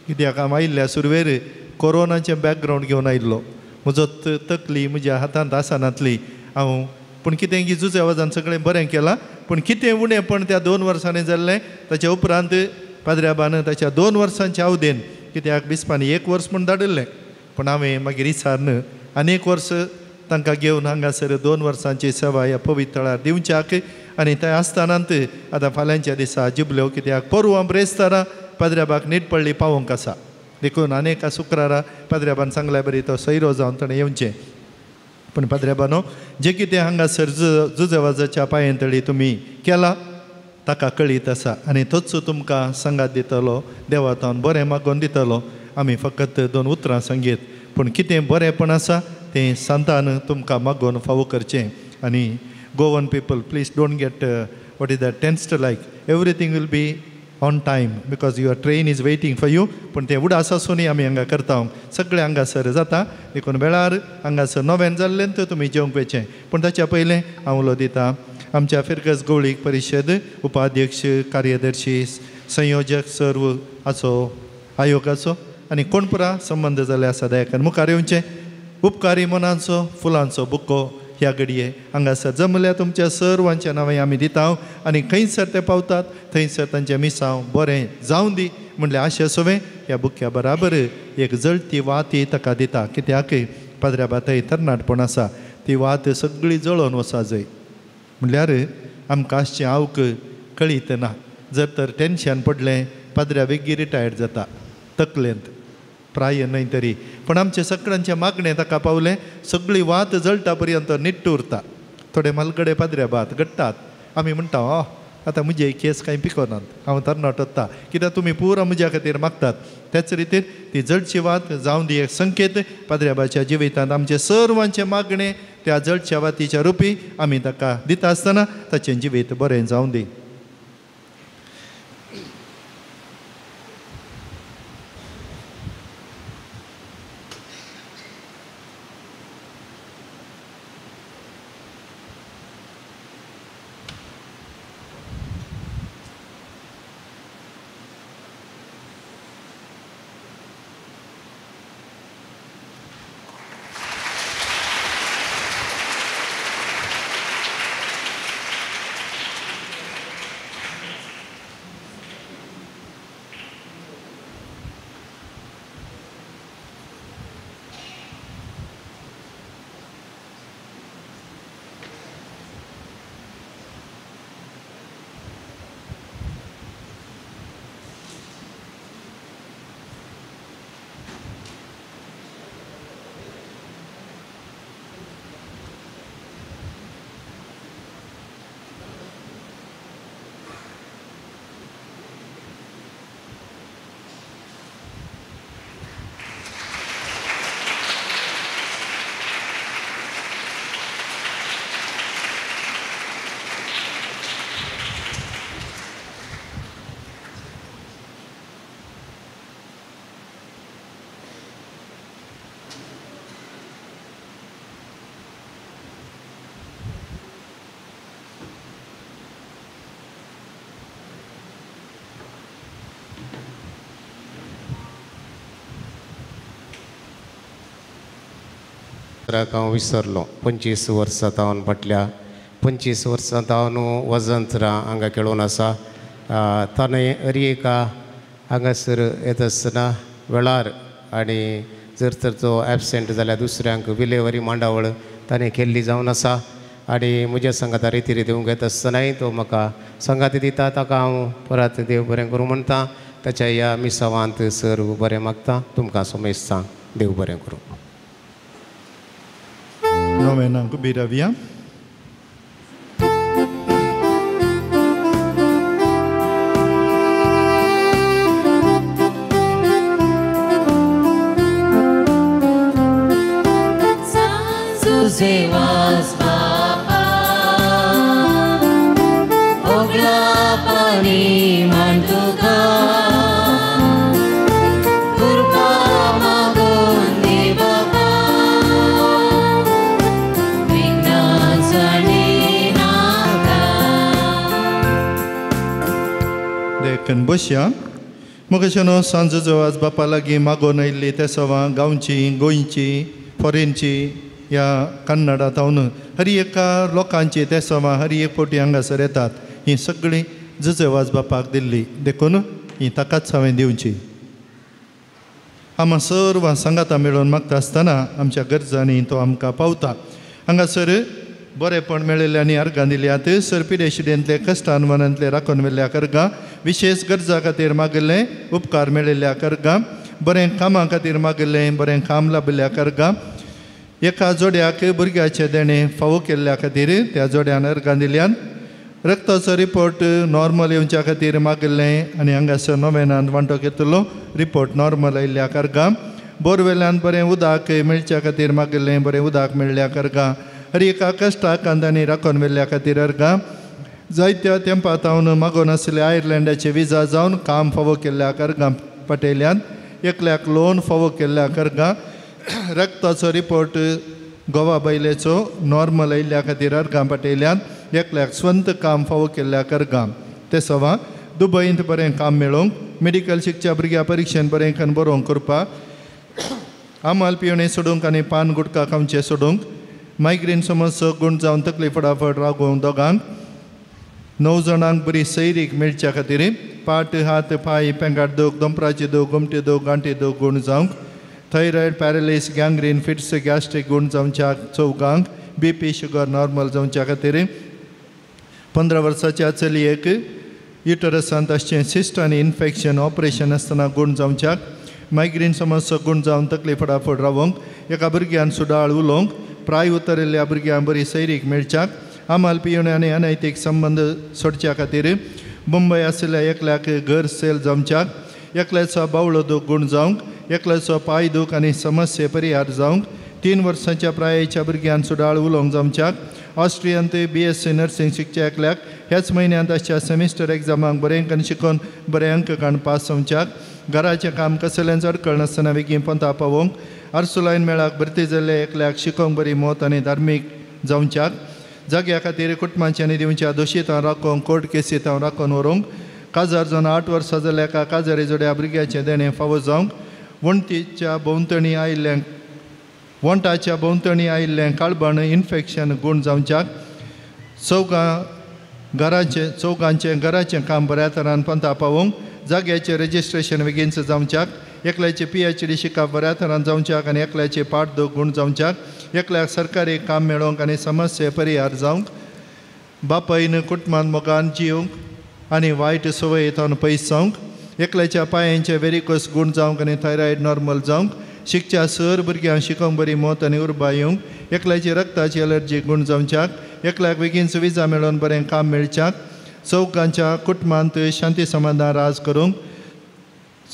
कित्याक हांव आयिल्ल्या सुरवेर कोरोनाचें बॅकग्रावंड घेवन आयिल्लो. म्हजो तकली म्हज्या हातांत आसनातली हांव पूण कितें की जुजे आवाजान सगळें बरें केलां पूण कितें उणें पण त्या 2 वर्सांनी जाल्लें. ताच्या उपरांत पाद्र्याबान ताच्या 2 वर्सांच्या अवधेन कित्याक बिस्पान 1 वर्स म्हूण धाडिल्लें पूण हांवें मागीर विचारून आनी 1 वर्स तांकां घेवन हांगासर 2 वर्सांची सेवा ह्या पवित्रळार दिवच्याक आनी थंय आसतानात आतां फाल्यांच्या दिसा जिबल्यो कित्याक पोरवां ब्रेस्तारा पाद्र्याबाक नीट पडली पावोंक आसा देखून आनी एका शुक्रारा पाद्र्याबान सांगल्या बरी तो सैरो जावन ताणें येवचें. पूण पाद्र्याबानो जें कितें हांगासर जुजेवाजाच्या पांये तळी तुमी केला ताका कळीत आसा आनी तोच तुमकां सांगात दितलो, देवातावन बरें मागोवन दितलो. आमी फकत दोन उतरां सांगीत पूण कितें बरेंपण आसा तें सांतान तुमकां मागोवन फावो करचें. आनी Goan people please don't get what is that tensed like everything will be on time because your train is waiting for you. पूण तें उडास आसूनय आमी हांगा करता सगळें हांगासर जाता देखून वेळार हांगासर नव्यान जाल्लें तर तुमी जेवंक वयचें. पूण ताच्या पयलें हांव उलो दिता आमच्या फिरगज गवळीक परिशद उपाध्यक्ष कार्यदर्शी संयोजक सर्व हाचो आयोगाचो आनी कोण पुरा संबंद जाल्ले आसा दयाकन मुखार येवचें. उपकारी मनांचो फुलांचो बुको ह्या घडये हांगासर जमल्या तुमच्या सर्वांच्या नांवां आमी दिता आनी खंयसर ते पावतात थंयसर तांचें मिसांव बरें जावं दी म्हणल्यार आशे सवें ह्या बुक्या बराबर एक जळती वाती ताका दिता. कित्याक पाद्र्याबा थंय तरणाटपण आसा ती वात सगळी जळोवन वचा जय म्हणल्यार आमकां आसचें आवक कळीत ना. जर तर टेंशन पडलें पाद्र्या बेगीन रिटायर्ड जाता तकलेंत प्राय न्हय तरी पूण आमचें सगळ्यांचें मागणें ताका पावलें सगळी वात जळटा पर्यंत निट्ट उरता. थोडे मालगडे पाद्र्या भात घडटात आमी म्हणटा ओ आतां म्हजे केस कांय पिकोनात हांव तरणाटो वता कित्याक तुमी पुरा म्हज्या खातीर मागतात. त्याच रितीन ती जळची वात जावं दी एक संकेत पाद्र्याबाच्या जिवितांत आमचें सर्वांचें मागणें त्या जळच्या वातीच्या रुपी आमी ताका दिता आसतना ताचें जिवीत बरें जावं दी. हांव विसरलो 25 वर्सां तावन फाटल्या 25 वर्सां तावन वजंतरां हांगा खेळून आसा. ताणें हर एका हांगासर येता आसतना वेळार आनी जर तर तो एबसेंट जाल्यार दुसऱ्यांक विलेवरी मांडावळ ताणें केल्ली जावन आसा. आनी म्हज्या सांगाता रिती दिवंक येता आसतनाय तो म्हाका सांगाती दिता ताका हांव परत देव बरें करूं म्हणटा. ताच्या ह्या मिसावांत सर्व बरें मागता. तुमकां सोमेस्तां देव बरें करूं. नोवेनांक उबी रावया. बसया मुखेशनो सांजचो आज बापा लागीं मागोवन आयिल्ली ते सवां गांवची गोंयची फॉरेनची ह्या कन्नडा तावन हर एका लोकांची ते सवां हर एक फावटी हांगासर येतात. ही सगळीं जुजेवाज बापाक दिल्ली देखून ही ताकाच हांवें दिवची. आमा सर्वां सांगाता मेळून मागता आसतना आमच्या गरजांनी तो आमकां पावता. हांगासर बरेपण मेळिल्ले आनी अर्गां दिल्यात. सरपिडेशिडेंतले कश्टान मनांतले राखून व्हेल्ल्या कर्गां, विशेश गरजा खातीर मागिल्लें उपकार मेळिल्ल्या कर्गां, बरें कामां खातीर मागिल्लें बरें काम लाबिल्ल्या कर्गां, एका जोड्याक भुरग्याचें देणें फावो केल्ल्या खातीर त्या जोड्यान अर्गां दिल्यात. रक्ताचो रिपोर्ट नॉर्मल येवच्या खातीर मागिल्लें आनी हांगासर नोवेनान वांटो घेतलो, रिपोर्ट नॉर्मल आयिल्ल्या कर्गां. बोरवेल्यान बरें उदक मेळच्या खातीर मागिल्लें, बरें उदक मेळ्ळ्या कर्गां. हर एका कश्टाक आनी राखून व्हेल्ल्या खातीर अर्गां. जायत्या तेंपा तावन मागून आशिल्ले आयर्लंडाचे विजा जावन काम फावो केल्ल्या कर्गां पटयल्यान. एकल्याक लोन फावो केल्ल्या कर्गां. रक्ताचो रिपोर्ट गोवा बायलेचो नॉर्मल आयिल्ल्या खातीर अर्गां पटयल्यान. एकल्याक स्वंत काम फावो केल्ल्या कर्गां. ते सवा दुबयंत बरें काम मेळोवंक, मेडिकल शिकच्या भुरग्या परिक्षेन बरें कन बरोवंक करपाक, आमाल पिवणें सोडूंक आनी पान गुटखा खावचें सोडूंक, मायग्रेन समस्या गूण जावन तकली फटाफट रागोवंक दोगांक, 9 जाणांक बरी सैरीक मेळच्या खातीर, पाट हात पांय पेंगाट दूख, दोंपराची दूख, गोमटी दूख, गांठी दूख गूण जावंक, thyroid paralysis gangrene fits gastric गूण जावच्या चौगांक, बी पी शुगर नॉर्मल जावच्या खातीर, 15 वर्साच्या चलयेक युटरसांत आसचें सिस्ट आनी इन्फेक्शन ऑपरेशन आसतना गूण जावच्याक, मायग्रेन समस्या गूण जावन तकली फटाफट रावोंक, एका भुरग्यान सुडाळ उलोवंक, प्राय उतरिल्ल्या भुरग्यांक बरी सैरीक मेळच्याक, आमाल पिवणे आनी अनैतीक संबंद सोडच्या खातीर, मुंबय आशिल्ल्या एकल्याक घर सेल जावच्याक, एकल्याचो बावळो दूख गूण जावंक, एकल्याचो पांय दूख आनी समस्ये परिहार जावंक, 3 वर्सांच्या प्रायेच्या भुरग्यान सुडाळ उलोवंक जावच्याक, ऑस्ट्रियांत BSc nursing शिकच्या एकल्याक ह्याच म्हयन्यांत आसच्या सेमिस्टर एग्जामाक बरें करून शिकोवन बरे अंक काडून पास जावच्याक, घराचें काम कसलेंच अडकळ नासतना बेगीन पंता पावोवंक, आर्सुलायन मेळाक भरती जाल्ले एकल्याक शिकोवंक बरी मत आनी धार्मीक जावच्याक, जाग्या खातीर कुटुंबांचे आनी दिवच्या दोशीतां राखोवंक, कोर्ट केसीतां राखून व्हरूंक, काजार जावन 8 वर्सां जाल्ल्या एका काजारी जोड्या भुरग्याचें देणें फावो जावंक, वण्टीच्या भोंवतणी आयिल्लें वंटाच्या भोंवतणी आयिल्लें काळबाण इन्फेक्शन गूण जावच्याक, चौगांचें घराचें काम बऱ्या तरान पंता पावोवंक, जाग्याचें रजिस्ट्रेशन बेगीनच जावच्याक, एकल्याचें PhD शिकप बऱ्या तरान जावच्याक आनी एकल्याचें पाठ दूख गूण जावच्याक, एकल्याक सरकारी काम मेळोवंक आनी समस्ये परिहार जावंक, बापायन कुटुंबान मोगान जिवंक आनी वायट संवय तावन पयस जावंक, एकल्याच्या पांयांचे वेरिकोस गूण जावंक आनी थायरॉयड नॉर्मल जावंक, शिकच्या सर भुरग्यांक शिकोवंक बरी मत आनी उर्बा येवंक, एकल्याची रक्ताची एलर्जी गूण जावच्याक, एकल्याक बेगीन विजा मेळोवन बरें काम मेळच्याक, चौगांच्या कुटुंबांत शांती समाधान राज करूंक,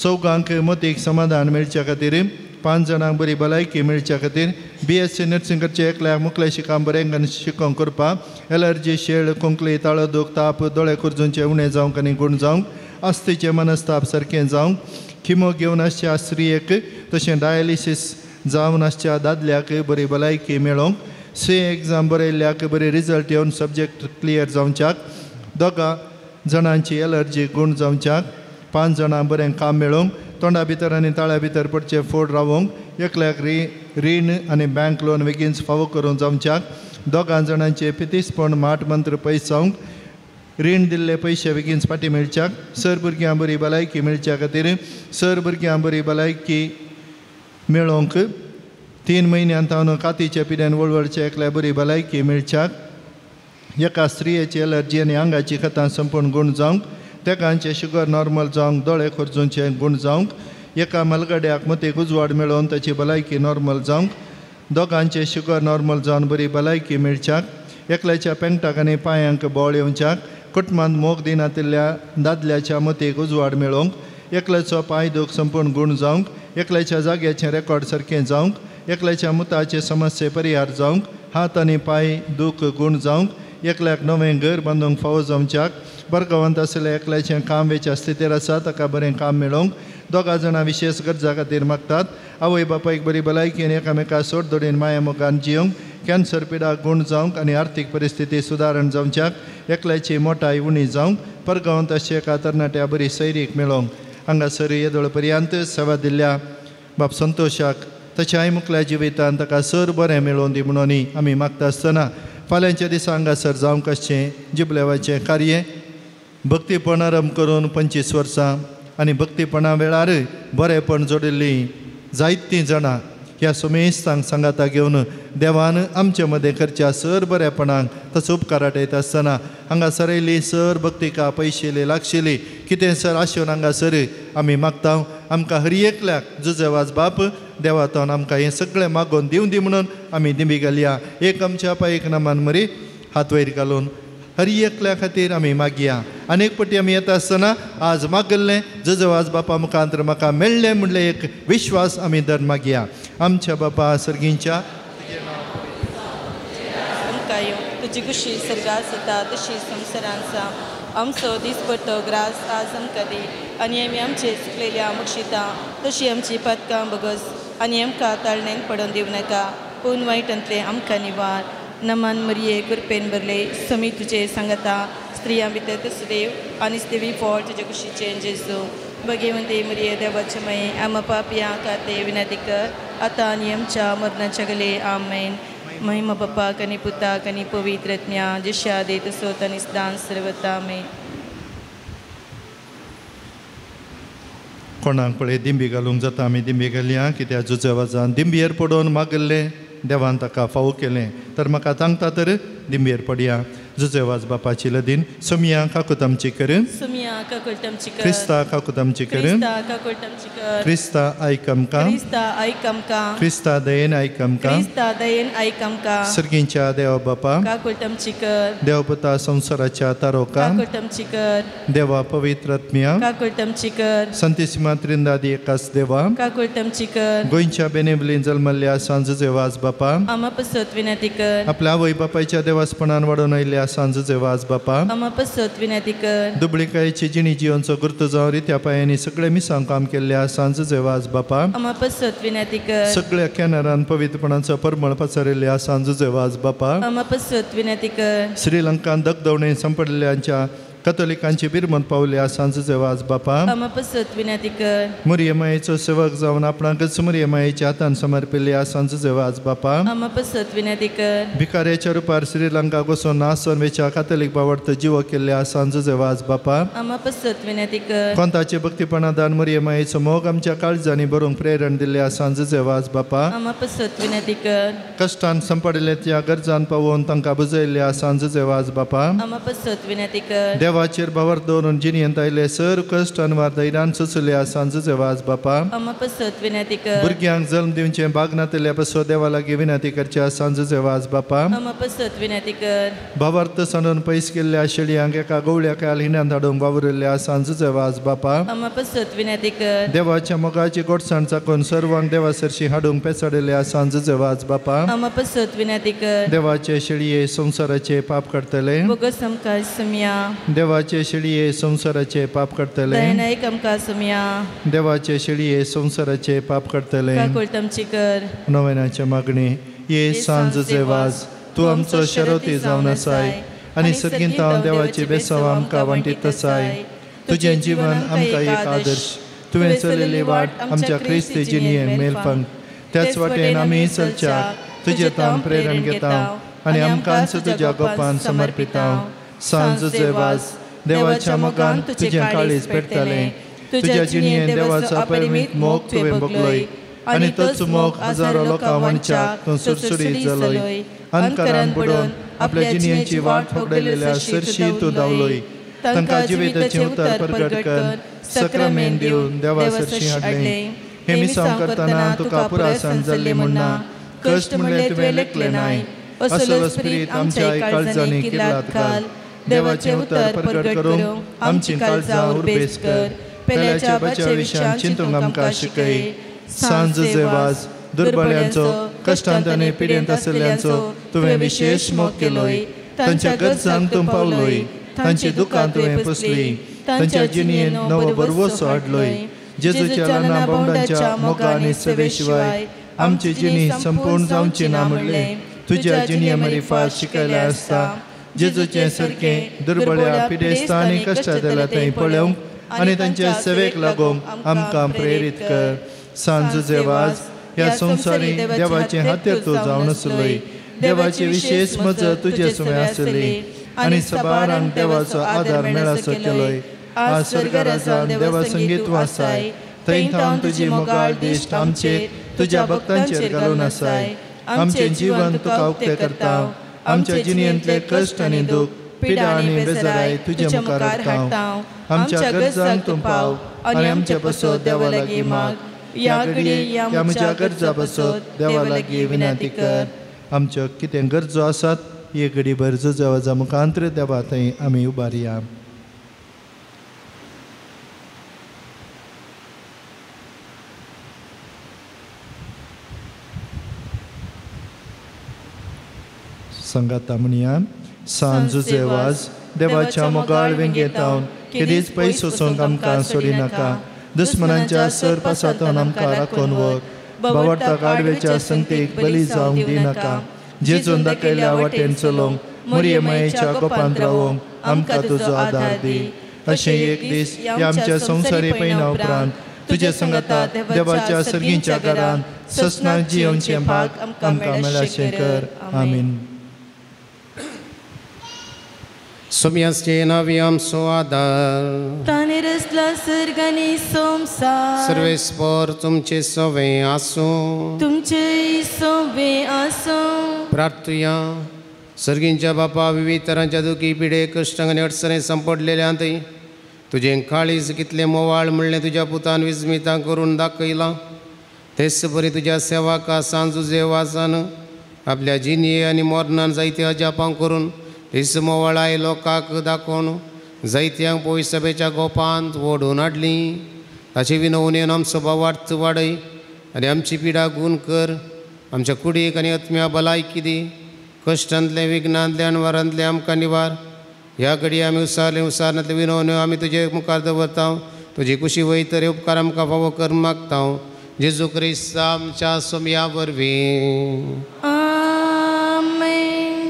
चौगांक मतीक समाधान मेळच्या खातीर, 5 जाणांक बरी भलायकी मेळच्या खातीर, BSc nursing करचें एकल्याक मुखलें शिकाम बरें शिकोवंक करपाक, एलर्जी शेळ खोंकली ताळो दूख ताप दोळे कुरजूंचे उणें जावंक आनी गूण जावंक, अस्थिचें मनस्ताप सारकें जावंक, किमो घेवन आसच्या स्त्रियेक तशें डायलिसीस जावन आसच्या दादल्याक बरी भलायकी मेळोवंक, सी एग्जाम बरयल्ल्याक बरी रिजल्ट येवन सब्जेक्ट क्लियर जावच्याक, 2 जाणांची एलर्जी गूण जावच्याक, 5 जाणां बरें काम मेळोवंक, तोंडा भितर आनी ताळ्या भितर पडचें फोड रावोवंक, एकल्याक रीण आनी बँक लोन बेगीन फावो करूंक जावच्याक, 2 जाणांचे पितीसपण माट मंत्र पयस जावंक, रीण दिल्ले पयशे बेगीन फाटीं मेळच्याक, सर भुरग्यां बरी भलायकी मेळच्या खातीर, सर भुरग्यां बरी भलायकी मेळोवंक, 3 म्हयन्यां तावन कातीच्या पिड्यान वळवळचे एकल्या बरी भलायकी मेळच्याक, एका स्त्रियेची एलर्जी आनी आंगाची खतां संपूर्ण गूण जावंक, तेगांचे शुगर नॉर्मल जावंक, दोळे खोर्जूंचे गूण जावंक, एका मलगड्याक मतीक उजवाड मेळोवन ताची भलायकी नॉर्मल जावंक, 2 शुगर नॉर्मल जावन बरी भलायकी मेळच्याक, एकल्याच्या पेंगटाक आनी पांयांक बोळ येवच्याक, कुटुंबांत मोग दिनातिल्ल्या दादल्याच्या मतीक उजवाड मेळोवंक, एकल्याचो पांय दूख संपूर्ण गूण जावंक, एकल्याच्या जाग्याचें रेकॉर्ड सारकें जावंक, एकल्याच्या मुताचे समस्ये परिहार जावंक, हात आनी पांय दूख गूण जावंक, एकल्याक नवें घर बांदूंक फावो जावच्याक, बरगांवांत आशिल्ल्या एकल्याचें काम वेच्या स्थितीर आसा ताका बरें काम मेळोवंक, 2 जाणां विशेश गरजा खातीर मागतात, आवय बापायक बरी भलायकी आनी एकामेका सोडदोडीन माया मोगान जिवंक, कॅन्सर पिडा गूण जावंक आनी आर्थीक परिस्थिती सुदारण जावच्याक, एकल्याची मोटाय उणी जावंक, परगांवांत आसच्या एका तरणाट्या बरी सैरीक मेळोवंक. हांगासर येदोळ पर्यंत सेवा दिल्ल्या बाप संतोशाक तशें आई मुखल्या जिवितान ताका सर बरें मेळोवन दी म्हणून आमी मागता आसतना फाल्यांच्या दिसा हांगासर जावंक आसचें जिबलेवाचें कार्य भक्तीपण आरंभ करून 25 वर्सां आनी भक्तीपणा वेळार बरेंपण जोडिल्लीं जायतीं जाणां ह्या सोमेस्तांक सांगाता घेवन देवान आमचे मदें करच्या सर बरेपणाक ताचो उपकार आठयता आसतना हांगासर येयली सर भक्तिका पयशेली लागशिली कितें सर आशेवन हांगासर आमी मागता. आमकां हर एकल्याक जुजेवाज बाप देवातून आमकां हें सगळें मागोवन दिवं दी म्हणून आमी दिंबी घालया. एक आमच्या पायक नामान मरी हात वयर घालून हर एकल्या खातीर आमी मागया. आनी एक पटी आमी येता आसतना आज मागल्लें जुजेवाज बापा मुखांतर म्हाका मेळ्ळें म्हणलें एक विश्वास आमी दर मागया. आमच्या बापा सर्गींच्या आमकां येवं तुजी खुशी सर्गात जाता तशी संवसारांत जा. आमचो दिसपट्टो ग्रास आज आमकां दी आनी आमी आमचे चुकलेल्या बक्षिता तशी आमची पातकां बगस आनी आमकां ताळणेन पडोवन दिवं नाका पूण वायटांतलें आमकां निवार. नमन मरिये कृपेन भरले समी तुजे सांगता स्त्रियां भितर तसदेव आनी देवी फळ तुजे कुशीचें जेजू. भगवंते मरिये देवाचे माये आमा पापया खातीर विनंती कर आतां आनी आमच्या मरणाच्या गले. आमेन. महिमा बापाक आनी पुताक आनी पवित्र आत्म्या जशा आदी तसोच आनी सदांच सर्वता. आमेन. कोणाक पळय दिंबी घालूंक जाता आमी दिंबी घालया कित्याक जुजेवाजान दिंबयेर पडोवन मागल्लें देवान ताका फावो केलें तर म्हाका सांगता तर दिंबयेर पडया. जुजेवाज बापाची लदीन सोमिया काकूत आमची कर, सोमिया काकूत आमची कर, क्रिस्ता काकूत आमची कर, क्रिस्ता काकूत आमची कर, क्रिस्ता आयक आमकां, क्रिस्ता आयक आमकां, क्रिस्ता दयेन आयक आमकां, क्रिस्ता दयेन आयक आमकां. सर्गींच्या देवा बापा काकूत आमची कर, देवपुता संवसाराच्या तारोका काकूत आमची कर, देवा पवित्र आत्म्या काकूत आमची कर, संतीसिमा त्रिंदादी एकाच देवा काकूत आमची कर, गोंयच्या बेनेबलीन जल्मल्ल्या सांज जुजेवाज बापा आमा पसत विनंती कर, आपल्या आवय बापायच्या देवासपणान वाडोवन आयिल्ल्या सांज जुजेवाज बापा आमा पसत विनंती कर, दुबळीकायेची जिणी जिवनचो गुर्त जावन रित्या पांयांनी सगळे मिसांव काम केल्ल्या सांज जुजेवाज बापा आमा पसत विनंती कर, सगळ्या कॅनरान पवित्रपणाचो परमळ पसरिल्ल्या सांज जुजेवाज बापा आमा पसत विनंती कर, श्रीलंकान दगदवणे सांपडिल्ल्यांच्या कथोलिकांची बिरमत पावल्या सांज जुजेवाज बापा आमा पसत विनंती कर, मुरये मायेचो सेवक जावन आपणाकच मुरये मायेच्या हातान समर्पिल्ल्या सांज जुजेवाज बापा आमा पसत विनंती कर, भिकाऱ्याच्या रुपार श्रीलंका वचून नासोन वेच्या कातोलीक बावडत जीव केल्ल्या सांज जुजेवाज बापा आमा पसत विनंती कर, कोंताचे भक्तीपणादान मुरये मायेचो मोग आमच्या काळजांनी बरोवंक प्रेरण दिल्ल्या सांज जुजेवाज बापा आमा पसत विनंती कर, कश्टान संपडिल्ल्या त्या गरजान पावोवन तांकां बुजयल्ल्या सांज जुजेवाज बापा आमा पसत विनंती कर, देवाचेर भावार्थ दवरून जिणेंत आयले सर कश्ट अनवार धैर्यान सोंसले सांज जुजेवाज बापा आमा पसत विनंती कर, भुरग्यांक जल्म दिवचें भाग नातिल्ल्या पसो देवा लागीं विनंती करच्या सांज जुजेवाज बापा आमा पसत विनंती कर, भावार्थ सांडून पयस केल्ल्या शेळयांक एका गवळ्या काल हिण्यांत हाडूंक वावुरिल्ल्या सांज जुजेवाज बापा आमा पसत विनंती कर, देवाच्या मोगाची गोडसाण चाकून सर्वांक देवा सरशी हाडूंक पेचाडिल्ल्या सांज जुजेवाज बापा आमा पसत विनंती कर, देवाचे शेळये संवसाराचे पाप करतले बोगस आमकां सुमया, देवाचे शेळये संवसाराचे पाप करतले दयेन आयक आमकां सुमया, देवाचे शेळये संवसाराचे पाप करतले काकूत आमची कर. नवेनाचे मागणी. ये सांज जुजेवाज तूं आमचो शरती जावन आसाय आनी सर्गींत देवाची बेसांव आमकां वांटीत आसाय. तुजें जीवन आमकां एक आदर्श, तुवें चलयल्ली वाट आमच्या क्रिस्ती जिणये मेलफंक, त्याच वाटेन आमी चलच्याक तुजें ताम प्रेरण घेता आनी आमकांच तुज्या गोपान समर्पिता. सांज जुजेवाज देवाच्या मोगान तुजें काळीज पेटतलें, तुज्या जिणयेन देवाचो अपरिमीत मोग तुवें भोगलोय आनी तोच मोग हजारो लोकां वांटच्याक तूं सुरसुरीत जालोय. अंधकारान बुडोवन आपल्या जिणयेची वाट फगडलेल्या सरशी तूं धांवलोय, तांकां जिविताचें उतर परगट कर सक्रामेन दिवन देवा सरशी हाडलें. हें मिसांव करतना तुका पुरासान जाल्ली म्हणना कश्ट म्हणलें तुवें लेखलें नाय, असलो स्पिरीत आमच्या काळजांनी किल्लात घाल. देवाचें उतर परगट करूंक आमचीं काळजां उर्बेस कर, पेल्याच्या बच्या विशयान चिंतूंक आमकां शिकय. सांज जुजेवाज दुर्बळ्यांचो कश्टांत आनी पिडेंत आशिल्ल्यांचो तुवें विशेश मोग केलोय, तांच्या गरजांक तूं पावलोय, तांची दुकां तुवें पुसली, तांच्या जिणयेन नवो भरवसो हाडलोय. जेजूच्या ल्हाना भावंडांच्या मोगा आनी सेवे शिवाय आमची जिणी संपूर्ण जावची ना म्हणलें तुज्या जिणये मरिफात शिकयलें आसता. जेजूचें सारकें दुर्बळ्या पिडेस्तां आनी कश्टांतल्या थंय पळोवंक आनी तांचे सेवेक लागूंक आमकां प्रेरीत कर. सांज जुजेवाज ह्या संवसारी देवाचे हातेर तूं जावन आसलोय, देवाची विशेष मजत तुजे सुमें आसली आनी सबारांक देवाचो आदार मेळासो केलोय. आज स्वर्गराजान देवा संगीत तूं आसाय, थंय थावन तुजी मोगाळ दिश्ट आमचेर तुज्या भक्तांचेर घालून आसाय. आमचें जीवन तुका उक्तें करता. आमच्या जिणेंतले कश्ट आनी दूख, पिडा आनी बेजाराय तुज्या मुखार हाडटा. आमच्या गरजांक तूं पाव आनी आमच्या पासत देवा लागीं माग. ह्या घडये ह्या म्हज्या गरजा पासत देवा लागीं विनंती कर. आमच्यो कितें गरजो आसात हे घडी भर जुजवाजा मुखांतर देवा थंय आमी उबारया. संगाता म्हणया. सांज जुजेवाज देवाच्या मोगाळ वेंगेतावन केदीच पयस वचूंक आमकां सोडिनाका. दुस्मनांच्या सरपासांतून आमकां राखून व्हर. बावडता आडवेच्या संगतीक बली जावंक दिनाका. जेजून दाखयल्या वाटेन चलोवंक मुरये मायेच्या गोपांत रावोंक आमकां तुजो आदार दी. अशें एक दीस ह्या आमच्या संवसारी पयना उपरांत तुज्या संगाता देवाच्या सर्गींच्या घरांत ससना जियोवचें भाग आमकां मेळाशें कर. आमीन. सोम्याचे नावी आमचो आदार. ताणें रचला सर्ग आनी संवसार. सर्वेस्पर तुमचे सवे आसूं. तुमचे सवे आसूं. प्रार्थुया. सर्गींच्या बापा, विविध तरांच्या दुखी पिडे कश्टांक आनी अडचणी सांपडलेल्यांत तुजें काळीज कितलें मोवाळ म्हणलें तुज्या पुतान विस्मितां करून दाखयलां. तेच बरी तुज्या सेवाका सांजुजे वासान आपल्या जिणये आनी मरणान जायते अजापां करून तेच मोवाळाय लोकांक दाखोवन जायत्यांक पयस सभेच्या गोपांत ओडून हाडली. ताचे विनवणेन आमचो भावार्थ वाडय आनी आमची पिडा गूण कर. आमच्या कुडीक आनी आत्म्या भलायकी दी. कश्टांतलें, विघ्नांतलें, अणवारांतलें आमकां निवार. ह्या घडये आमी उसारले उसारनातले विनवण्यो आमी तुजे मुखार दवरता. तुजी कुशी वयतरे उपकार आमकां फावो कर मागता. जेजू क्रिस्त आमच्या सोमया वरवीं.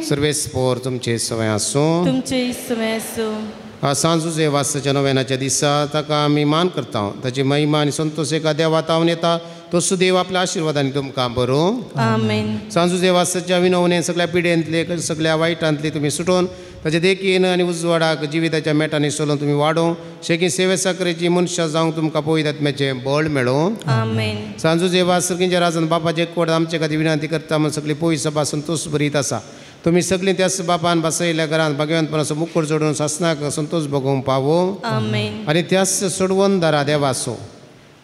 सर्वेस्पोर तुमचे सवय आसूं. तुमचे सवय आसूं. सांजुजे वासाच्या नव्यानाच्या दिसा ताका आमी मान करता. ताची महिमा आनी संतोष एका देवा तावन येता. तो सुदेव आपल्या आशिर्वादान तुमकां बरो. आमेन. सांजुजे वासाच्या विनवणे सगळ्या पिडेंतले सगळ्या वायटांतले तुमी सुटोवन ताचे देखीन आनी उजवाडाक जिविताच्या मेटांनी सोलोवन तुमी वाडोवं. शेकी सेवे साकरेची मनशां जावंक तुमकां पवित्र आत्म्याचें बळ मेळोवं. आमेन. सांजुजे वास सर्गींच्या राजान बापाचे कोड आमचे खातीर विनंती करता म्हूण सगळी पवित्र सभा संतोष भरीत आसा. तुमी सगळीं त्याच बापान बसयल्या घरांत भाग्यवंतपणाचो मुकुट जोडून सासनाक संतोष भोगोवंक पावो. आमेन. आनी त्याच सोडवणदारा देवाचो,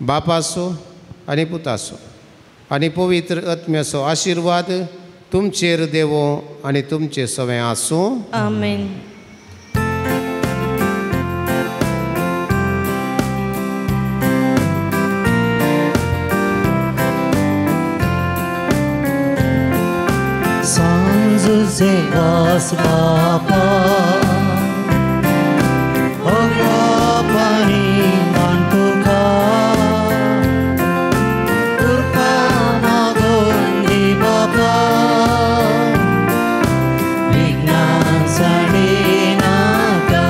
बापाचो आनी पुताचो आनी पवित्र आत्म्याचो आशिर्वाद तुमचेर देवो आनी तुमचे सवें आसूं. आमेन. सांजुजे वास बापा पाणी मान तुका कृपा मागून दी बापा विघ्नां साडिनाका.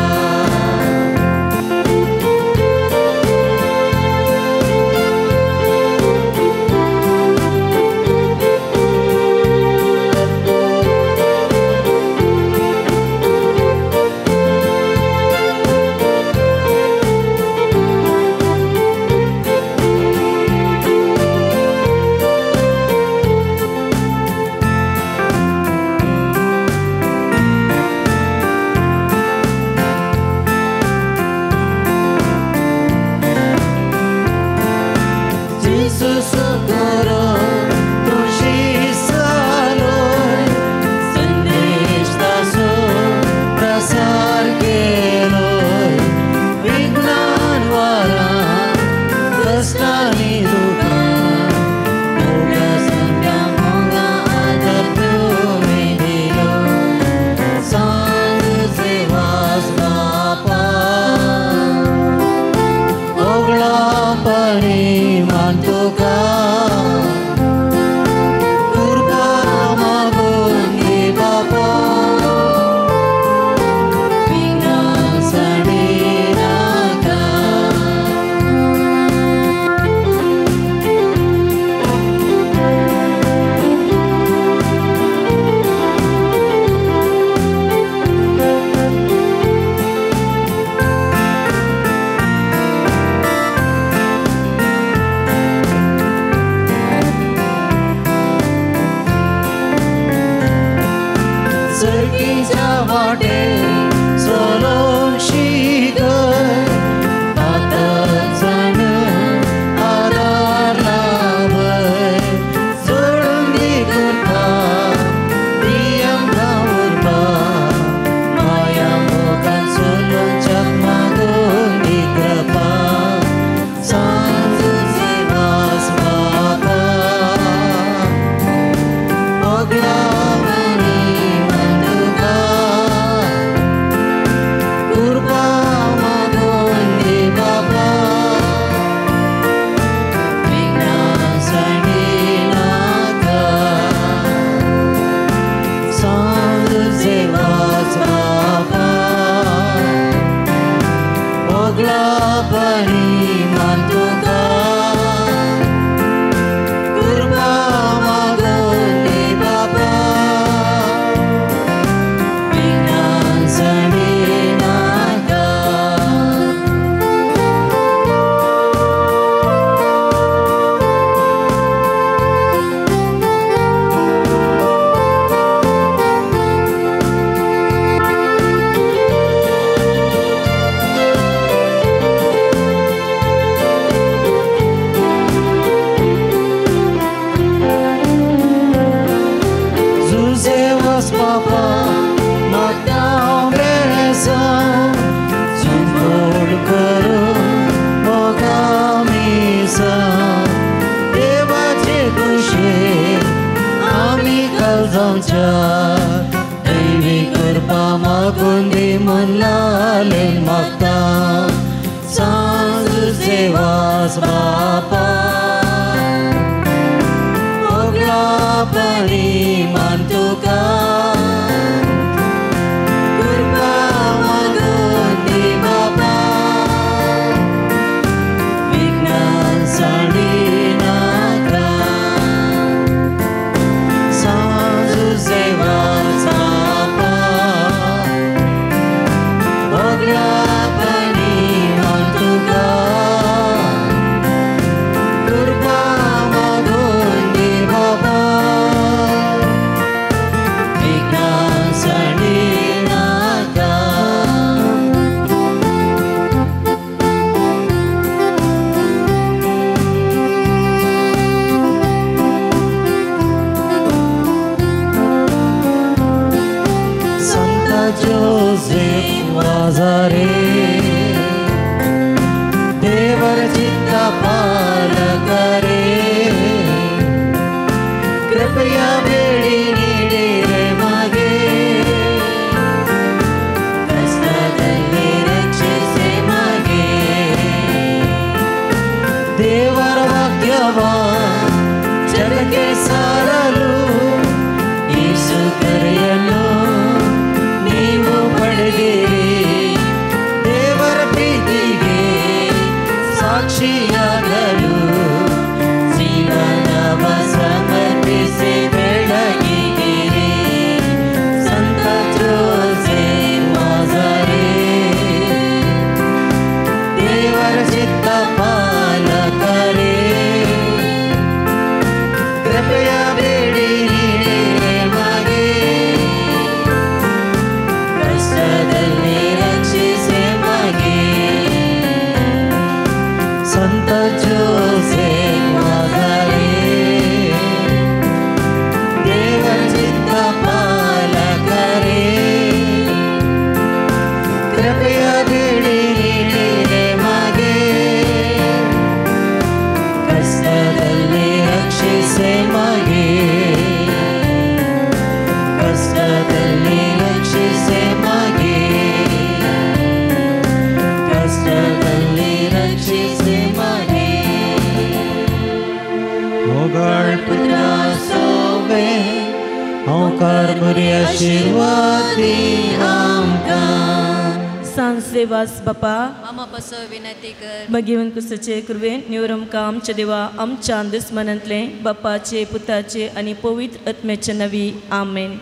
ओगळापणी मान तुका कृपा मागून दी बाबा विघ्नां सांडिनाका. Papa, मागता बेसांव झुंबड करूं मोगा मिसांव देवाचे कुशेक आमी कालजांच्या दैवी कृपा मागून दी म्हणलाले मागता सांज सेवास बापा ओगळापणी मान तुका कृपा मागून दी बाबा विघ्नां सांडिनाका सांज सेवास बापा ओगळापणी मान तुका कृपा मागून दी बाबा विघ्नां सांडिनाका. संता जोसेफ वाजारे देवर चित्ता पालकरे कृपया बेडी नीडी रे मागे कष्टाದಲ್ಲಿ ರಕ್ಷಿಸಿ मागे ದೇವರ ವಾಕ್ಯವ ಜಗಕ್ಕೆ ಸಾರಲು ಯೇಸು ಕರೆಯನ್ನು ನೀವು ಪಡೆದಿರಿ ದೇವರ ಪ್ರೀತಿಗೆ ಸಾಕ್ಷಿಯಾಗಲು ಜೀವನವ ಸಮರ್ಪಿಸಿ ಬೆಳಗಿಗಿರಿ ಸಂತ ಜೋಸೆಫ್ ವಾಜರೇ ದೇವರ ಚಿತ್ತ ಪಾಲಕರೇ ಕೃಪೆಯ ಬೇಡಿ ನೀಡಿರೆ ಮಗೆ ಕಷ್ಟದಲ್ಲಿ ರಕ್ಷಿಸಿ ಮಗೆ ಸಂತ ಜೋಸೆಫ್ ವಾಜರೇ ದೇವರ ಚಿತ್ತ ಪಾಲಕರೇ ಕೃಪೆಯ ಬೇಡಿ ನೀಡಿರೆ ಮಗೆ ಕಷ್ಟದಲ್ಲಿ ರಕ್ಷಿಸಿ ಮಗೆ ಕಷ್ಟದಲ್ಲಿ ರಕ್ಷಿಸಿ ಮಗೆ ಕಷ್ಟದಲ್ಲಿ ರಕ್ಷಿಸಿ ಮಗೆ. मोगाळ पुत्रा सोवे ओंकार बरी आशीर्वाद दी आमकां. सांसेवास बापा मामा पसो विनंती कर. भगिवन कुसचे कृपेन निवरमका आमच्या देवा आमच्या दुस्मनांतले बापाचे पुताचे आनी पवित्र आत्म्याचे नवी. आमेन.